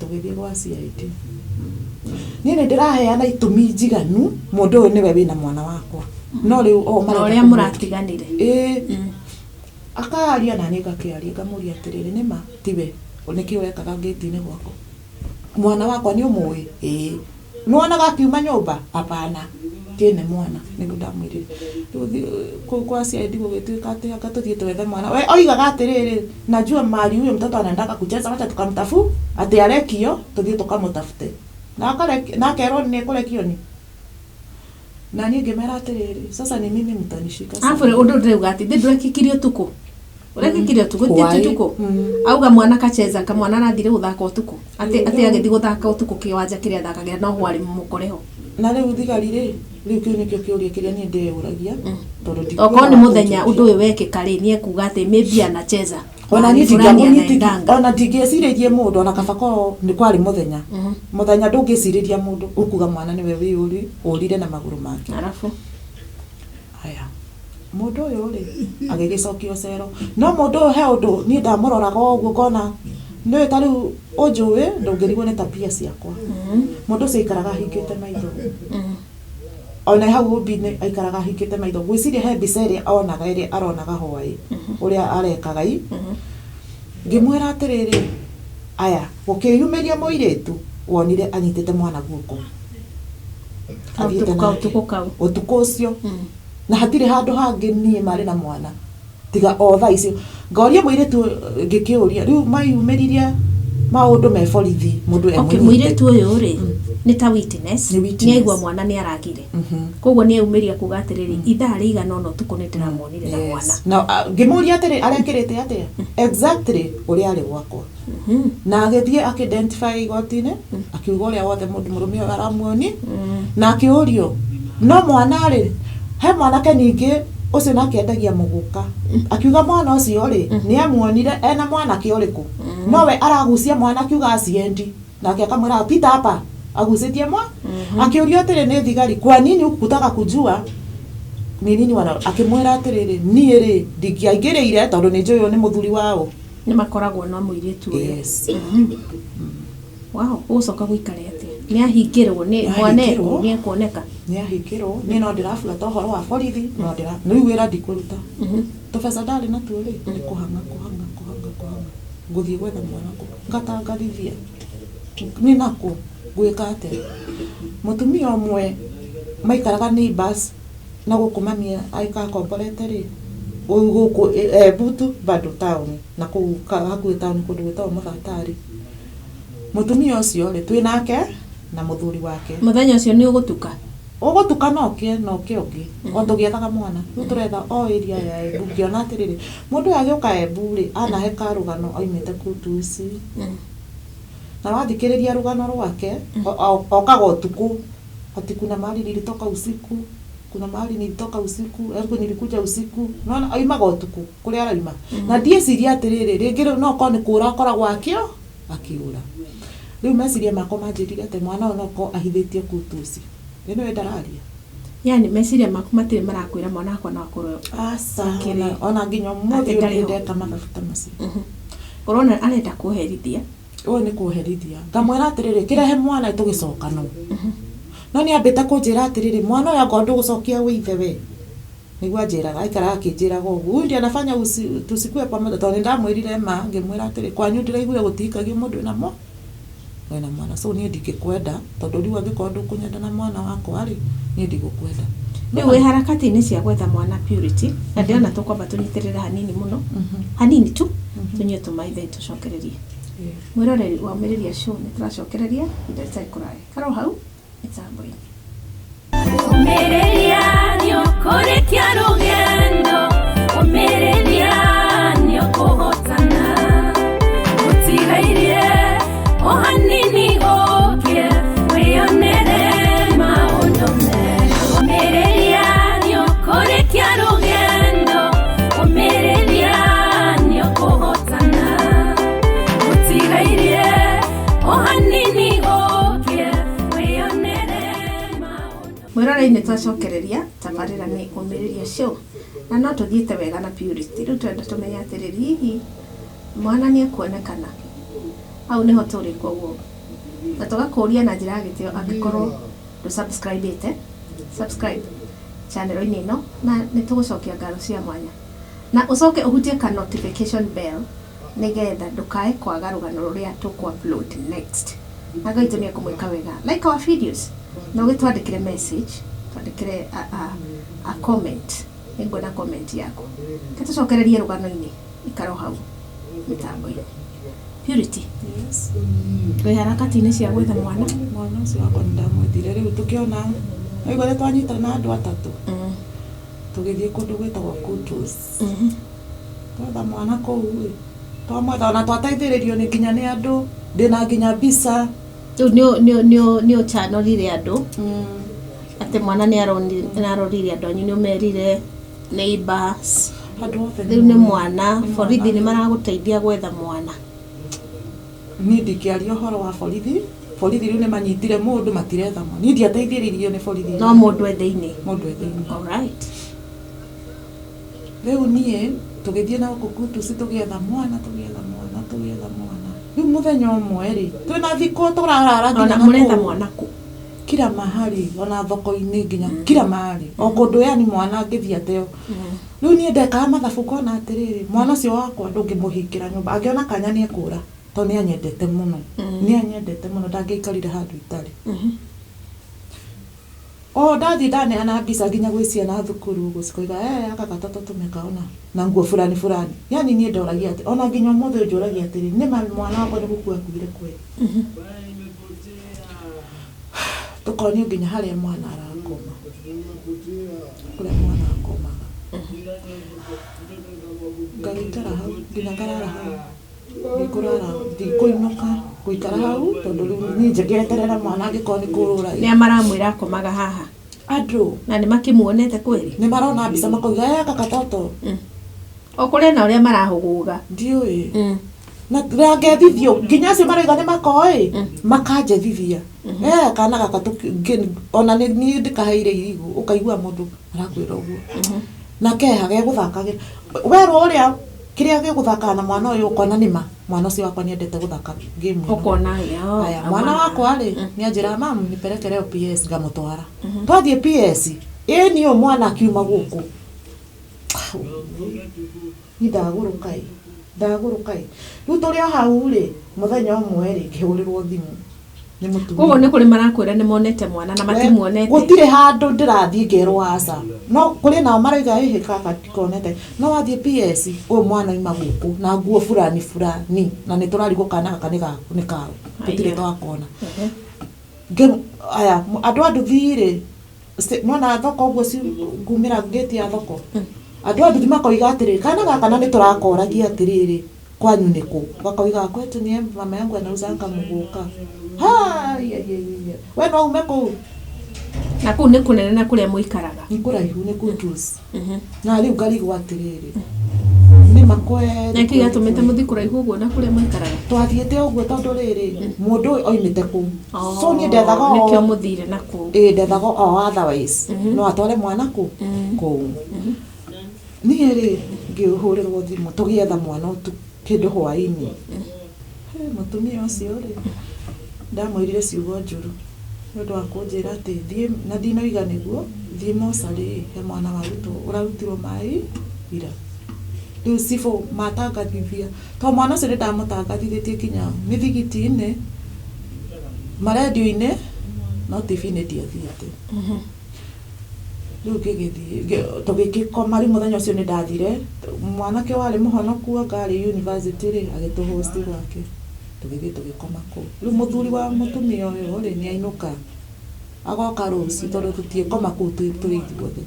tũgĩthiĩ gwa CID. Niĩ nĩ ndĩraheana itũmi njiganu, mũndũ ũyũ nĩwe wĩna mwana wakwa. No rĩu o Na marenda ũrĩa kũmũ- mũratiganire. Ĩĩ. Akaria na niĩ ngakĩaria, ngamũria atĩrĩrĩ, nĩma tiwe, nĩkĩ ũrekaga ngĩti-inĩ gwakwa? Mwana wakwa nĩ ũmũĩ? Ĩĩ. Nĩwonaga akiuma nyũmba? Hapana. Kĩne mwana, nĩguo ndamwĩrire. Rĩu kũu kwa CID gũgĩtuĩka atĩ anga tũthiĩ twethe mwana. We oigaga atĩrĩrĩ, najua mahali huyo mtoto anaendaka kucheza, wacha tukamtafu, atĩ arekio, tũthiĩ tũkamũtafute. Na akerwo nĩ ekũrekio nĩ. Na niĩ ngĩmera atĩrĩrĩ, sasa ni mimi mtanishika sana. Arabu ũndũ ndĩrauga atĩ ndĩ ndũrekĩkire ũtukũ. Ũrekĩkire ũtukũ ti Hwaĩ. ũtukũ. Auga mwana kacheza, kamwana arathire gũthaka ũtukũ. Atĩ agĩthiĩ gũthaka ũtukũ kĩwanja kĩrĩa athakagĩra no hwarĩ mũkoreho. Na rĩu thigari rĩ, rĩu kĩu nĩkĩo kĩũria kĩrĩa niĩ ndĩyũragia, tondũ Okorwo nĩ ndikuonaga mũthenya kũnjũkia. ũndũ ũyũ wekĩka rĩ, nĩ ekuga atĩ maybe anacheza. Ona niĩ Fulani ndingĩamũnyitithia anaendanga. ona ndingĩecirĩrie mũndũ ona kaba korwo nĩ kwarĩ mũthenya. Mũthenya ndũngĩcirĩria mũndũ ũkuga mwana nĩwe wĩyũri ũrire na magũrũ make. Arabu Aya, mũndũ ũyũ rĩ agĩgĩcokio cero, no mũndũ ũyũ he ũndũ niĩ ndamũroraga ũguo ngona nĩũĩ ta rĩu ũnjũĩ ndũngĩrigwo nĩ tabia ciakwa. Mũndũ ũcio aikaraga ahingĩte maitho, ona hau ũmbi-inĩ aikaraga ahingĩte maitho, ngwĩciria he mbica ĩrĩa onaga ĩrĩa aronaga hwaĩ ũrĩa arekaga i. Ngĩmwĩra atĩrĩrĩ, aya gũkĩyumĩria mũirĩtu wonire anyitĩte mwana guoko athiĩte Kaũtukũ nake. ũtukũ kau. Ũtukũ ũcio, na hatirĩ handũ hangĩ niĩ marĩ na mwana tiga o thaa icio. Ngoria mũirĩtu ngĩkĩũria rĩu mayumĩririe maũndũ me borithi mũndũ Okay, emũnyite. mũirĩtu ũyũ rĩ nĩ ta witness, Nĩ witness. nĩ aigua mwana nĩ aragire, koguo nĩ aumĩria kuga atĩrĩrĩ, ithaa rĩigana ũna ũtukũ nĩ ndĩramuonire na mwana. Na ngĩmũria atĩrĩ arekĩrĩte atĩa exactly ũrĩa arĩ gwakwa, na agĩthiĩ akĩidentify igoti-inĩ akiuga ũrĩa wothe mũndũ mũrũme ũyũ aramuoni, na akĩũrio no mwana rĩ he mwanake ningĩ ũcio nake endagia mũgũka, akiuga mwana ũcio rĩ nĩ amuonire ena mwanake ũrĩkũ, nowe aragucia mwana akiuga aciendi, nake akamwĩra pita hapa agucĩtie mwa. Akĩũrio atĩrĩ nĩ thigari, kwa nini hukutaka kujua ni nini wana, akĩmwĩra atĩrĩrĩ niĩ rĩ ndingĩaingĩrĩire tondũ nĩ njũĩ ũyũ nĩ mũthuri wao. Nĩ makoragwo na mũirĩtu ũyũ. Yes. Wow, ũgũcoka gũikare atĩa? Nĩ ahingĩrwo nĩ mwana Nĩ ahingĩrwo. nĩ ekuoneka. Nĩ ahingĩrwo, niĩ no ndĩrabuata ũhoro wa borithi, no ndĩra rĩu wĩra ndikũruta, tũbeca ndarĩ natuo rĩ nĩ kũhang'a kũhang'a kũhang'a kũhang'a ngũthiĩ gwetha mwana kũ ngatangathithia nĩ nakũ ngwĩka atĩa. Mũtumia ũmwe maikaraga neighbors na gũkũ mami aikakomborete rĩ gũkũ Embu bado taũni na kũu hakuhĩ taũni kũndũ gwĩtagwo Mũthatari. Mũtumia ũcio rĩ twĩ nake na mũthuri wake. Mũthenya ũcio nĩ ũgũtuka. Ũgũtuka no ũkĩe na ũkĩe ũngĩ o tũgĩethaga mwana rĩu tũretha o area ya Embu, ngĩona atĩrĩrĩ mũndũ ũyũ agĩũka Embu rĩ anahe karũgano aumĩte Kutusi, na wathikĩrĩria rũgano rwake okaga ũtukũ ati kuna mahali nilitoka usiku, kuna mahali nilitoka usiku, Embu nilikuja usiku, nona aumaga ũtukũ kũrĩa arauma, na ndieciria atĩrĩrĩ rĩngĩ rĩu no korwo nĩ kũra akoragwo akĩo akĩũra. Rĩu meciria makwa manjĩrire atĩ mwana ũyũ no korwo ahithĩtio Kutusi, ĩ nĩwe ndararia. Yani meciria maku matirĩ marakwĩra mwana wakwa no akorwo Aca, Akĩrĩ. ona nginya ũmũthĩ Atĩ ndarĩ ũyũ ho. ndeka mathabu ta macio. Ũrona arenda kũherithia. Ũyũ nĩ kũherithia, ngamwĩra atĩrĩrĩ kĩrehe mwana tũgĩcoka no no nĩ ambĩte kũnjĩra atĩrĩrĩ mwana ũyũ angorwo ndũgũcokia wĩ ithe we nĩguo anjĩraga, aikaraga akĩnjĩraga ũguo huyu ndiye anafanya tusikue pamoja, tondũ nĩndamwĩrire ma ngĩmwĩra atĩrĩ kwanyu ndĩraiguire gũtihikagio mũndũ wĩna mo wĩna mwana, so niĩ ndingĩkwenda tondũ rĩu angĩkorwo ndũkũnyenda na mwana wakwa rĩ niĩ ndigũkwenda. Rĩu wĩ harakati-inĩ cia gwetha mwana Purity, na ndĩrona tũkwamba tũnyitĩrĩre hanini mũno, hanini tu tũnyue tũmaithe tũcokererie. Mwĩroreri wa Ũmĩrĩria Show, nĩ tũracokereria ihinda rĩtarĩ kũraya, karwo hau mĩtambo-inĩ. Ũmĩrĩria nĩũkũrĩkia rũgendo, ũmĩrĩria nĩũkũhotana, gũtigairie o hanini ũkĩe wĩyonere maũndũ mega. Ũmĩrĩria nĩũkũrĩkia rũgendo, ũmĩrĩria nĩũkũhotana, gũtigairie o hanini ũkĩe wĩyonere maũndũ. Mwĩroreri, nĩ twacokereria tabarĩra nĩ Ũmĩrĩria Show, na no tũthiĩte wega na Purity. Rĩu tũrenda tũmenye atĩrĩrĩ, hihi mwana nĩ ekuonekana? Hau nĩho tũrĩ, koguo na tũgakũria na njĩra ya gĩtĩo, angĩkorwo ndũ subscribe subscribe channel-inĩ ĩno, na nĩ tũgũcokia ngatho cia mwanya, na ũcoke ũhutie ka notification bell nĩgetha ndũkae kwaga rũgano rũrĩa tũkũ-upload next, na Ngai tũ nĩ ekũmwĩka wega. Like our videos na ũgĩtwandĩkĩre message, twandĩkĩre a comment, nĩnguona comment yaku. Ke tũcokererie rũgano-inĩ, ikaro hau mĩtambo-inĩ. Purity, Yes. wĩ harakati-inĩ cia gwetha mwana. Mwana ũcio wakwa nĩndamwethire rĩu tũkĩona aigua nĩ twanyitana andũ atatũ tũgĩthiĩ kũndũ gwĩtagwo Kutus twetha mwana kũu ĩ twamwetha ona twateithĩrĩrio nĩ nginya nĩ andũ ndĩna nginya mbica. Rĩu nĩ ũcanorire andũ atĩ mwana nĩ arorire andũ anyu, nĩ ũmerire neighbors? Handũ hothe Rĩu nĩ mwana, Nĩ borithi mwana. nĩ maragũteithia gwetha mwana. Niĩ ndingĩaria ũhoro wa borithi. Borithi rĩu nĩ manyitire mũndũ, matiretha mwana. Niĩ ndiateithĩrĩirio nĩ borithi. No mũndũ e thĩinĩ. Mũndũ e thĩinĩ. Alright. Rĩu niĩ tũgĩthiĩ na gũkũ Kutusi, tũgĩetha mwana, tũgĩetha mwana, tũgĩetha mwana. Rĩu mũthenya ũmwe rĩ, twĩna thikũ tũrarara nginya Ona na mũretha kũu. mwana kũ? Kila mahali, ona thoko-inĩ, nginya kila mahali, o kũndũ, yani mwana angĩthiĩ ateo. Rĩu niĩ ndekaga mathabu ngona atĩrĩrĩ, mwana ũcio wakwa ndũngĩmũhingĩra nyũmba, angĩona kanya nĩ ekũra, tondũ nĩ anyendete mũno, nĩ anyendete mũno, ndangĩaikarire handũ itarĩ. O ndathiĩ ndaneana mbica nginya gwĩ ciana thukuru ũguo, cikoiga, "Eh, aka gatoto tumekaona na nguo fulani fulani." Yani niĩ ndoragia atĩ ona nginya ũmũthĩ ũyũ njũragia atĩrĩ, nĩ ma mwana wakwa nĩ gũkua akuire kweli? Tũkonio nginya harĩa mwana arakoma, kũrĩa mwana akomaga. Ngagĩikara hau nginya ngarara hau, ndikũrara, ndikũinũka, ngũikara hau tondũ rĩu niĩ ngeterera mwana angĩkorwo nĩ kũrũra. Nĩ a maramwĩra akomaga haha? Andũ. Na nĩ makĩmuonete kweli? Nĩ marona mbica makoiga, "Eh, aka katoto." O kũrĩ na ũrĩa marahũgũga. Ndiũĩ na ngethithio nginya acio marauga nĩ makoĩ, makanjethithia, "Eh, kana gaka ona nĩ niĩ ndĩkaheire irigũ." Ũkaigua mũndũ arakwĩra ũguo na keha gegũthakagĩra werwo ũrĩa kĩrĩa gĩgũthakaga na mwana ũyũ, ũkona nĩma mwana ũcio wakwa nĩendete gũthaka game ĩno. Ũkona ya. Aya, mwana wakwa rĩ, nĩ anjĩra, "Mam, nipeleke leo PS." Ngamũtwara, twathiĩ PS, ĩni ũyũ mwana akiuma gũkũ ni ndagũrũka ĩ, ndagũrũka ĩ. Rĩu tũrĩ o hau rĩ, mũthenya ũmwe rĩ, ngĩhũrĩrwo thimũ nĩ mũtumia. Koguo nĩ kũrĩ marakwĩra nĩ monete mwana na matimuonete? Gũtirĩ handũ ndĩrathiĩ ngerwo aca, no kũrĩ nao marauga, "Ĩhĩ, kaka ndikonete." No wathiĩ PS, ũyũ mwana oima gũkũ na nguo fulani fulani, na nĩ tũrarigwo kana gaka nĩ gaku nĩ kaũ, tũtirĩ Aya. twakona. Aya, andũ a nduthi rĩ, nona thoko ũguo ngumĩra ngĩti ya thoko, andũ a nduthi makoiga atĩrĩ, kana gaka na nĩ tũrakoragia atĩrĩrĩ, "Kwanyu nĩ kũ?" Gakoiga, "Kwetu ni Embu, mama yangu anauzanga mũgũka." Hai, ai, ai, ai. We no ume kũu. Na kũu nĩ kũnene na kũrĩa mũikaraga? Nĩ kũraihu, nĩ Kutus. Na rĩu ngarigwo atĩrĩrĩ, nĩ makweri? Na kĩ gĩatũmĩte mũthiĩ kũraihu ũguo na kũrĩa mũikaraga? Twathiĩte ũguo tondũ rĩrĩ, mũndũ ũyũ oimĩte kũu, so niĩ ndethaga o Nĩkĩo mũthire na kũu. Ĩĩ, ndethaga o, otherwise no atware mwana kũ kũu. Niĩ rĩ, ngĩhũrĩrwo thimũ tũgĩetha mwana ũtukũ kĩndũ hwaĩ-inĩ. He, mũtumia ũcio rĩ, ndamwĩrire ciugo njũru nĩ ũndũ wa kũnjĩra atĩ thiĩ na ndinoiga nĩguo thiĩ mocarĩ, he mwana warutwo, ũrarutirwo maĩ ira. Rĩu cibũ matangathithia, tondũ mwana ũcio nĩ ndamũtangathithĩtie nginya mĩthigiti-inĩ, marendio-inĩ, no TV-inĩ ndiathiĩte. Rĩu ngĩgĩthiĩ tũgĩgĩkoma. Rĩu mũthenya ũcio nĩ ndathire, mwanake warĩ mũhonoku anga arĩ university rĩ, agĩtũhost gwake, tũgĩthiĩ tũgĩkoma kũu. Rĩu mũthuri wa mũtumia ũyũ rĩ, nĩ ainũka, agoka rũciũ, tondũ tũtiĩkoma kũu tũrĩ ithuothe,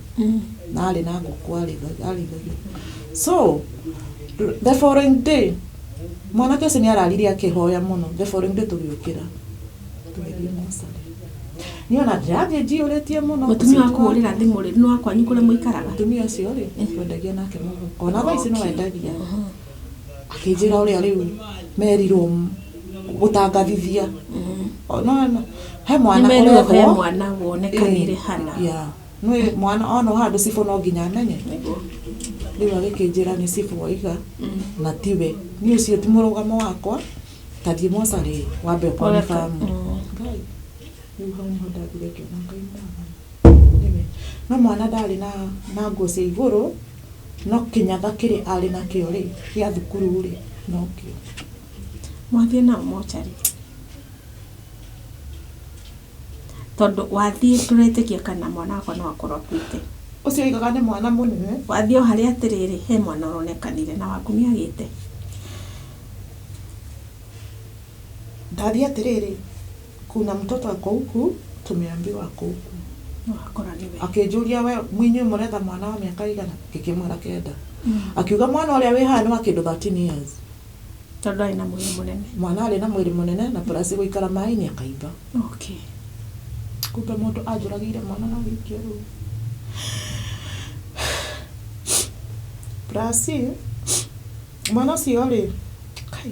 na arĩ na ngũkũ arĩithagia. So the following day mwanake ũcio nĩ ararire akĩhoya mũno. The following day tũgĩũkĩra, tũgĩthiĩ mocarĩ. Niĩ ona ndĩrathiĩ njiyũrĩtie mũno. Mũtumia wa kũhũrĩra thimũ rĩ, nĩ wa kwanyu kũrĩa mũikaraga? Mũtumia ũcio rĩ, twendagia nake mũhuko, ona thaa ici no endagia. Akĩnjĩra ũrĩa rĩu merirwo gũtangathithia. No he mwana Nĩ merirwo he ũrethwo. mwana wonekanire hana. Yeah. Nĩ mwana ona handũ cibũ no nginya amenye. Nĩguo. Rĩu agĩkĩnjĩra nĩ cibũ waiga na tiwe, niĩ ũcio ti mũrũgamo wakwa, tathiĩ mocarĩ wambe ũkonfirm. Ngai, rĩu hau nĩho ndathire ngĩona Ngai mwathani nĩwe. No mwana ndarĩ na nguo cia igũrũ, no kĩnyatha kĩrĩa arĩ nakĩo rĩ, gĩa thukuru rĩ, nokĩo. Mwathiĩ nao mocarĩ, tondũ wathiĩ ndũretĩkia kana mwana wakwa no akorwo akuĩte. Ũcio oigaga nĩ mwana mũnene. Wathiĩ o harĩa atĩrĩrĩ, he mwana ũronekanire na waku nĩ agĩte. Ndathiĩ atĩrĩrĩ, "Kuna mtoto ako huku, tumeambiwa ako huku." No akora nĩwe. Akĩnjũria, "We mwinyuĩ mũretha mwana wa mĩaka igana?" Ngĩkĩmwĩra 9. Akiuga mwana ũrĩa wĩ haha nĩ wa kĩndũ 13 years. Tondũ arĩ na mwĩrĩ mũnene. Mwana arĩ na mwĩrĩ mũnene na plus gũikara maĩ-inĩ akaimba. Kumbe mũndũ anjũragĩire mwana na gĩikia rũĩ. Plus mwana ũcio rĩ, kai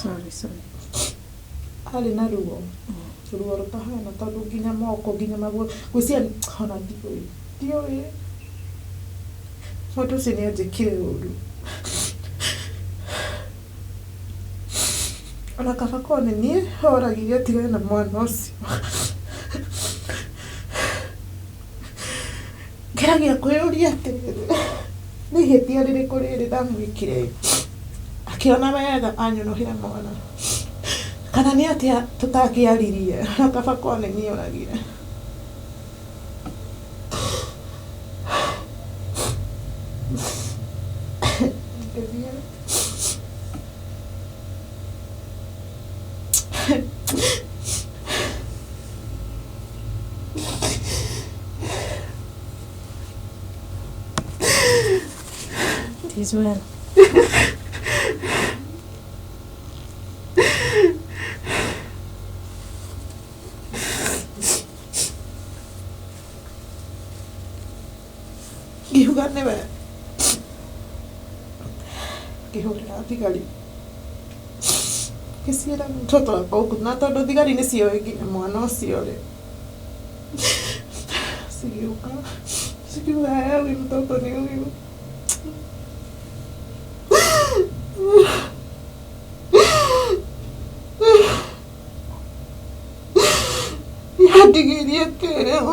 Sorry, sorry. Arĩ na ruo, ruo rũtahana, tondũ nginya moko, nginya magũrũ, ngwĩciria ona ndiũĩ, ndiũĩ mũndũ ũcio nĩ anjĩkire ũru. Ona kaba korwo nĩ niĩ oragire atigane na mwana ũcio. Ngeragia kwĩyũria atĩrĩrĩ, nĩ ihĩtia rĩrĩkũ rĩrĩ ndamwĩkire akĩona wega anyũnũhĩre mwana, kana nĩ atĩa tũtangĩaririe? Ona kaba korwo nĩ niĩ oragire. Ngĩthiĩ. It is well. Ngiuga nĩwe, ngĩhũrĩra thigari, ngĩciĩra mtoto wakwa gũkũ, na tondũ thigari nĩ cioĩ nginya mwana ũcio rĩ, cigĩũka cikiuga, "Haya, huyu mtoto ni huyu." Yandigĩirie kĩrĩu.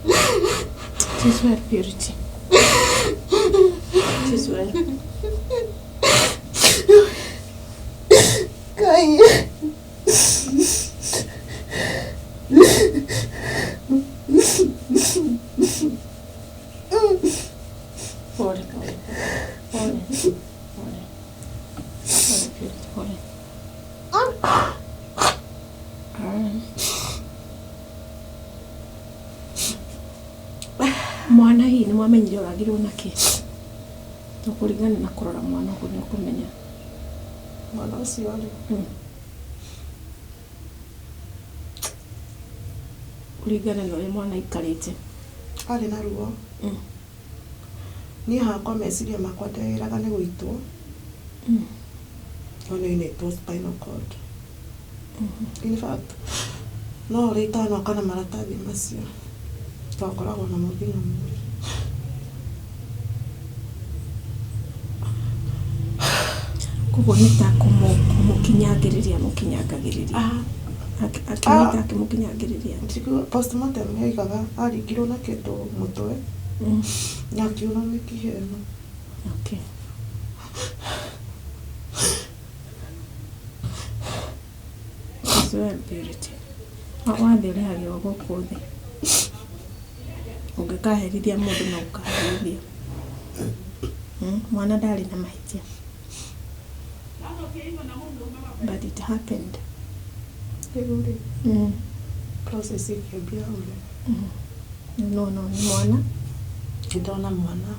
It is well, Purity. It is well. Ngai. Pole, pole, pole, pole. Pole, Purity, pole. Mwana hihi nĩ mwamenyire oragirwo na kĩ? Tũkũringana na kũrora mwana ũguo nĩ ũkũmenya. Mwana ũcio rĩ, Kũringana na ũrĩa mwana aikarĩte. Arĩ na ruo. Niĩ hakwa meciria makwa ndeĩraga nĩ gũitwo, no nĩ oinĩtwo spinal cord. In fact, no ũrĩa itanoka na maratathi macio, twakoragwo namo nginya ũmũthĩ. Koguo nĩ ta kũmũkinyangĩrĩria mũkinyangagĩrĩria. Ah. Akĩmwĩta akĩmũkinyangĩrĩria. Postmortem yoigaga aringirwo na kĩndũ mũtwe na akiuna mĩkiha ĩno. Okay. It's well, Purity. Wathe ũrĩhagĩrwo gũkũ thĩ. Ũngĩkaherithia mũndũ no ũkaherithio. Mwana ndarĩ na mahĩtia. But it happened. Rĩu rĩ, process ĩkĩambia hau rĩ, No, nĩ mwana. Nĩndona mwana.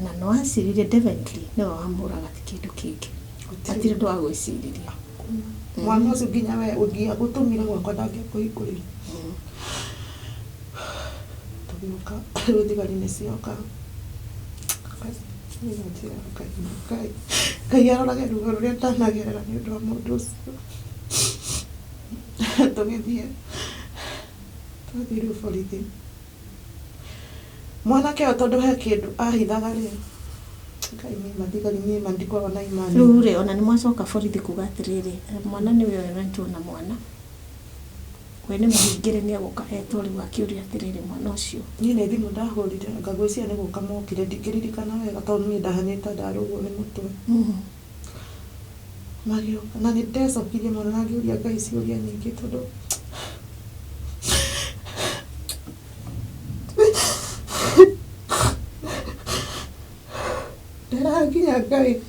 Na no aciririe definitely nĩwe wamũraga, ti kĩndũ kĩngĩ. Hatirĩ ũndũ wa gwĩcirĩria. Mwana ũcio nginya we ũngĩagũtũmire gwakwa ndangĩakũhingũrĩire. Tũgĩũka rĩu, thigari nĩ cioka. Niĩ njĩra Ngai, Ngai, Ngai arorage ruo rũrĩa ndanagerera nĩ ũndũ wa mũndũ ũcio. Tũgĩthiĩ, twathiĩ rĩu borithi, mwanake ũyũ tondũ he kĩndũ ahithaga rĩ, Ngai niĩ mathigari, niĩ ma ndikoragwo na imani. Rĩu rĩ, ona nĩ mwacoka borithi kuga atĩrĩrĩ, mwana nĩwe ũyũ na nĩtuona mwana. We nĩ mũhingĩre, nĩ egũka etwo rĩu akĩũria atĩrĩrĩ, mwana ũcio. Niĩ nĩ thimũ ndahũrire, ngagwĩciria nĩ gũka mokire, ndingĩririkana wega tondũ niĩ ndahanĩte ndarũgwo nĩ mũtwe. Magĩũka na nĩ ndecokirie mũno na ngĩũria Ngai ciũria nyingĩ tondũ nderaga nginya Ngai.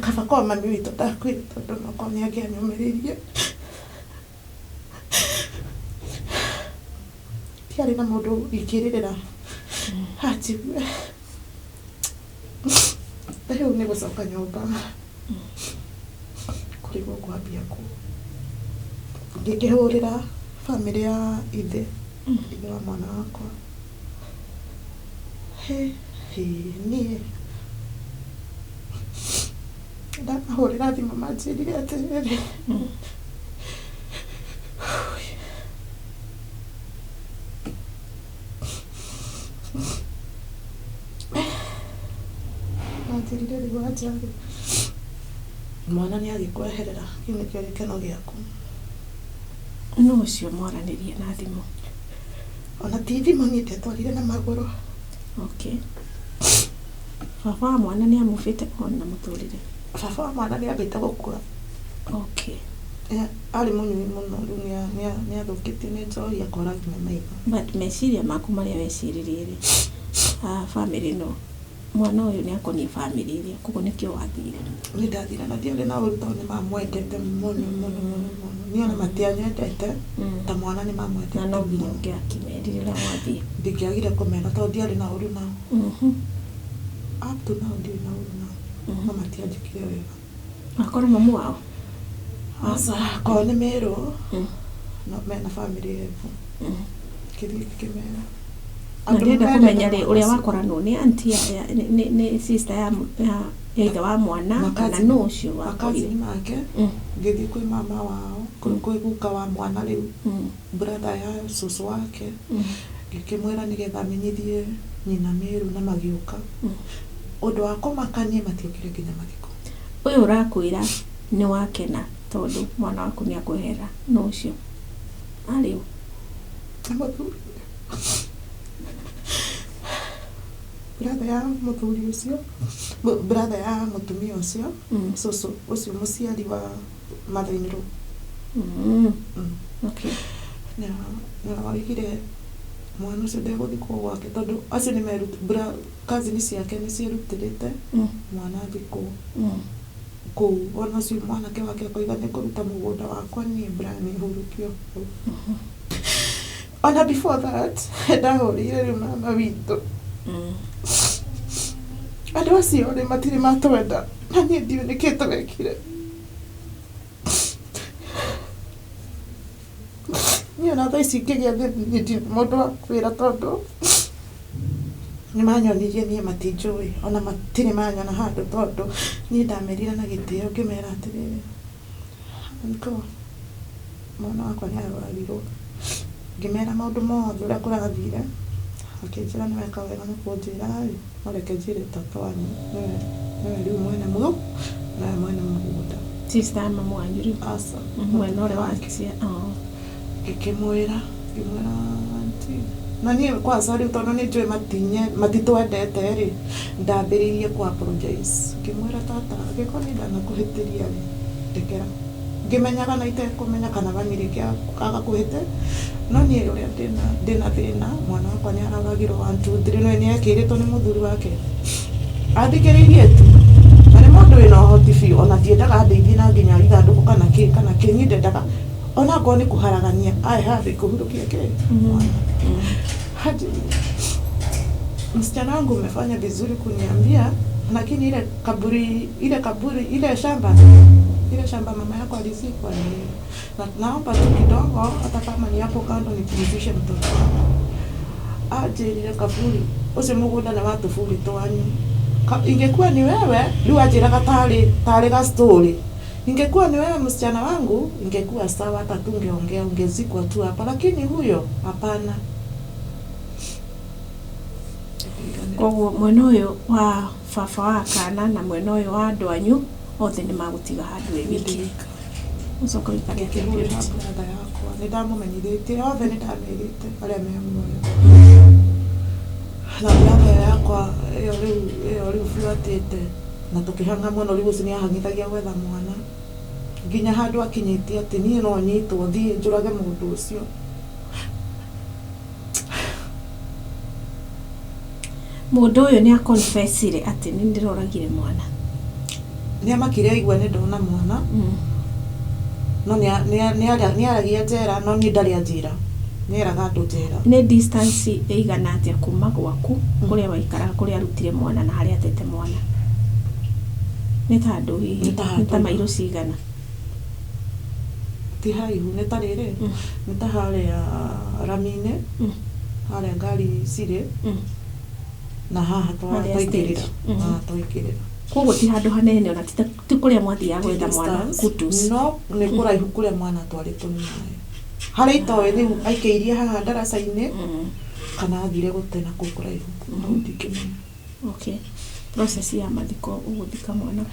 Kaba korwo mami witũ ndakuire tondũ nokorwo nĩ angĩanyũmĩrĩirie. Ndiarĩ na mũndũ ingĩrĩrĩra anjigue. Rĩu nĩ gũcoka nyũmba kũrigwo ngwambia kũ. Ngĩkĩhũrĩra bamĩrĩ ya ithe, ithe wa mwana wakwa. Hĩ hĩ niĩ ndamahũrĩra thimũ manjĩrire atĩrĩrĩ, manjĩrire rĩu anja rĩ, mwana nĩ agĩkweherera, kĩu nĩkĩo gĩkeno gĩaku. Nũ ũcio mwaranĩria na thimũ? Ona ti thimũ niĩ ndetwarire na magũrũ. Okay. Baba wa mwana nĩ amũbĩte ona mũtũrĩre? Baba wa mwana nĩ ambĩte gũkua. Okay. Arĩ mũnyui mũno rĩu nĩ athũkĩtio nĩ njohi akora nginya maitho. But meciria maku marĩa weciririe rĩ, bamĩrĩ ĩno, mwana ũyũ nĩ akoniĩ bamĩrĩ ĩrĩa, koguo nĩkĩo wathire. Niĩ ndathire na ndiarĩ na ũru tondũ nĩ mamwendete mũno mũno mũno mũno. Niĩ ona matianyendete ta mwana nĩ mamwendete Na no nginya mũno. ũngĩakĩmerire ũrĩa gwathiĩ. Ndingĩagire kũmera tondũ ndiarĩ na ũru nao. Up to now ndirĩ na ũru nao. No matianjĩkire wega. Wakorwo mamu wao? Aca, korwo nĩ merwo no mena bamĩrĩ Embu. Ngĩthiĩ ngĩkĩmera. Na ndĩrenda kũmenya rĩ, ũrĩa wakoranwo nĩ auntie ya nĩ sister ya ya ithe wa mwana kana nũ ũcio wakorire? Makazini make ngĩthiĩ kwĩ mama wao, kwĩ guka wa mwana rĩu, brother ya cũcũ wake, ngĩkĩmwĩra nĩgetha amenyithie nyina Meru na magĩũka. Ũndũ wa kũmakania matiokire nginya mathiko. Ũyũ ũrakwĩra nĩ wakena tondũ mwana waku nĩ akwehera, nũ ũcio? Arĩ ũ? Nĩ mũthuri. Brother ya mũthuri ũcio, brother ya mũtumia ũcio, cũcũ ũcio mũciari wa mother in law. Okay. Na oigire mwana ũcio ndegũthikwo gwake tondũ acio nĩ cousin ciake nĩ ciĩrutĩrĩte mwana athikwo kũu. Ona ũcio mwanake wake akoiga nĩ ngũruta mũgũnda wakwa niĩ Brian hurũkio hau. Ona before that ndahũrĩire rĩu mama witũ. Andũ acio rĩ matirĩ matwenda na niĩ ndiũĩ nĩkĩ twekire. Niĩ ona thaa ici ingĩgĩa thĩna niĩ ndirĩ mũndũ wa kwĩra tondũ nĩ manyonirie niĩ matinjũĩ ona matirĩ manyona handũ tondũ niĩ ndamerire na gĩtĩo ngĩmera atĩrĩrĩ, uncle, mwana wakwa nĩ aroragirwo. Ngĩmera maũndũ mothe ũrĩa kũrathire, akĩnjĩra nĩ weka wega nĩ kũnjĩra ĩ, no reke njĩre tata wanyu nĩwe rĩu mwene nĩwe mwene mũgũnda. Sister ya mamu wanyu rĩu? Aca. Mwena ũrĩa wa oh. Ngĩkĩmwĩra, ngĩmwĩra auntie. Na niĩ kwanza rĩu tondũ nĩ njũĩ matitwendete rĩ, ndambĩrĩirie kũ apologize. Ngĩmwĩra tata, angĩkorwo nĩ ndanakũhĩtĩria rĩ, ndekera. Ngĩmenyaga na itekũmenya kana bamĩrĩ ĩngĩ agakũhĩte, no niĩ ũrĩa ndĩna thĩna, mwana wakwa nĩ aroragirwo 1 2 3, no nĩ ekĩrĩtwo nĩ mũthuri wake. Athikĩrĩirie tu. Na nĩ mũndũ wĩna ũhoti biũ, ona ndiendaga andeithie na nginya ithandũkũ kana kĩ kana kĩ, niĩ ndendaga ona akorwo nĩ kũharagania ae handũ kũhurũkia kĩ mwana. Anjĩrire, msichana wangu umefanya vizuri kuniambia, lakini ile kaburi, ile kaburi, ile shamba, ile shamba mama yako alizikwa ni na naomba tu kidogo, hata kama ni hapo kando nipumzishe mtoto wangu. Anjĩrire kaburi ũcio mũgũnda nĩ wa tũburi twanyu. Ingekuwa ni wewe, rĩu anjĩraga tarĩ ga story. Ingekuwa ni wewe msichana wangu, ingekuwa sawa, hata tungeongea, ungezikwa tu hapa, lakini huyo hapana. Koguo mwena ũyũ wa baba wa kana na mwena ũyũ wa andũ anyu othe nĩ magũtiga handũ wĩ wiki. Ũcoke ũikare atĩa Ngĩkĩhũrĩra Purity? brother yakwa, nĩ ndamũmenyithĩtie othe, nĩ ndamerĩte arĩa me muoyo. Na brother yakwa ĩyo rĩu, ĩyo rĩu buatĩte na tũkĩhang'a mũno, rĩu ũcio nĩ ahang'ithagia gwetha mwana nginya handũ akinyĩtie atĩ niĩ no nyitwo thiĩ njũrage mũndũ ũcio. Mũndũ ũyũ nĩ aconfessire atĩ nĩ ndĩroragire mwana. Nĩ amakire aigua nĩ ndona mwana. No nĩ aragia njera, no niĩ ndarĩ anjĩra, nĩ eraga andũ njera. Nĩ distance ĩigana atĩa kuma gwaku kũrĩa waikaraga, kũrĩa arutire mwana na harĩa atete mwana? Nĩ ta handũ hihi Nĩ ta nĩ ta handũ. Mairũ cigana? Ti haraihu, nĩ ta rĩrĩ, nĩ ta harĩa rami-inĩ, harĩa ngari cirĩ, na haha Harĩa twaingĩrĩra. stage. Haha twaingĩrĩra. Koguo ti handũ hanene ona ti kũrĩa mwathiaga gwetha mwana. Distance, Kutus. No nĩ kũraihu kũrĩa mwana atwarĩtwo nĩ maĩ, harĩa itoĩ rĩu aikĩirie haha ndaraca-inĩ, kana athire gũte na kũu kũraihu, hau ndingĩmenya. Okay, process ya mathiko, ũgũthika mwana kũ?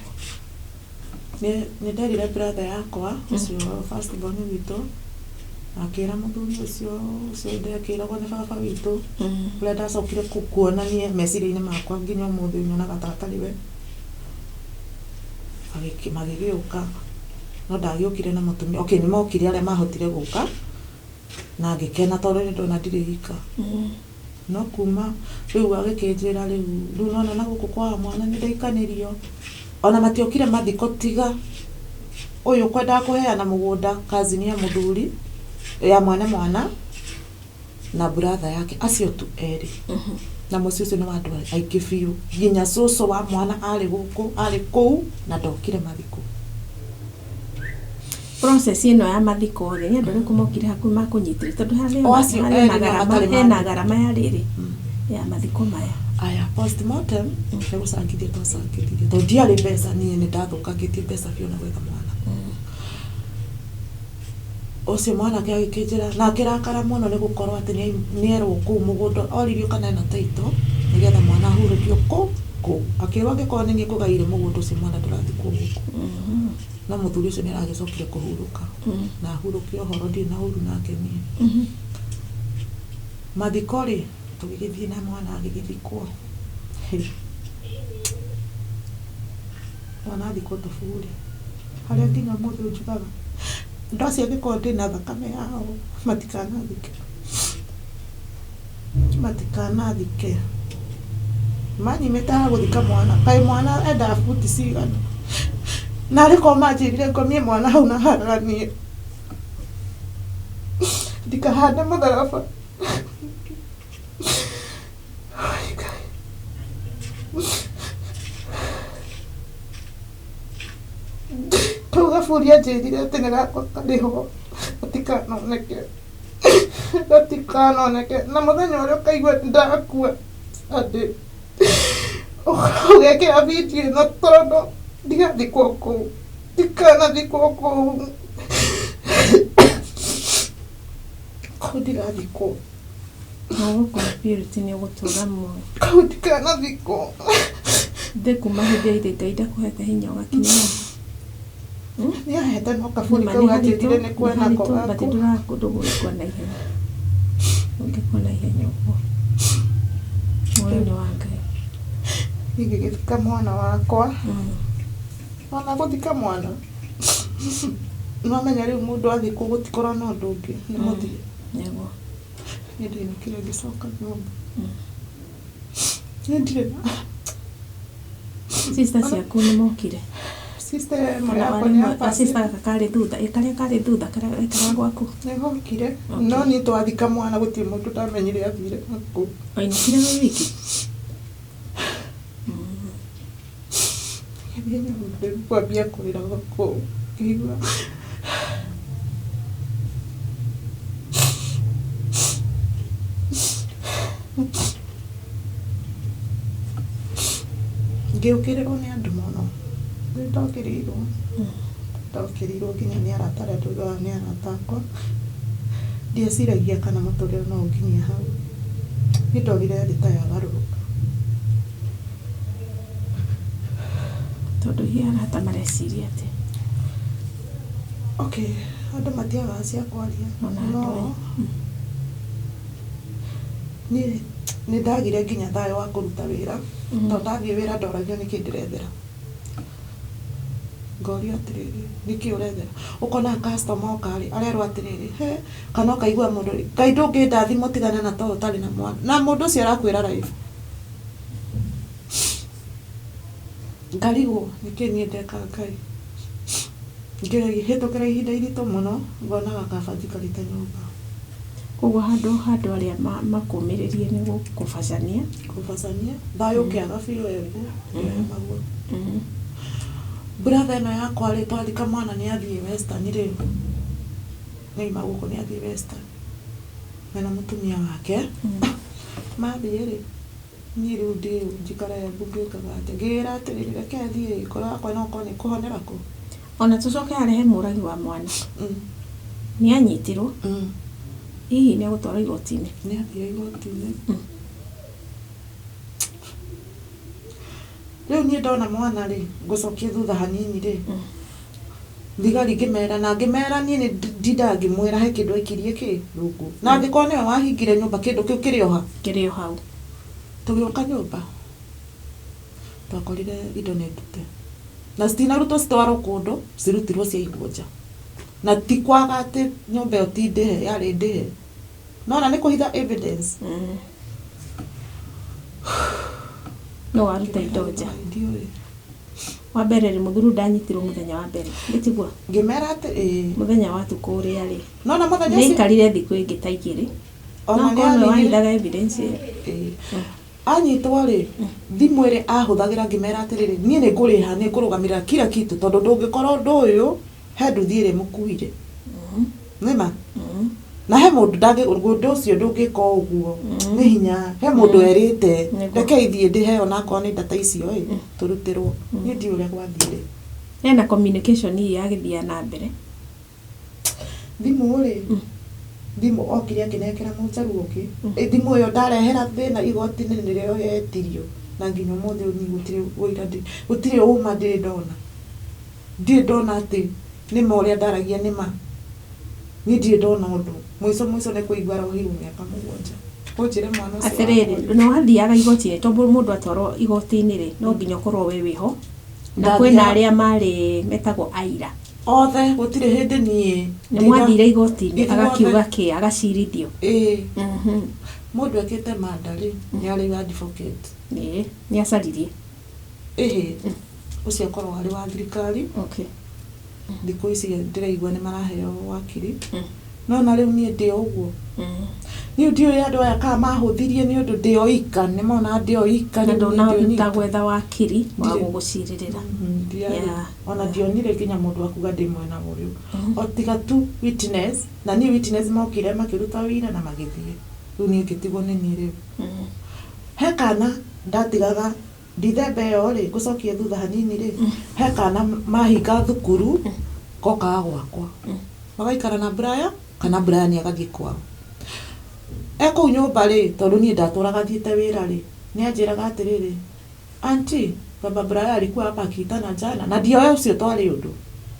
Nĩ nderire brother yakwa ũcio first born witũ, akĩra mũthuri ũcio, ũcio ndekĩragwo nĩ baba witũ, ũrĩa ndacokire kuonania meciria-inĩ makwa nginya ũmũthĩ nyonaga ta atarĩ we. Magĩgĩũka, no ndagĩũkire na mũtumia. Okay, nĩ mokire arĩa mahotire gũka, na ngĩkena tondũ nĩ ndona ndirĩ ika. No kuma rĩu agĩkĩnjĩra rĩu nona na gũkũ kwa mwana nĩ ndaikanĩrio. Ona matiokire mathiko tiga ũyũ kwendaga kũheana mũgũnda, cousin ya mũthuri ya mwene mwana na brother yake, acio tu erĩ. Na mũciĩ ũcio nĩ wa andũ aingĩ biũ, nginya cũcũ wa mwana arĩ gũkũ, arĩ kũu, na ndokire mathiko. Process ĩno ya mathiko rĩ, nĩ andũ arĩkũ mokire hakuhĩ makũnyitĩrĩra, tondũ harĩ O acio harĩ na erĩ garama matarĩ hena mathiĩ. Garama ya rĩrĩ ya mathiko maya? Aya, postmortem nĩ gũcangithia twacangithirie, tondũ ndiarĩ mbeca. Niĩ nĩ ndathũkangĩtie mbeca biũ na gwetha mwana ũcio. Mwanake agĩkĩnjĩra na akĩrakara mũno nĩ gũkorwo atĩ nĩerwo kũu mũgũnda, oririo kana ena title nĩgetha mwana ahurũkio kũ akĩrwo angĩkorwo nĩ niĩ ngũgaire mũgũnda ũcio, mwana ndũrathikwo gũkũ. No mũthuri ũcio nĩ aragĩcokire kũhurũka, na ahurũke ũhoro ndirĩ na ũru nake niĩ. Mathiko rĩ, tũgĩgĩthiĩ na mwana agĩgĩthikwo. Hĩ. Mwana athikwo tũburi harĩa nginya ũmũthĩ njugaga andũ acio angĩkorwo ndĩna thakame yao, matikanathike, matikanathike. Manyimĩte ha gũthika mwana. Kaĩ mwana endaga buti cigana? Na arĩ korwo manjĩrire ngomie mwana hau na haraganie, ndikahande mũtharaba. Ai, Ngai. Kau gaburi anjĩrire atĩ nĩ gakwa karĩ ho, gatikanoneke, gatikanoneke. Na mũthenya ũrĩa ũkaigua ndakua Sunday, ũgekĩra video ĩno, tondũ ndigathikwo kũu, ndikanathikwo kũu, kũu ndigathikwo. Ũgũkora Purity nĩ ũgũtũra muoyo. Kũu ndikanathikwo. Thĩ kuma hĩndĩ ĩrĩa Ngai ndakũhete hinya ũgakinya haha. Nĩ ahete, no kaburi Nĩma kau nĩ haritũ, anjĩrire nĩ nĩ kwenako haritũ, but gaku. Ndũgũgĩkua na ihenya. Ũngĩkua na ihenya ũguo. Muoyo nĩ wa Ngai. Ingĩgĩthika mwana wakwa, ona gũthika mwana nomenya rĩu mũndũ athikwo gũtikorwo na ũndũ ũngĩ, nĩ mũthia. Nĩguo. Niĩ ndainũkire ngĩcoka nyũmba. Niĩ ndirĩ na Sister ciaku nĩ mokire? Sister ĩmwe Kana yakwa warĩ nĩ sister gaka karĩ thutha, ĩ karĩa karĩ thutha, karĩa gaikaraga gwaku? Nĩgokire. Okay. No niĩ twathika mwana gũtirĩ mũndũ ndamenyire athire nakũ. Wainũkire wĩ wiki? Ngĩthiĩ nyũmba rĩu kwambia kũrĩra kũu ngĩigua ngĩũkĩrĩrwo nĩ andũ mũno. Nĩ ndokĩrĩirwo, ndokĩrĩirwo nginya nĩ arata arĩa tugaga nĩ arata akwa. Ndieciragia kana mũtũrĩre no ũnginyie hau. Niĩ ndonire thĩ ta yagarũrũka. Tondũ hihi arata mareciria atĩa? Okay, andũ matiagaga cia kwaria. Ona no andũ aya. Niĩ nĩ ndagire nginya thayũ wa kũruta wĩra, tondũ ndathiĩ wĩra ndoragio nĩkĩ ndĩrethera, ngorio atĩrĩrĩ, nĩkĩ ũrethera? Ũkona customer oka rĩ, arerwo atĩrĩrĩ, he kana ũkaigua mũndũ rĩ, Ngai ndũngĩndathima ũtigane na to ũtarĩ na mwana, na mũndũ ũcio arakwĩra live. Ngarigwo nĩkĩ niĩ ndeka Ngai. Ngĩhĩtũkĩra ihinda iritũ mũno, ngonaga kaba njikarĩte nyũmba. Koguo handũ arĩa makũmĩrĩrie nĩ gũkũbacania. Kũbacania thayũ ũkĩaga biũ Embu, ngĩremagwo. Brother ĩno yakwa rĩ, twathika mwana nĩ athiĩ Western rĩ, nĩ aima gũkũ nĩ athiĩ Western mena mũtumia wake. Mathiĩ rĩ, niĩ rĩu ndĩ njikara Embu ngĩkaga atĩa? Ngĩĩra atĩrĩrĩ, reke thiĩ, ngoro yakwa no korwo nĩ kũhonera kũ. Ona tũcoke harĩa he mũragi wa mwana. Nĩ anyitirwo. Hihi nĩ egũtwarwo igoti-inĩ? Nĩ athire igoti-inĩ. Rĩu niĩ ndona mwana rĩ, ngũcokie thutha hanini rĩ, thigari ngĩmera na ngĩmera niĩ nĩ ndindaga ngĩmwĩra he kĩndũ aikirie kĩ rungu. Na angĩkorwo nĩwe wahingire nyũmba kĩndũ kĩu kĩrĩ o ha? Kĩrĩ o hau. Tũgĩũka nyũmba twakorire indo nĩ ndute. Na citinarutwo citwarwo kũndũ, cirutirwo ciaigwo nja. Na ti kwaga atĩ nyũmba ĩyo ti ndĩhe, yarĩ ndĩhe. Nona nĩ kũhitha evidence. No waruta indo nja. Ndiũĩ. Wa mbere rĩ, mũthuri ndanyitirwo mũthenya wa mbere. Nĩ tiguo? Ngĩmera atĩ ĩĩ. Mũthenya wa tukũ ũrĩa rĩ. Nona mũthenya Nĩ ũcio. aikarire thikũ ĩngĩ ta igĩrĩ. Ona No nĩ korwo nĩwe athire. wahithaga evidence ĩyo. Ĩĩ. Anyitwo rĩ, thimũ ĩrĩa ahũthagĩra ngĩmera atĩrĩrĩ, niĩ nĩ ngũrĩha, nĩ ngũrũgamĩrĩra kila kitu tondũ ndũngĩkorwo ũndũ ũyũ he nduthi ĩrĩa ĩmũkuire. Nĩma? Na he mũndũ ndangĩ ũndũ ũcio ndũngĩka ũguo. Nĩ hinya. He mũndũ erĩte, Nĩguo. reke ithiĩ ndĩheo onakorwo nĩ data icio ĩ, tũrutĩrwo. Niĩ ndiũĩ ũrĩa gwathire. Hena communication hihi yagĩthiaga na mbere. Thimũ rĩ, thimũ okire akĩnengera mũnjaruo ũngĩ. Thimũ ĩyo ndarehera thĩna igoti-inĩ nĩrĩo yetirio. Na nginya ũmũthĩ ũyũ niĩ gũtirĩ ũira gũtirĩ ũma ndĩrĩ ndona. Ndirĩ ndona atĩ nĩma ũrĩa ndaragia nĩma. Niĩ ndirĩ ndona ũndũ. Mũico mũico nĩ kũigua arohirwo mĩaka 7. Ũnjĩre mwana ũcio Atĩrĩrĩ, wakwa rĩ. no wathiaga igoti-inĩ tondũ mũndũ atwarwo igoti-inĩ rĩ, no nginya ũkorwo we wĩho. Na Ndathiaga. kwĩna arĩa marĩ metagwo aira. Othe gũtirĩ hĩndĩ niĩ. Nĩ mwathire igoti-inĩ Ithuothe. agakiuga kĩ, agacirithio. Ĩĩ. Mũndũ ekĩte manda rĩ, nĩ arĩ advocate. Ĩĩ, nĩ acaririe. Ĩhĩ. Ũcio akorwo arĩ wa thirikari. Okay. Thikũ ici ndĩraigua nĩ maraheo wakiri. No na rĩu niĩ ndĩ o ũguo. Niĩ ndiũĩ andũ aya kana mahũthirie nĩ ũndũ ndĩ o ika, nĩ mona ndĩ o ika, Na rĩu niĩ ndĩ o ndũnahota nyika. gwetha wakiri wa Ndirĩ. gũgũcirĩrĩra. Ndiarĩ. Yeah. Ona ndionire nginya mũndũ akuga ndĩ mwena ũyũ. O tiga tu witness, na niĩ witness mokire makĩruta wĩira na magĩthiĩ. Rĩu niĩ ngĩtigwo nĩ niĩ rĩu. He kana ndatigaga Dithemba ĩyo rĩ, ngũcokie thutha hanini rĩ, he kana mahinga thukuru gokaga gwakwa. Magaikara na Brian, kana Brian agathiĩ kwao. E kũu nyũmba rĩ, tondũ niĩ ndatũraga thiĩte wĩra rĩ, nĩ anjĩraga atĩrĩrĩ, auntie, baba Brian alikuwa hapa akiitana jana, na ndioĩ ũcio twarĩ ũndũ.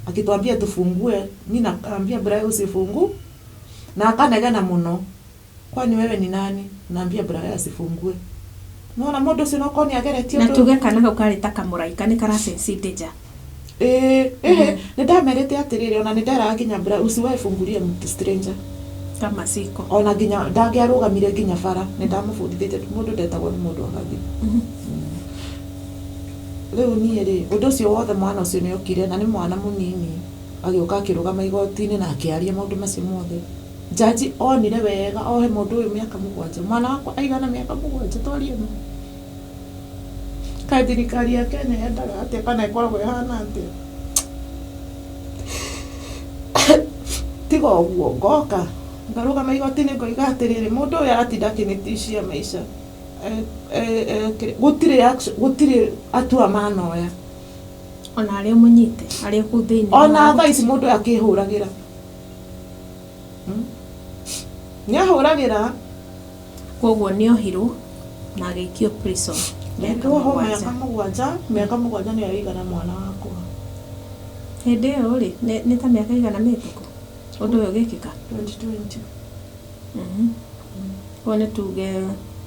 Akituambia tufungue, mi naambia Brian usifungue, na akanegena mũno. Kwani wewe ni nani? Naambia Brian asifungue. Nona mũndũ ũcio no korwo nĩ ageretie Na ũndũ. tuge kana kau karĩ ta kamũraika nĩ kara sense danger. Ĩĩ, ĩhĩ, nĩ ndamerĩte atĩrĩrĩ, ona nĩ nderaga nginya Brian usiwahi fungulia mtu stranger. Kama siko. Ona nginya ndangĩarũgamire nginya bara, nĩ ndamũbundithĩtie mũndũ ndetagwo nĩ mũndũ agathiĩ. Rĩu niĩ rĩ, ũndũ ũcio wothe mwana ũcio nĩ okire na nĩ mwana mũnini, agĩũka akĩrũgama igoti-inĩ na akĩaria maũndũ macio mothe. Jaji onire wega ohe mũndũ ũyũ mĩaka 7. Mwana wakwa aigana mĩaka 7 twarie ma. Kaĩ thirikari ya Kenya yendaga atĩa kana ĩkoragwo ĩhana atĩa? Tiga ũguo ngoka ngarũgama igoti-inĩ ngoiga atĩrĩrĩ, mũndũ ũyũ aratinda akĩnitishia maica. Gũtirĩ action, gũtirĩ atua manoya. Ona arĩa mũnyite, arĩa kũu thĩinĩ. Ona thaa ici mũndũ ũyũ akĩhũragĩra. Nĩ ahũragĩra. Koguo nĩ ohirwo na agĩikio prison. Mĩaka Nĩohwo 7. mĩaka 7, mĩaka 7 nĩyo ĩigana mwana wakwa. Hĩndĩ ĩyo rĩ, nĩ ta mĩaka igana mĩhĩtũku ũndũ ũyũ ũgĩkĩka? 2020. Koguo nĩ tuge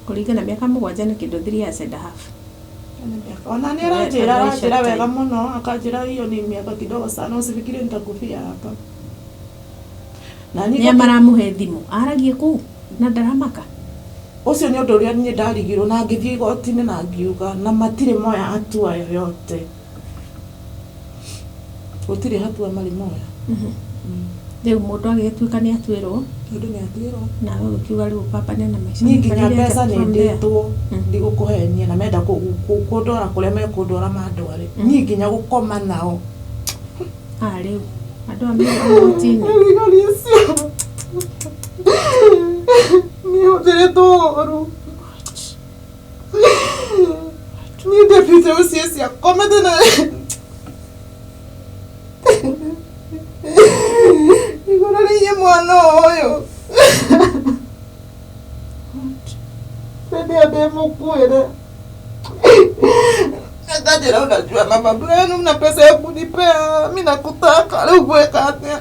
kũringana mĩaka 7 nĩ kĩndũ 3 years and a half. Ona nĩ aranjĩra, aranjĩra wega mũno, akanjĩra hiyo ni miaka kidogo sana, usifikirie nitakufia hapa. Na niĩ Nĩa maramũhe thimũ, aragie kũu na ndaramaka. Ũcio nĩ ũndũ ũrĩa niĩ ndarigirwo na ngĩthiĩ igoti-inĩ na ngiuga na matirĩ moya hatua yoyote. Gũtirĩ hatua marĩ moya. Rĩu mũndũ agĩgĩtuĩka nĩ atuĩrwo. Mũndũ nĩ atuĩrwo. Nawe ũgĩkiuga rĩu baba nena maica Niĩ nginya maikarĩre mbeca atĩa nĩ from there? ndĩtwo ndigũkũhenia na menda kũndwara kũrĩa mekũndwara mandware. Niĩ nginya gũkoma nao. Ah, rĩu andũ aya me igoti-inĩ. Thigari icio nĩ hũthĩrĩtwo ũru. Niĩ deputy ũcio ũcio akomete na igũrũ rĩgiĩ mwana ũyũ. Hĩndĩ ĩyo ndĩmũkuĩre. Akanjĩra unajua mama Brian una pesa ya kunipea, mi nakutaka, rĩu ngwĩka atĩa?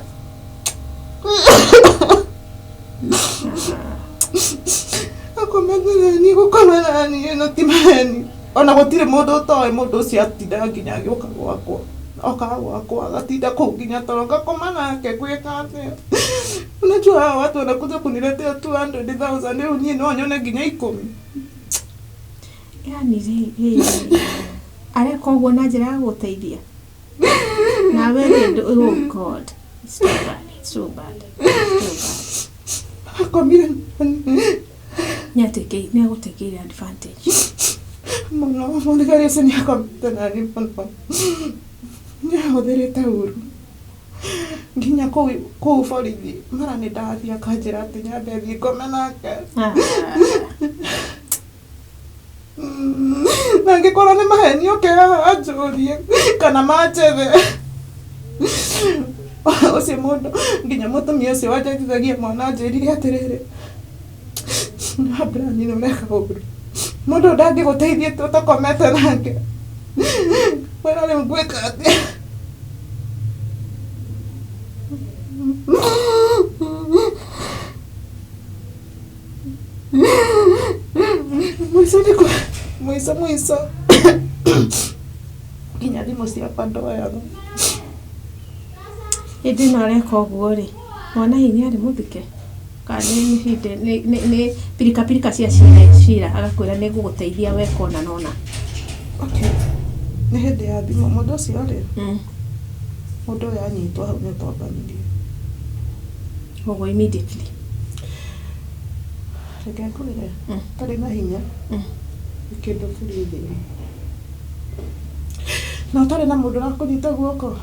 Akomete nani gũkoma nani ĩno ti maheni. Ona gũtirĩ mũndũ ũtoĩ mũndũ ũcio atindaga nginya agĩũka gwakwa. Okaga gwakwa agatinda kũu nginya toro ngakoma nake ngwĩka atĩa? Unajua hawa watu wanakuja kuniletea 200,000 rĩu niĩ no nyone nginya ikũmi. Yani rĩ areka ũguo na njĩra ya gũteithia nawe rĩ oh God, it's too bad, it's too bad, it's too bad. Akomire Nĩ agũtekĩire advantage. Mũno mũthigari ũcio nĩ akomete nani mũno. Nĩ ahũthĩrĩte ũru. Nginya kũu kũu borithi mara nĩ ndathiĩ akanjĩra atĩ nyambe thiĩ ngome nake. Ah. Na angĩkorwo nĩ maheni oke haha anjũrie kana manjethe. Ũcio mũndũ nginya mũtumia ũcio wanjendithagia mwana anjĩrire atĩrĩrĩ, Abraham nĩ ũreka ũru. Mũndũ ndangĩgũteithia ũtakomete nake. Wena rĩu ngwĩka atĩa? Mũico nĩ mũico mũico nginya thimũ ciakwa ndoyaga. Hĩndĩ ĩno areka ũguo rĩ, mwana hihi nĩ arĩ mũthike kana nĩ hĩndĩ nĩ pirika pirika cia cira agakwĩra nĩ ngũgũteithia weka ũna na ũna? Okay. Nĩ hĩndĩ ya thimũ mũndũ ũcio rĩ, mũndũ ũyũ anyitwo hau nĩ twambanirie. Ũguo immediately. Reke ngwĩre, tarĩ na hinya nĩ kĩndũ breathing. Na ũtarĩ na mũndũ ũrakũnyita guoko,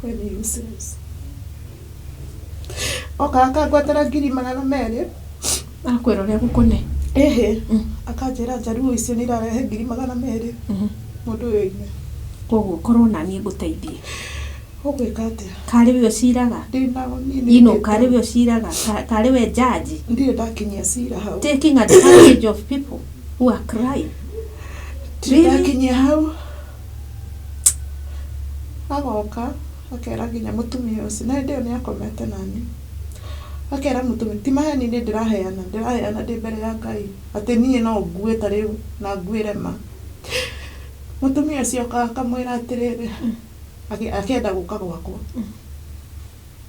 we nĩ useless. Oka akangwatĩra 200,000. Akwĩra ũrĩa gũkũne. Ĩhĩ, akanjĩra njaruo icio nĩ irarehe 200,000. Mũndũ ũyũ oime. Koguo korwo naniĩ ngũteithie. Ũgwĩka atĩa? Karĩ we ũciraga. Ndĩnao niĩ nĩ Ino ndĩte- karĩ we ũciraga, karĩ we judge. Ndirĩ ndakinyia cira hau. Taking advantage of people who are crying. Ndirĩ Really? ndakinyia hau. Agoka akera nginya mũtumia ũcio na hĩndĩ ĩyo nĩ akomete nani. Akera mũtumia ti maheni nĩ ndĩraheana ndĩraheana ndĩ mbere ya Ngai atĩ niĩ no ngue ta rĩu na nguĩre ma. Mũtumia ũcio oka akamwĩra atĩrĩrĩ akĩenda gũka gwakwa.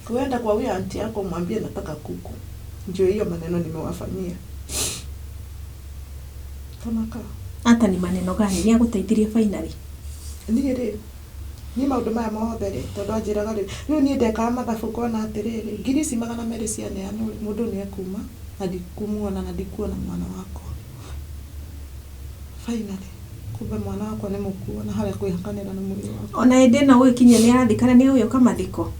Kuenda kwa huyo auntie yako mwambie nataka kuku. Ndio hiyo maneno nimewafanyia. Tonaka. Ata ni maneno gani? Nĩ agũteithirie finally. Niĩ rĩ, niĩ maũndũ maya mothe rĩ, tondũ anjĩraga rĩ, rĩu niĩ ndekaga mathabu ngona atĩrĩrĩ, ngiri ici 200 cianeanwo rĩ, mũndũ nĩ ekuma na ndikumuona na ndikuona mwana wakwa. Finally, kumbe mwana wakwa nĩ mũkuo na harĩa kwĩhakanĩra na mwĩrĩ wakwa. Ona hĩndĩ ĩno gũgĩkinya nĩ arathikana nĩ agũgĩũka mathiko.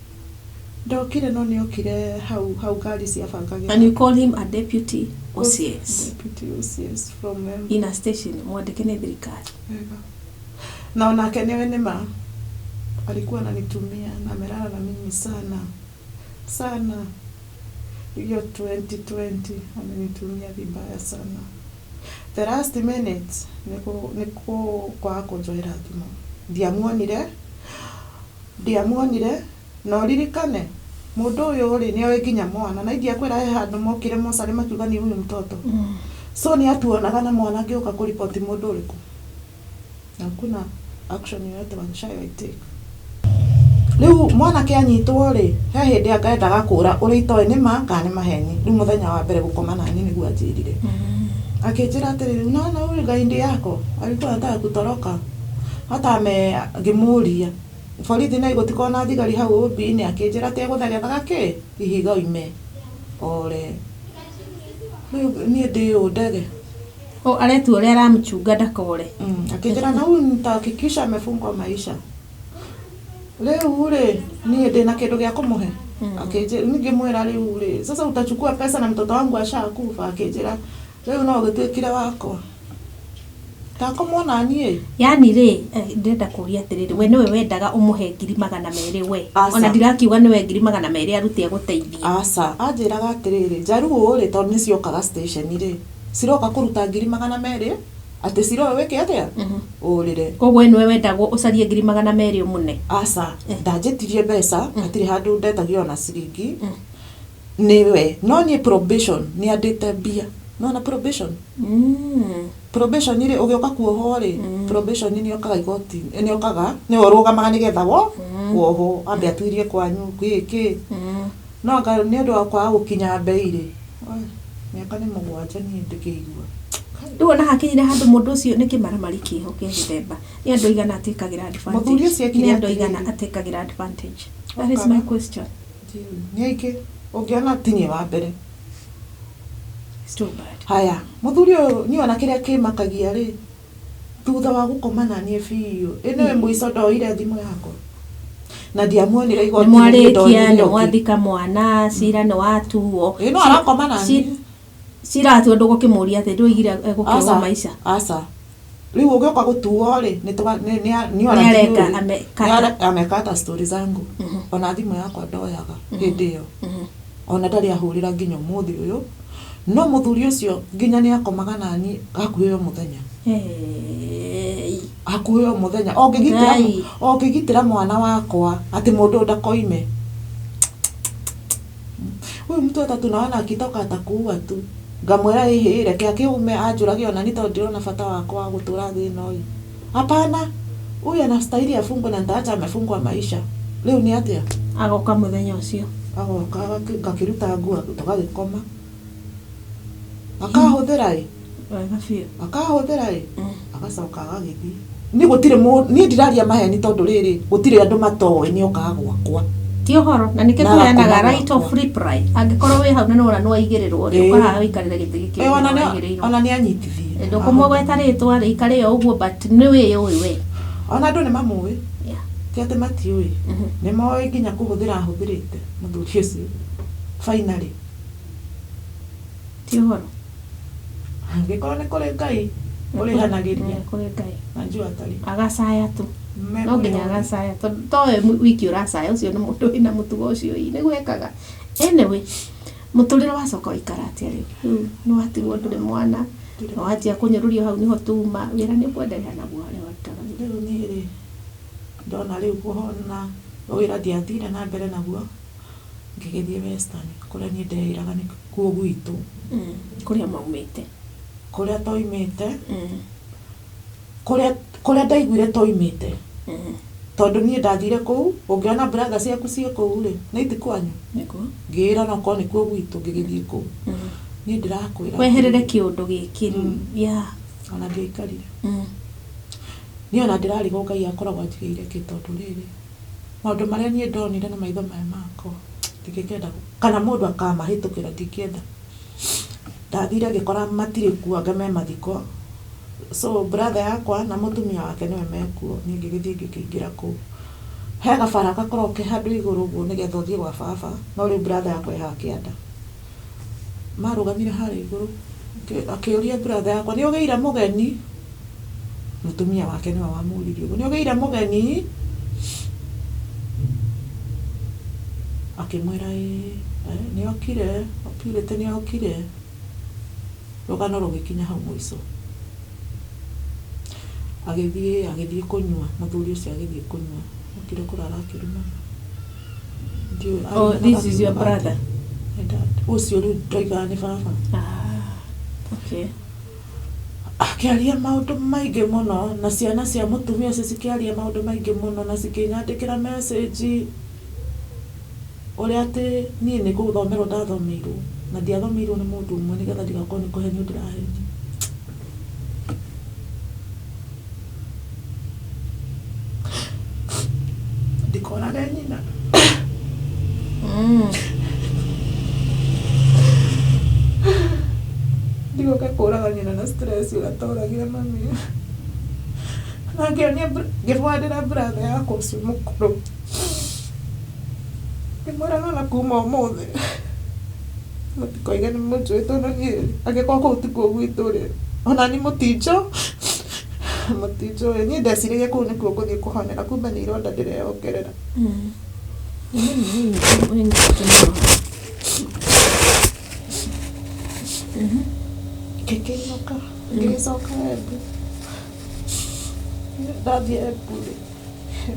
Ndokire no nĩ okire hau hau ngari ciabangagĩra. And you call him a deputy OCS. Deputy OCS from Embu. In a station mwandĩke nĩ thirikari. Wega. Na onake nĩwe nĩ ma alikuwa ananitumia na amelala na mimi sana sana. Hiyo 2020 amenitumia vibaya sana. The last minute nĩ kwaga kũnjoera thimũ. Ndiamuonire, ndiamuonire, na ũririkane mũndũ ũyũ rĩ nĩ oĩ nginya mwana na indiakwĩra he handũ mokire mocarĩ makiuga ni huyu mtoto. So nĩ atuonaga na mwana angĩũka kũriboti mũndũ ũrĩkũ. Na hakuna action yoyote washawahi take. Rĩu mwanake anyitwo rĩ, he hĩndĩ anga endaga kũra ũrĩa itoĩ nĩ ma kana nĩ maheni. Rĩu mũthenya wa mbere gũkoma nani nĩguo anjĩrire. Akĩnjĩra atĩrĩrĩ, unaona huyu gaidi yako alikuwa anataka kutoroka. Hata ame ngĩmũria borithi na gũtikorwo na thigari hau ũmbi-inĩ, akĩnjĩra atĩ egũthegethaga kĩ ihiga oime ore. Rĩu niĩ ndĩ ũ ndege. O aretua ũrĩa aramchunga ndakore. Akĩnjĩra na huyu nitahakikisha amefungwa maisha. Rĩu rĩ, niĩ ndĩna kĩndũ gĩa kũmũhe. Akĩnjĩra, ngĩmwĩra rĩu rĩ, sasa utachukua pesa na mtoto wangu ashakufa. Akĩnjĩra rĩu no ũgĩtuĩkire wakwa. Ndakũmwona niĩ. Yani rĩ, ndĩrenda kũria atĩrĩrĩ, we nĩwe wendaga ũmũhe 200,000 we? Aca. Ona ndirakiuga nĩwe 200,000 arute agũteithie. Aca, anjĩraga atĩrĩrĩ, njaruo rĩ, tondũ nĩ ciokaga station rĩ, ciroka kũruta 200,000, atĩ ciroe wĩke atĩa? Ũrĩre. Koguo we nĩwe wendagwo ũcarie 200,000 ũmũne? Aca, ndanjĩtirie mbeca, hatirĩ handũ ndetagio ona ciringi. Nĩwe, no niĩ probation nĩ andĩte mbia. Nona probation? Probation rĩ, ũgĩũka kuohwo rĩ, probation nĩ yokaga igoti, nĩ yokaga, nĩwe ũrũgamaga nĩgetha wohwo, ambe atuirie kwanyu, kĩ kĩ. No anga nĩ ũndũ wa kwaga gũkinya mbei rĩ, mĩaka nĩ 7 niĩ ndĩkĩigua. Rĩu ona hakinyire handũ mũndũ ũcio nĩ kĩmaramari kĩho kĩa gĩthemba. Nĩ andũ aigana atĩkagĩra advantage? Mũthuri ũcio ekire Nĩ andũ aigana atĩrĩrĩ. atĩkagĩra advantage? That is my question. Nĩ aingĩ, ũngĩona ti niĩ wa mbere. It's too bad. Haya, mũthuri ũyũ niĩ ona kĩrĩa kĩmakagia rĩ, thutha wa gũkoma na niĩ biũ, ĩ nĩwe mũico ndoire thimũ yakwa. Na ndiamuonire igoti-inĩ, Nĩ mwarĩkia, ndoire nĩ ũngĩ. mwathika mwana, cira nĩ watuo. Ĩ no arakoma na niĩ. Cira watuo ndũgũkĩmũria atĩ ndũigire egũkĩohwo Aca, maica. aca. Rĩu ũgĩũka gũtuo rĩ, nĩ twa- nĩ- nĩ- nĩ ona Nĩ areka, ndiũĩ. amekata. Nĩ amekata story zangu. Ona thimũ yakwa ndoyaga hĩndĩ ĩyo. Ona ndarĩ ahũrĩra nginya ũmũthĩ ũyũ. No mũthuri ũcio nginya nĩ akomaga nani hakuhĩ o mũthenya. Hey. Hakuhĩ o mũthenya. Ngai. Ũngĩgitĩra mwana wakwa atĩ mũndũ ũyũ ndakoime. Huyu mtu hata tunaona akitoka atakuua tu. Ngamwĩra ĩhĩ, reke akĩume anjũrage ona ni tondũ ndirona bata wakwa wa gũtũra thĩ ĩno ĩ. Hapana, huyu anastahili afungwe na nitaacha amefungwa maisha. Rĩu nĩ atĩa? Agoka mũthenya ũcio. Agoka ngakĩruta nguo tũgagĩkoma. Akahũthĩra ĩ. Wega biũ. Akahũthĩra ĩ. Agacoka agagĩthiĩ. Niĩ gũtirĩ niĩ ndiraria maheni tondũ rĩrĩ, gũtirĩ andũ matoĩ nĩ okaga gwakwa. Ti ũhoro, na nĩkĩo Na tũheanaga agakoma right of gwakwa. reply. Angĩkorwo wĩ hau na nĩwona nĩwaigĩrĩrwo rĩ, ũka haha ũikarĩre gĩtĩ gĩkĩ Ĩ, ũguo nĩwaigĩrĩirwo. ona nĩ anyitithie. Ndũkũmũgweta rĩtwa rĩ, ikare o ũguo, but nĩ wĩyũĩ we. Ona andũ nĩ mamũĩ. Yeah. Ti atĩ matiũĩ. Nĩ moĩ nginya kũhũthĩra ahũthĩrĩte mũthuri ũcio. Finally. Ti ũhoro. Angĩkorwo nĩ kũrĩ Ngai ũrĩhanagĩria. Kũrĩ Ngai. Na njũa atarĩ. Agacaya tu. Me No nginya kũrĩ agacaya tondũ towe wiki ũracaya, ũcio nĩ mũndũ wĩna mũtugo ũcio ĩ, nĩguo ekaga. Anyway, mũtũrĩre wacoka waikara atĩa rĩu? Rĩu nĩwatigwo ndũrĩ mwana, Ndirĩ. nĩwanjia kũnyũrũrio hau nĩho tuma, wĩra nĩ ũkwenderea naguo harĩa warutaga wĩra? Rĩu niĩ rĩ, ndona rĩu kũhona, wĩra ndiathire na mbere naguo, ngĩgĩthiĩ Western, kũrĩa niĩ ndeĩraga nĩ kuo gwitũ. Kũrĩa maumĩte. Kũrĩa twaumĩte. Kũrĩa ndaiguire twaumĩte. Tondũ niĩ ndathire kũu, ũngĩona brother ciaku ciĩ kũu rĩ, nĩ iti kwanyu. Nĩguo. Ngĩĩra no korwo nĩkuo gwitũ, ngĩgĩthiĩ kũu. Niĩ ndĩrakwĩra. Weherere kĩũndũ gĩkĩ rĩu. Yeah. Ona ndiaikarire. Niĩ ona ndĩrarigwo Ngai akoragwo anjigĩire kĩ tondũ rĩrĩ, maũndũ marĩa niĩ ndonire na maitho maya makwa, ndingĩkĩenda kana mũndũ akamahĩtũkĩra ndingĩenda. Ndathire ngĩkora matirĩ kuo anga me mathiko. So brother yakwa na mũtumia wake nĩwe mekuo, niĩ ngĩgĩthiĩ ngĩkĩingĩra kũu. He gabara gakoragwo ke handũ igũrũ ũguo nĩgetha ũthiĩ gwa baba, no rĩu brother yakwa ĩ haha kĩanda. Marũgamire harĩa igũrũ, akĩũria brother yakwa, nĩ ũgĩire mũgeni? Mũtumia wake nĩwe wamũririe ũguo, nĩ ũgĩire mũgeni? Akĩmwĩra ĩĩ, nĩ okire, Purity nĩ okire. Rũgano rũgĩkinya hau mũico. Agĩthiĩ kũnyua, mũthuri ũcio agĩthiĩ kũnyua. Okire kũrara akĩrumana. Ndiũĩ, Oh, this is your arumanaga brother? My dad. Ũcio rĩu ndoigaga nĩ baba. Okay. Akĩaria maũndũ maingĩ mũno na ciana cia mũtumia ũcio cikĩaria maũndũ maingĩ mũno na cikĩnyandĩkĩra message ũrĩa atĩ niĩ nĩ gũthomerwo ndathomeirwo na ndiathomeirwo nĩ mũndũ ũmwe nĩgetha ndigakorwo nĩ kũhenio ndĩrahenio. Ndikorage nyina. Ndigoke kũraga nyina na stress ũrĩa toragire mami. Na ngĩonia ngĩbwandĩra brother yakwa ũcio mũkũrũ. Ngĩmwĩra nona kuma ũmũthĩ mũtikoige nĩ mũnjũĩ tondũ niĩ angĩkorwo kũu tikuo gwitũ rĩ ona niĩ mũtinjũ mũtinjũĩ. Niĩ ndeciragia kũu nĩkuo ngũthiĩ kũhonera kumbe nĩ ironda ndĩreyongerera. Ngĩkĩinũka ngĩgĩcoka Embu. Ndathiĩ Embu rĩ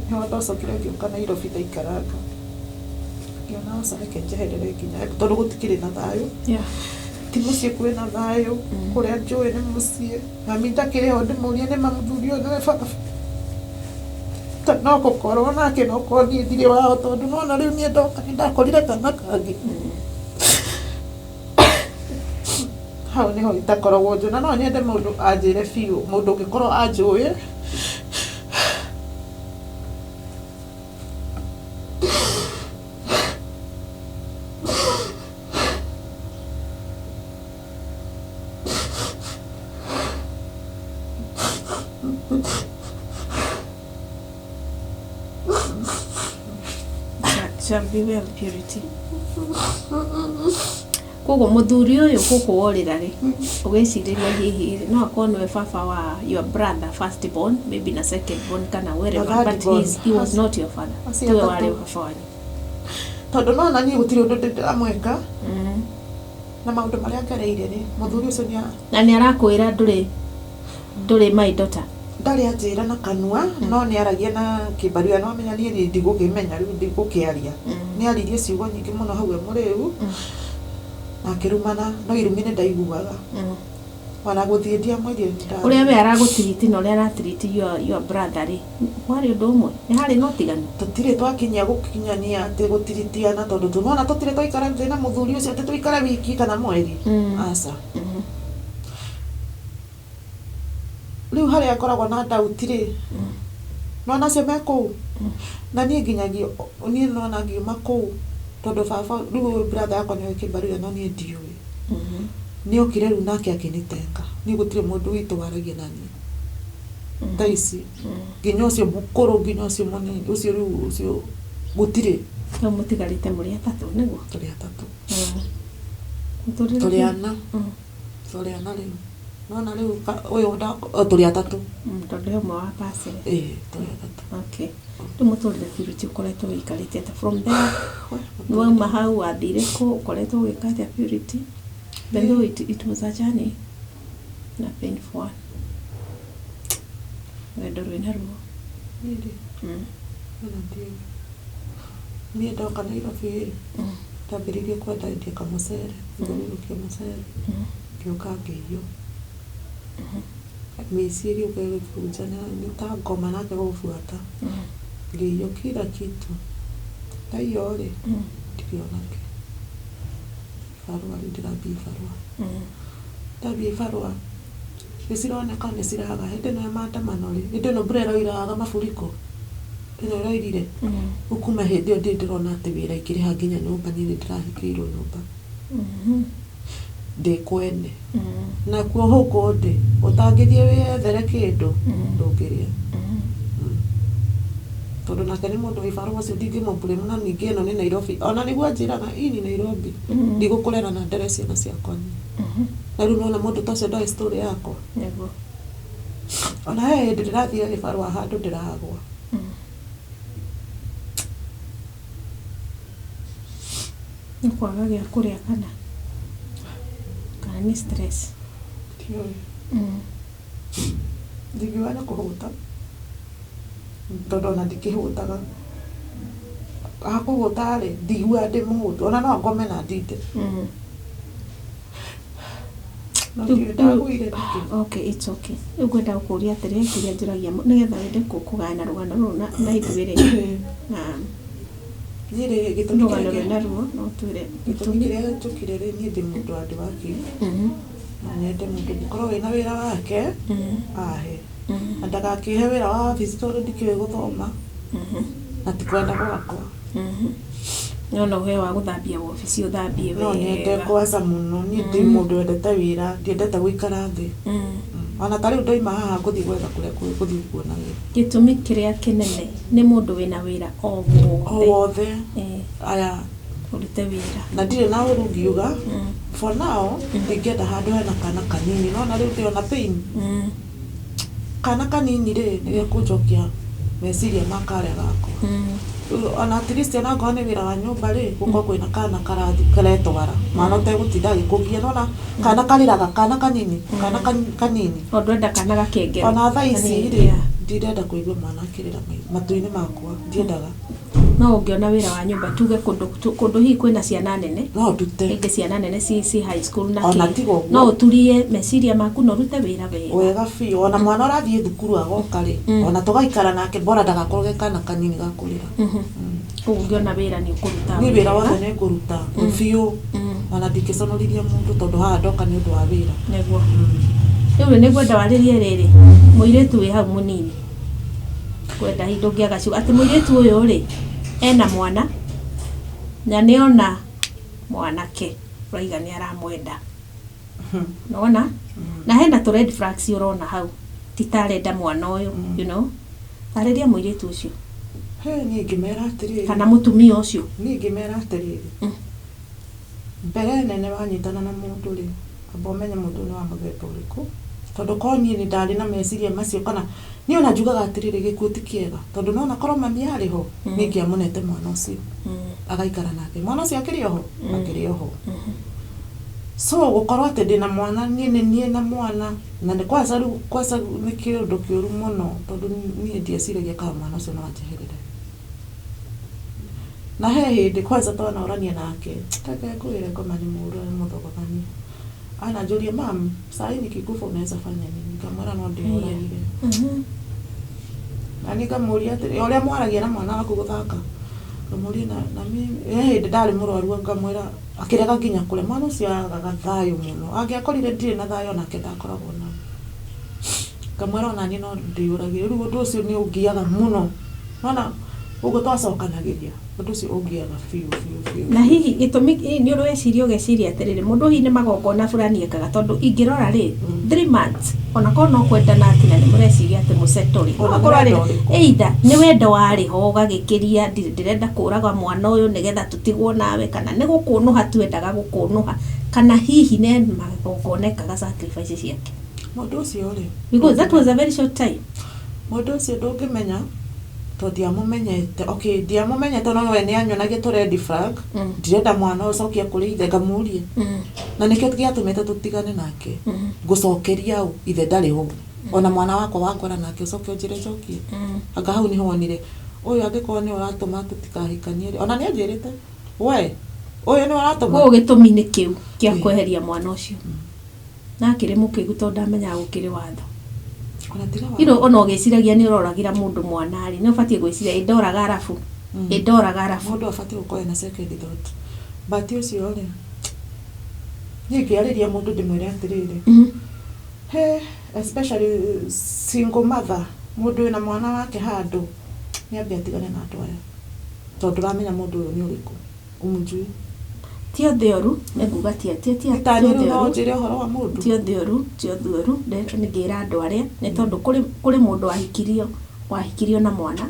nĩho ndacokire ngĩũka Nairobi ndaikaranga. Ngĩona aca reke njeherere nginya Embu tondũ gũtikĩrĩ na thayũ. Ti mũciĩ kwĩna thayũ kũrĩa njũĩ nĩ mũciĩ. Mami ndakĩrĩ ho ndĩmũrie nĩ ma mũthuri ũyũ nĩwe baba. Ta no gũkorwo nake no korwo niĩ ndirĩ wao tondũ nĩwona rĩu niĩ ndoka nĩndakorire kana kangĩ. Hau nĩho itakoragwo njũĩ na no nyende mũndũ anjĩre biũ mũndũ ũngĩkorwo anjũĩ. Shall be well, Purity. Koguo mũthuri ũyũ gũkũ worĩra rĩ ũgĩcirĩria hihi rĩ no akorwo nĩwe baba wa your brother first born maybe na second born kana wherever Na third but born. he was not your father. Acio Tiwe atatũ. warĩ baba wanyu. Tondũ nona niĩ gũtirĩ ũndũ ndĩ ndĩramwĩka na maũndũ marĩa ngereire rĩ mũthuri ũcio nĩ Na nĩ arakwĩra ndũrĩ ndũrĩ my daughter. Ndarĩ anjĩra na kanua no nĩ aragia na kĩmbaruya no amenya niĩ rĩ ndigũkĩmenya rĩu ndigũkĩaria. Nĩ aririe ciugo nyingĩ mũno hau e mũrĩu na akĩrumana no irumi nĩ ndaiguaga. Ona gũthiĩ ndiamwĩrire nĩ ndathiĩ. Ũrĩa we aragũtiriti na ũrĩa aratiriti your brother rĩ kwarĩ ũndũ ũmwe nĩ harĩ na ũtiganu. Tũtirĩ twakinyia gũkinyania atĩ gũtiritiana tondũ tũnona tũtirĩ twaikara thĩ na mũthuri ũcio atĩ tũikare wiki kana mweri. Aca. Rĩu harĩa ngoragwo na doubt rĩ nona acio me kũu na niĩ nginyagia niĩ nona ngiuma kũu tondũ baba rĩu ũyũ brother yakwa nĩoĩ kĩmbaruya no niĩ ndiũĩ. Nĩ okire rĩu nake akĩnitenga. Niĩ gũtirĩ mũndũ witũ waragia na niĩ. Thaa ici nginya ũcio mũkũrũ nginya ũcio mũnini ũcio rĩu ũcio gũtirĩ. Rĩu mũtigarĩte mũrĩ atatũ nĩguo? Tũrĩ atatũ. Mũtũrĩre Tũrĩ ana. Tũrĩ ana rĩu. Nona rĩu ũyũ tũrĩ atatũ. Tondũ he ũmwe wa pasire. Ĩĩ tũrĩ atatũ. Okay. Rĩu mũtũrĩre Purity ũkoretwo wĩikarĩte atĩa from there? Wauma hau wathire kũ ũkoretwo ũgĩka atĩa Purity? Even though it was a journey na painful one. Rwendo rwĩna ruo. Niĩ rĩ ona ndiũĩ. Niĩ ndoka Nairobi rĩ ndambĩrĩirie kwendaendia kamũcere gũthiũrũrũkia mũcere ngĩũka ngĩiywo. Mĩici ĩgĩũka ĩgĩbunja nĩ ta ngoma nake gũbuata. Ngĩiywo kila kitu. Ndaiywo rĩ ndirĩ ona kĩ. Ibarũa rĩu ndĩrambia ibarũa. Ndambia ibarũa nĩ cironeka nĩ ciraga. Hĩndĩ ĩno ya maandamano rĩ hĩndĩ ĩno mbura ĩroiraga mafuriko ĩno ĩroirire. Rĩu kuma hĩndĩ ĩyo ndirĩ ndĩrona atĩ wĩra ingĩrĩha nginya nyũmba niĩ nĩ ndĩrahingĩirwo nyũmba. Ndĩ kwene. Nakuo gũkũ ndĩ ũtangĩthiĩ wĩyethere kĩndũ ndũngĩrĩa. Tondũ nake nĩ mũndũ wa ibarũa ũcio ndingĩmũ blame na ningĩ ĩno nĩ Nairobi. Ona nĩguo anjĩraga hii ni Nairobi. Ndigũkũrera na ndere ciana ciakwa niĩ. Na rĩu nĩwona mũndũ ta ũcio ndoĩ story yakwa. Nĩguo. Ona he hĩndĩ ndĩrathire gĩbarũa handũ ndĩragwa. Nĩ kwaga gĩa kũrĩa kana kana nĩ stress? Ndiũĩ. Ndingiuga nĩ kũhũta tondũ ona ndikĩhũtaga. Hakũhũta rĩ ndiguaga ndĩ mũhũtu ona no ngome na ndinde. No ndiũĩ ndagũire nĩkĩ. Okay, it's okay. Rĩu ngwenda gũkũria atĩrĩ, kĩrĩa njũragia nĩgetha wende kũgayana rũgano rũrũ na ithuĩ rĩ, na Niĩ rĩ gĩtũmi rũgano kĩrĩa rwĩna ruo no twĩre gĩtũmi kĩrĩa njũkire rĩ niĩ ndĩ mũndũ wa andũ waki no nyende mũndũ ũngĩkorwo wĩna wĩra wake ahe na ndagakĩhe wĩra wa wabici tondũ ndikĩũĩ gũthoma na ti kwenda gwakwa. No no ũheo wa gũthambia wabici ũthambie No nyende wega. kwaca mũno niĩ ndĩ mũndũ wendete wĩra ndiendete gũikara thĩ. Ona ta rĩu ndoima haha ngũthiĩ gwetha kũrĩa gũthiĩ kuona wĩra. Gĩtũmi kĩrĩa kĩnene nĩ mũndũ wĩna wĩra o O wothe. wothe Eh, aya ũrute wĩra. Na ndirĩ na ũru ngiuga for now ndingĩenda handũ hena kana kanini nona rĩu ndĩona pain. Kana kanini rĩ nĩgekũnjokia meciria ma karĩa gakwa. Rĩu ona at least ona angorwo nĩ wĩra wa nyũmba rĩ gũkorwo kwĩna kana karathi karetwara mwana ũtegũtinda agĩkũgia nona kana karĩraga kana kanini kana kanini. O ndwenda kana gakengero. Ona thaa ici Kanini, rĩ yeah. ndirenda kũigua mwana akĩrĩra matũ-inĩ makwa ndiendaga. No ũngĩona wĩra wa nyũmba tuge kũndũ kũndũ hihi kwĩna ciana nene No ndute. rĩngĩ ciana nene ci high school na Ona kĩ. tiga ũguo. No ũturie meciria maku na ũrute wĩra wega. Wega biũ ona mwana ũrathiĩ thukuru agoka rĩ ona tũgaikara nake bora ndagakorwo ge kana kanini ga kũrĩra. Koguo ũngĩona wĩra nĩ ũkũruta Niĩ wĩra wothe wega. nĩ ngũruta biũ ona ndingĩconorithia mũndũ tondũ haha ndoka nĩ ũndũ wa wĩra. Nĩguo. Rĩu rĩ nĩngwenda warĩrie rĩrĩ mũirĩtu wĩ hau mũnini ngwenda hihi ndũngĩaga ciugo atĩ mũirĩtu ũyũ rĩ ena mwana na nĩona mwanake ũraiga nĩ aramwenda nona na hena tũ red flags ũrona hau ti ta arenda mwana ũyũ you know tarĩria mũirĩtu ũcio He niĩ ngĩmera atĩrĩrĩ kana mũtumia ũcio. Niĩ ngĩmera atĩrĩrĩ mbere nene wanyitana na mũndũ rĩ amba ũmenye mũndũ ũyũ nĩ wa mũthemba ũrĩkũ tondũ korwo niĩ nĩ ndarĩ na meciria macio kana niĩ ona njugaga atĩrĩrĩ gĩkuũ ti kĩega tondũ nona korwo mami arĩ ho niĩ ingĩamũnete mwana ũcio agaikara nake mwana ũcio akĩrĩ oho akĩrĩ oho so gũkorwo atĩ ndĩna mwana niĩ nĩ niĩ na mwana na nĩ kwanza rĩu kwanza nĩ kĩũndũ kĩũru mũno tondũ niĩ ndieciragia kana mwana ũcio no anjeherere na he hĩndĩ kwanza twanorania nake reke ngwĩre ngoma nĩ mũũru nĩ mũthogothani ananjũria mam sahi nikikufa unaweza fanya nini ngamwĩra no ndĩyũragire na niĩ ngamũria atĩrĩ ũrĩa mwaragia na mwana waku gũthaka ngamũria na mimi he hĩndĩ ndarĩ mũrwaru ngamwĩra akĩrega nginya kũrĩa mwana ũcio agaga thayũ mũno angĩakorire ndirĩ na thayũ onake ndakoragwo nao ngamwĩra ona niĩ no ndĩyũragire rĩu ũndũ ũcio nĩ ũngiaga mũno nona ũguo twacokanagĩria ũndũ ũcio ũngiaga biũ biũ biũ. Na hihi gĩtũmi nĩ ũrĩ weciria ũgeciria atĩrĩrĩ mũndũ hihi nĩ magongona fulani ekaga tondũ ingĩrora rĩ 3 months ona korwo no kwendana atĩ na nĩ mũreciria atĩ mũsettle rĩ Ona no akorwo nĩ arĩ wendo ũrĩkũ? either nĩ wendo warĩ ho ũgagĩkĩria ndĩrenda kũraga mwana ũyũ nĩgetha tũtigwo nawe kana nĩ gũkũnũha twendaga gũkũnũha kana hihi nĩ magongona ekaga sacrifice ciake Mũndũ ũcio rĩ because that was a very short time. Mũndũ ũcio ndũngĩmenya tondũ ndiamũmenyete okay ndiamũmenyete no we nĩ anyonagia tũ red flag. Ndirenda mwana ũcokie kũrĩ ithe ngamũrie na nĩkĩo gĩatũmĩte tũtigane nake ngũcokeria ũ ithe ndarĩ ho ona mwana wakwa wakora nake ũcoke ũnjĩre njokie anga hau nĩho wonire ũyũ angĩkorwo nĩ ũratũma tũtikahikanie rĩ ona nĩ anjĩrĩte we ũyũ nĩ ũratũma. Koguo gĩtũmi nĩ kĩu kĩa kweheria mwana ũcio na akĩrĩ mũkĩgu tondũ ndamenyaga gũkĩrĩ watho. Ona tiga You know, ona ũgĩciragia nĩ ũroragĩra mũndũ mwana rĩ nĩ ũbatiĩ gwĩciria ĩndoraga arabu ĩndoraga arabu. Mũndũ abatiĩ gũkorwo ena second thought but ũcio rĩ niĩ ngĩarĩria mũndũ ndĩmwĩre atĩrĩrĩ he especially single mother mũndũ wĩna mwana wake handũ nĩ ambe atigane na andũ aya tondũ ndũramenya mũndũ ũyũ nĩ ũrĩkũ ũmũnjui. Ti othe oru nĩ nguga ti ti ti Tani othe rĩu no oru ũnjĩre ũhoro wa mũndũ ti othe oru ti othe oru nĩngĩra andũ arĩa nĩ tondũ kũrĩ mũndũ wahikirio na mwana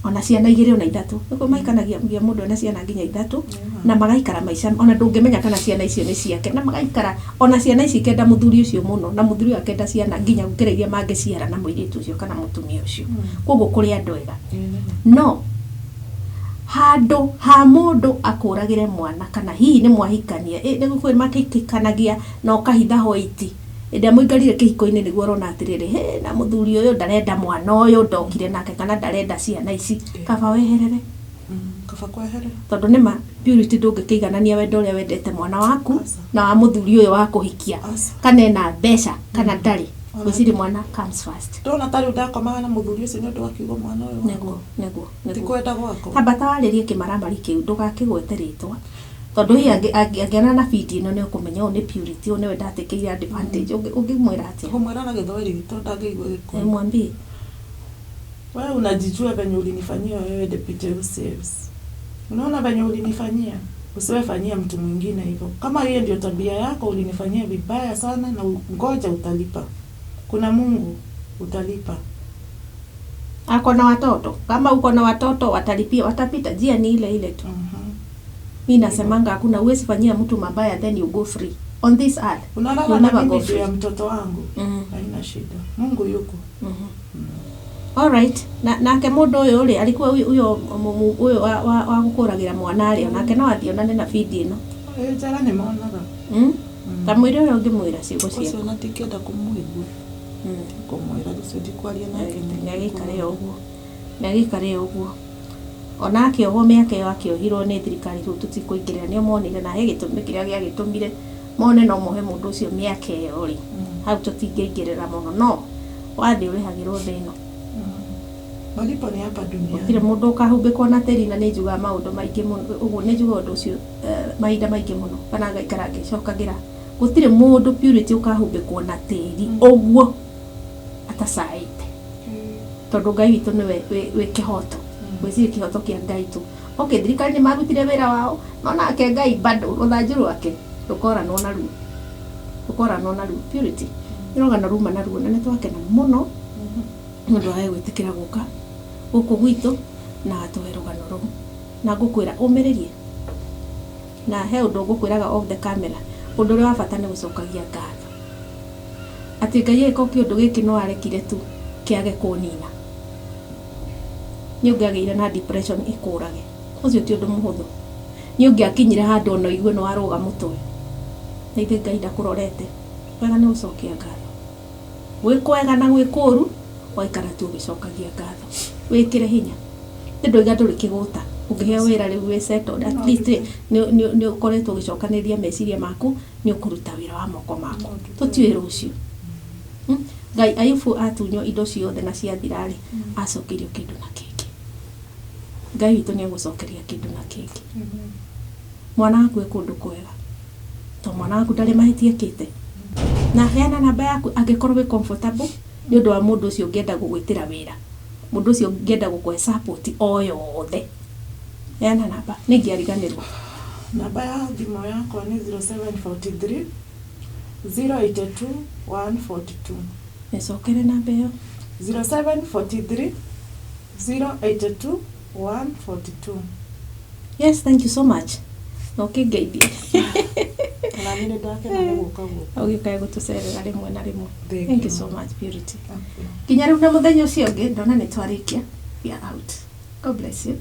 ona ciana igĩrĩ ona ithatũ nĩguo maikanagia mũndũ ena ciana nginya ithatũ na magaikara maica ona ndũngĩmenya kana ciana icio nĩ ciake na magaikara ona ciana ici ikenda mũthuri ũcio mũno na mũthuri ũyũ akenda ciana nginya gũkĩra iria mangĩciara na mũirĩtu ũcio kana mũtumia ũcio. Koguo kũrĩ andũ ega no handũ ha mũndũ akũragĩre mwana kana hihi nĩ mwahikania nĩ kwĩ makĩhikanagia na ũkahitha hwaiti hĩndĩ ĩrĩa mũikarire kĩhiko-inĩ nĩguo ũrona atĩrĩrĩ he na mũthuri ũyũ ndarenda mwana ũyũ ndokire nake kana ndarenda ciana ici kaba weherere. Kaba kweherera. Tondũ nĩma Purity, ndũngĩkĩiganania wendo ũrĩa wendete mwana waku Aca. na wa mũthuri ũyũ wa kũhikia, Aca. kana ena mbeca kana ndarĩ. Ona- Gwĩciria mwana comes first. Ndona ta rĩu ndakomaga na mũthuri ũcio nĩ ũndũ wa kiugo mwana ũyũ wakwa. Nĩguo, nĩguo. Ti Nĩguo. kwenda gwakwa. Tamba tawarĩrie kĩmaramari kĩu, ndũgakĩgwete rĩtwa, tondũ hihi angĩona na video ĩno nĩ ũkũmenya ũyũ nĩ Purity, ũyũ nĩwe ndatekĩire advantage. Ũngĩmwĩra atĩa? Ngũmwĩra na Gĩthweri tondũ ndangĩigua Gĩkũyũ. Mwambie. Wewe unajijua venye ulinifanyia wewe Deputy Saves. Unaona venye ulinifanyia? Usiwe fanyia mtu mwingine hivyo. Kama hiyo ndio tabia yako, ulinifanyia vibaya sana na ngoja utalipa. Kuna Mungu, utalipa. Ako na watoto. Kama uko na watoto watalipia, watapita njia ni ile ile tu. Mi nasemanga hakuna, huwezi fanyia mtu mabaya then you go free on this earth. Unalala You'll na never go mimi juu free. ya mtoto wangu. Haina shida. Mungu yuko. Alright. Na nake mũndũ ũyũ rĩ, alikuwa ũyũ ũyũ ũyũ wa gũkũragĩra mwana rĩ, onake no athiĩ onane na video ĩno. Eh, njara nĩ monaga. Ta mwĩre ũrĩa ũngĩmwĩra ciugo Ũcio ciaku. na ndingĩenda kũmũigua. Kũmwĩra ũcio ndikwaria nake. Nĩagĩikare o ũguo, nĩagĩikare o ũguo, ona akĩohwo mĩaka ĩyo akĩohirwo nĩ thirikari. Rĩu tũtikũingĩrĩra, nĩo monire na he gĩtũmi kĩrĩa gĩagĩtũmire mone no mohe mũndũ ũcio mĩaka ĩyo rĩ. Hau tũtingĩingĩrĩra mũno, no wathiĩ ũrĩhagĩrwo thĩ ĩno. Malipo ni hapa Gũtirĩ duniani. mũndũ ũkahumbĩkwo na tĩri, na nĩ njugaga maũndũ maingĩ mũno ũguo, nĩ njugaga ũndũ ũcio mahinda maingĩ mũno kana ngaikara ngĩcokagĩra, gũtirĩ mũndũ, Purity, ũkahumbĩkwo na tĩri ũguo atacaĩte, tondũ Ngai witũ nĩwe wĩ kĩhoto. Gwĩciria kĩhoto kĩa Ngai tu. Okay, thirikari nĩ marutire wĩra wao, no nake Ngai bado rũthanju rwake rũkoranwo naruo, rũkoranwo naruo. Purity, nĩ rũgano ruma naruo, na nĩ twakena mũno nĩ ũndũ wa we gwĩtĩkĩra gũka gũkũ gwitũ na atũhe rũgano rũu, na ngũkwĩra ũmĩrĩrie, na he ũndũ ngũkwĩraga off the camera, ũndũ ũrĩa wa bata nĩ gũcokagia ngatho atĩ Ngai agĩka kĩũndũ gĩkĩ no arekire tu kĩage kũnina, nĩ ũngĩagĩire na depression ĩkũrage. Ũcio ti ũndũ mũhũthũ, nĩ ũngĩakinyire handũ ona ũigue nĩ warũga mũtwe, na ithe Ngai ndakũrorete wega. Nĩ gũcokia ngatho gwĩ kwega na gwĩ kũũru, waikara tu ũgĩcokagia ngatho, wĩkĩre hinya. Nĩ ndoiga ndũrĩ kĩgũta, ũngĩheo wĩra rĩu wĩ settled, at least rĩ, nĩ ũkoretwo ũgĩcokanĩrĩria meciria maku, nĩ ũkũruta wĩra wa moko maku, tũtiũĩ rũciũ. Ngai Ayubu atunywo indo ciothe na ciathira rĩ, acokeirio kĩndũ na kĩngĩ. Ngai witũ nĩ egũcokeria kĩndũ na kĩngĩ. Mwana waku e kũndũ kwega, to mwana waku ndarĩ mahĩtia ekĩte. Na heana namba yaku angĩkorwo wĩ comfortable, nĩ ũndũ wa mũndũ ũcio ũngĩenda gũgwĩtĩra wĩra, mũndũ ũcio ũngĩenda gũkũhe support o yothe. Heana namba, nĩ ingĩariganĩrwo. Namba ya thimũ yakwa nĩ 0743 082 142. Mĩcokere namba ĩyo. 0743 082 142. Yes, thank you so much, na ũkĩngeithie. Na niĩ nĩ ndakena nĩ gũka gũkũ. Ũgĩũkae gũtũcerera rĩmwe na rĩmwe. Thank Thank you you. so much, Purity. Thank you. Nginya rĩu na mũthenya ũcio ũngĩ, ndona nĩ twarĩkia. We are out. God bless you.